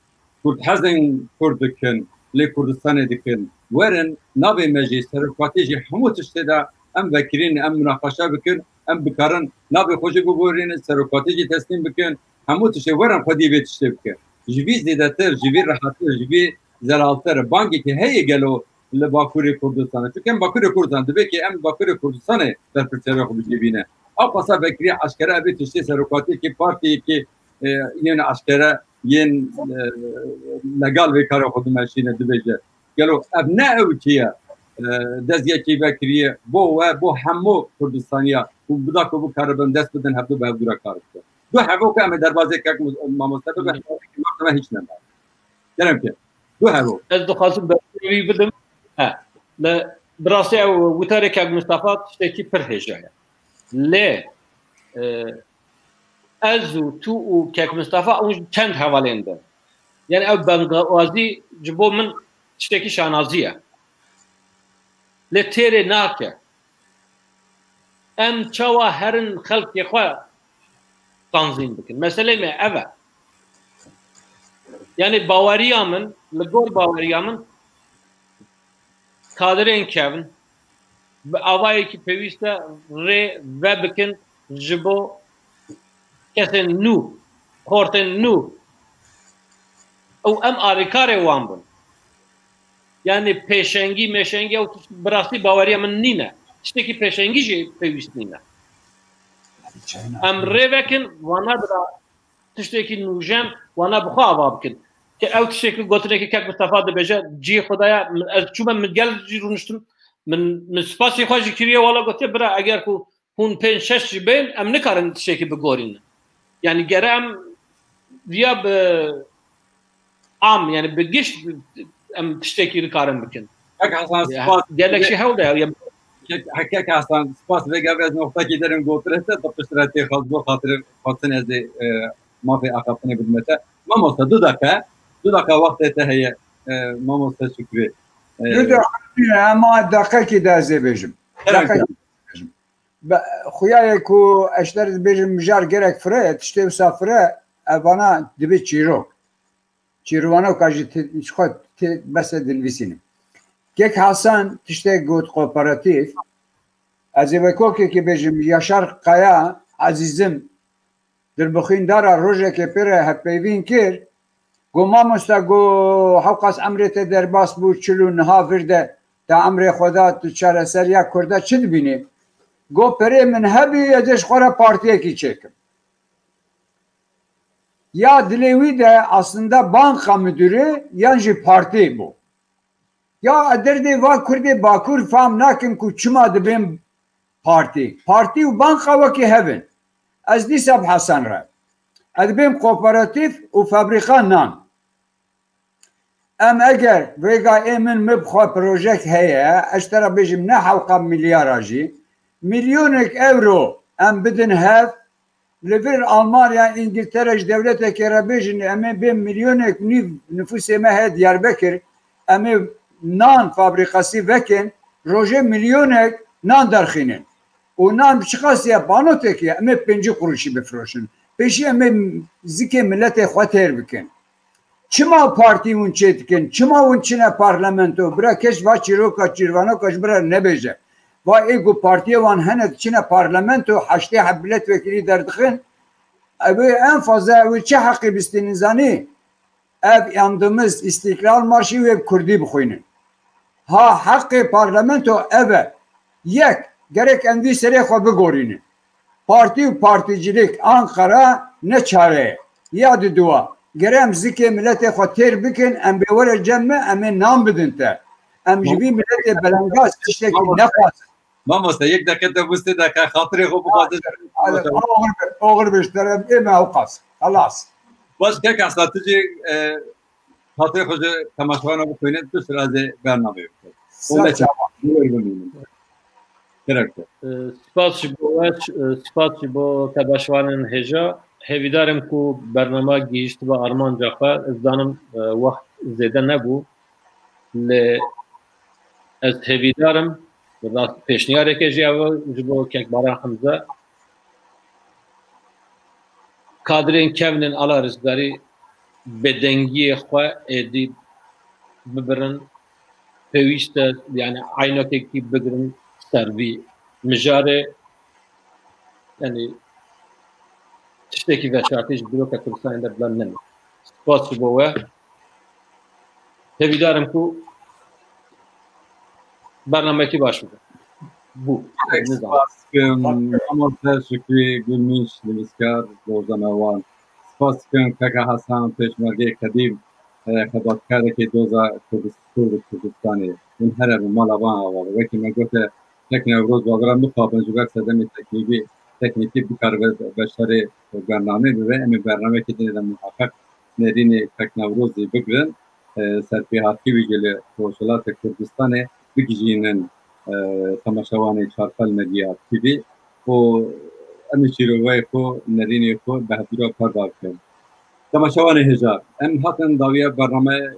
Kurd hezên Kurd dikin, lê Kurdistanê dikin. Werin navê me jî, serokatî jî hemû tiştê de em vekirîn, em munaqeşe bikin, em bikarin navê xwe jî bigorînin, serokatî jî teslîm bikin, hemû tiştê werin xwedî vê tiştê bikin. Ji vî zêdetir, ji vî rehetir, ji vî zelaltir bangekî heye gelo li Bakurê Kurdistanê. Çunke em Bakurê Kurdistanê, divê ke em Bakurê Kurdistanê berpirsiyariya xwe bicêbîne. Ew qasa vekirî eşkere evê tiştê serokatiyekî partiyekî, e, yên eşkere yên, e, legal vê karê xwe dimeşîne, dibêje. Gelo ev ne ew çi ye? E, dezgekî vekiriye bo we, bo hemû Kurdistaniya û bida ku bikaribin dest bidin hevdu bi hevdu re kar bikin. Du hevo ku em ê derbazê kek mamoste bibe, me hiç neme. Kerem ke. Du hevo. Ez dixwazim berpirê wî bidim. He. Li, bi rastî ew witêrê kek Mistefa tiştekî pir hêja ye. Lê, e, ez û tu û kek Mistefa û çend hevalên din. Yani ew bangewazî ji bo min tiştekî şanazî ye. Lê têrê nake. Em çawa herin xelkê xwe tanzîm bikin? Meselê me ev e. Yani baweriya min, li gor baweriya min, kadirên kevn bi avayekî pêwîst e rê vebikin ji bo kesên nû, xortên nû û em alîkarê wan bin. Yani pêşengî, mêşengî ew tişt bi rastî baweriya min nîne. Tiştekî pêşengî jî pêwîst nîne. Em rê vekin, wana bira tiştekî nûjen, wana bi xwe ava bikin. Ke ew tiştekî gotinekî kek Mistefa dibêje, cihê xwe daye, min, ez çûme, min gel jî rûniştim, min, min spasî xwe jî kiriye, wala gotiye, bira, eger ku hûn pênc şeş jî bên, em nikarin tiştekî bigorînin. Yani gere em viya bi am, yani bi gişt em tiştekî nikarin bikin. Kek Hasan, spas. Gelek jî hewl de ya. Kek, Kek Hasan, spas, vê gavê ez noxtekî derim gotire te, bi piştre tê xwest bo xatirê xwestin ez ê, e, mafê axaftinê bidime te. Mamoste, du deqe, du deqe wextê te heye, e, mamoste Şükrü. E, Du deqe nîne, ema deqekî de ez ê bêjim. Kerem, Deqekî kerem. Be-, xuya ye ku ez ji te re dibêjim, mijar gerek fire, tiştê wisa fire, evana dibe çîrok. Çîrwanoka jî ti-, ji xwe ti-, bes e dinivîsînim. Kek Hasan tiştek got kooperatif. Ez ê wekokekê bêjim, Yaşar Kaya ezîzim, dilbixwîndara rojekê pê re hevpeyvîn kir, Go mamosta, go hewqas emrê te derbas bû, çil û niha vir de te emrê xwe da, tu çareseriya Kurda çi dibînî? Go perê min hebî, ez ê ji xwe re partiyekî çêkim. Ya dilê wî de aslında banka müdürü yan jî partî bû. Ya derdê va Kurdê Bakur fam nakin ku çima dibên partî. Partî û banka wekî hev in. Ez dîsa bi Hesen re. Ez dibêm kooperatif û fabrîka nan. Em eger vêga ê min, min bi xwe projek heye, ez ji te re bêjim ne hewqa milyara jî, milyonek ewro em bidin hev, li vir Almanya, Îngiltere ji dewletekê re bêjin, em ê bê milyonek nîv nifûsê me heye Diyarbekir, em ê nan fabrîkasî vekin, rojê milyonek nan derxînin. Û nan bi çiqas ye, panotekê, em ê pêncî quruşî bifroşin. Pêşî em ê zikê miletê xwe têr bikin. Çima partî hûn çê dikin? Çima hûn çine parlamento? Bira kes va çîroka, çîrvanoka ji bira nebêje. Va ê ku partiyê wan hene diçine parlamento, heştê heb milletvekilî derdixin. Ew ê en fazla ew ê çi heqî bistînin zanî? Ev yandimiz, İstiklal Marşı wê bi kurdî bixwînin. Ha, heqê parlamento ev e. Yek, gerek em vî serê xwe bigorînin. Partî û partîcilik Ankara ne çare ye. Ya diduwa, gere em zikê miletê xwe têr bikin, em bê were cem me, em ê nan bidin te. Em ji vî miletê belengaz tiştekî nexwazin. Mamoste, yek deqe te bû sê deqe, xatirê xwe bixwaze. Hadi, oxir be, oxir be ji te re, ê me ewqas. Xelas. Baş, kek Esa, tu jî, e, xatirê xwe ji temaşevanan bixwîne, tu şirazê bernameyê bike. Ser çava. Buyur bimînin. Gerek te. E, spas ji bo we, e, spas ji bo temaşevanên hêja. Hêvîdar im ku bernama gihîştibe armanca xwe. Ez zanim, e, wext zêde nebû. Lê ez hêvîdar im, rast pêşniyareke jî ev e ji bo kek Baran Hemze. Kadrên kevnên ala rizgarî bêdengiyê xwe êdî bibirin, pêwîst e, yani eynakekî bigirin ser vî mijarê, yani tiştekî veşartî ji dîroka Kurdistanê de bila neme. Spas ji bo we. Hêvîdar im ku bernameyekî baş bibe. Bû. Gelek spas dikim. Mamoste Şükrî Gülmîş, nivîskar, rojnamewan. Spas dikim keka Hasan, pêşmergeyê qedîm, e, xebatkarekî doza Kurdis-, Kurd û Kurdistanê. Hûn here bi mala van ava be. Wekî me gote, Kek Newroz, babira mixabin ji ber sedemê teknîkî, teknîkî bikaribe beşdarê bernameyê bibe. Em ê bernameyekê dinê de muheqeq nerînê Kek Newrozî bigirin. E, serpêhatî wî jî li Rojhilata Kurdistanê bigihînin, e, temaşevanê Çarpel Medya T V û em ê şîroveyê xwe, nerînê xwe bi hevdû re parve bikin. Temaşevanê hêja, em hatin dawiya bernameyê,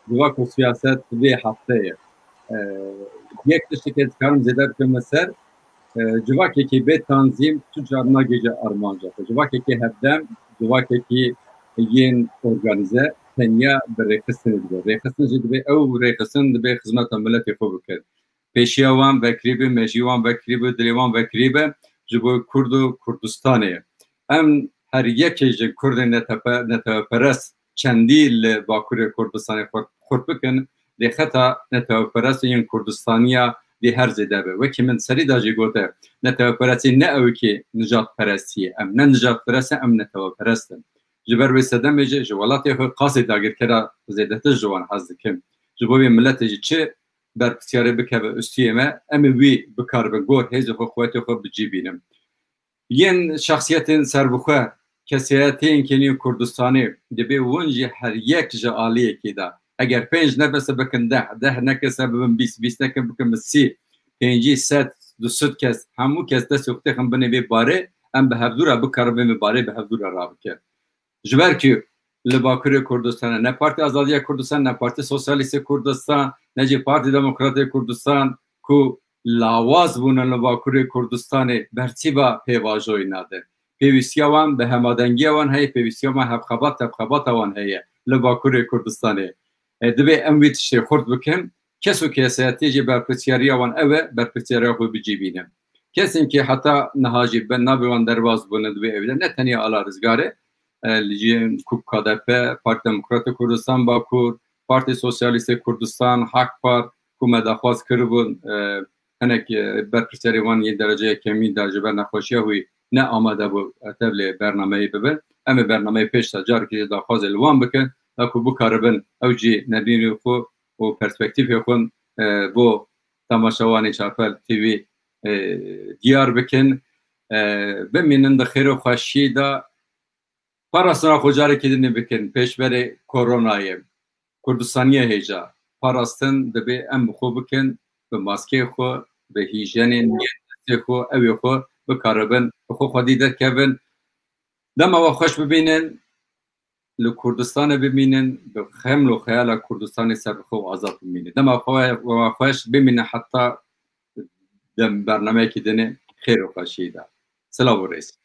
diva ku siyaset vê hefteyê E, yek tiştekê dikarim zêde bikevime ser, e, civakekî bê tanzîm tu car nagihîje armanca xwe. Civakekî hevdem, civakekî yên organîze tenya bi rêxistinê dibe. Rêxistin jî dibe, ew rêxistin dibe xizmeta miletê xwe bike. Pêşiya wan vekirî be, mejî wan vekirî be, dilê wan vekirî be, ji bo Kurd û Kurdistanê. Em her yekê ji Kurdên netepe-, neteweperest çendî li Bakurê Kurdistanê xurt, xurt bikin, lê xeta neteweperest yên Kurdistaniya dê her zêde be. Wekî min serî de jî gote, neteweperestî ne ew ki nijadperestî ye. Em ne nijadperest in, em neteweperest in. Ji ber wê sedemê jî ji welatê xwe qasê dagirkera zêdetir ji wan hez dikim. Ji bo vê miletê jî çi berpirsiyarê bikeve ustiyê me, em ê wî bikaribin gor hêzê xwe, quwetê xwe bi cî bînin. Yên şexsiyetên serbixwe, kesayetên kenî Kurdistanê, dibê win jî her yek ji aliyekê de. Eger pênc nebese bikin deh, deh nekese bibin bîst, bîst nekin bikin bi sî, pêncî, sed, du sed kes, hemû kes destê xwe têxin binê vê barê, em bi hevdû re bikaribin vê barê bi hevdû re rabikin. Ji ber ku li Bakurê Kurdistanê ne Partî Azadiya Kurdistan, ne Partî Sosyalîstê Kurdistan, ne jî Partî Demokratê Kurdistan ku lawaz bûne li Bakurê Kurdistanê bersiva pêvajoyî nadin. Pêwîstiya wan bi hemadengiya wan heye, pêwîstiya wan hevxebat, tevxebata wan heye li Bakurê Kurdistanê. E, divê em wî tiştê xurt bikin. Kes û kesayetê jî berpirsiyariya wan ew e, berpirsiyariya xwe bi cî bînin. Kesên ki heta niha jî ben navê wan derbas bûne di vê evî de, ne tenya Ala Rizgarê, e, li cî ku K D P, Partî Demokratê Kurdistan Bakur, Partî Sosyalîstê Kurdistan, Hak Par, ku me daxwaz kiribûn, e, hinek, e, berpirsiyarê wan yên derece yekemîn de ji ber nexweşiya wî ne amade bû, e, tevlê bernameyê bibin. Em ê bernameyê pêş de carekê jî daxwazê li wan bikin, da ku bikaribin ew jî nebînî xwe û perspektîfê xwe, e, bo temaşevanê Çavpel T V, e, diyar bikin. E, bimînin di xêr û xweşiyê de. Parastina xwe carekê din bikin pêşberê koronayê. Kurdistaniye hêja. Parastin dibê em bi xwe bikin, bi maskê xwe, bi hîjenên yên destê xwe, ew ê xwe bikaribin, bi xwe xwedî derkevin. Dema we xweş bibînin, li Kurdistanê bimînin, bi xeml û xeyala Kurdistanê serbixwe û azad bimînin. Dema xwe, we xweş bimînin heta dem bernameyekî dinê xêr û xweşiyê de. Silav û rêz.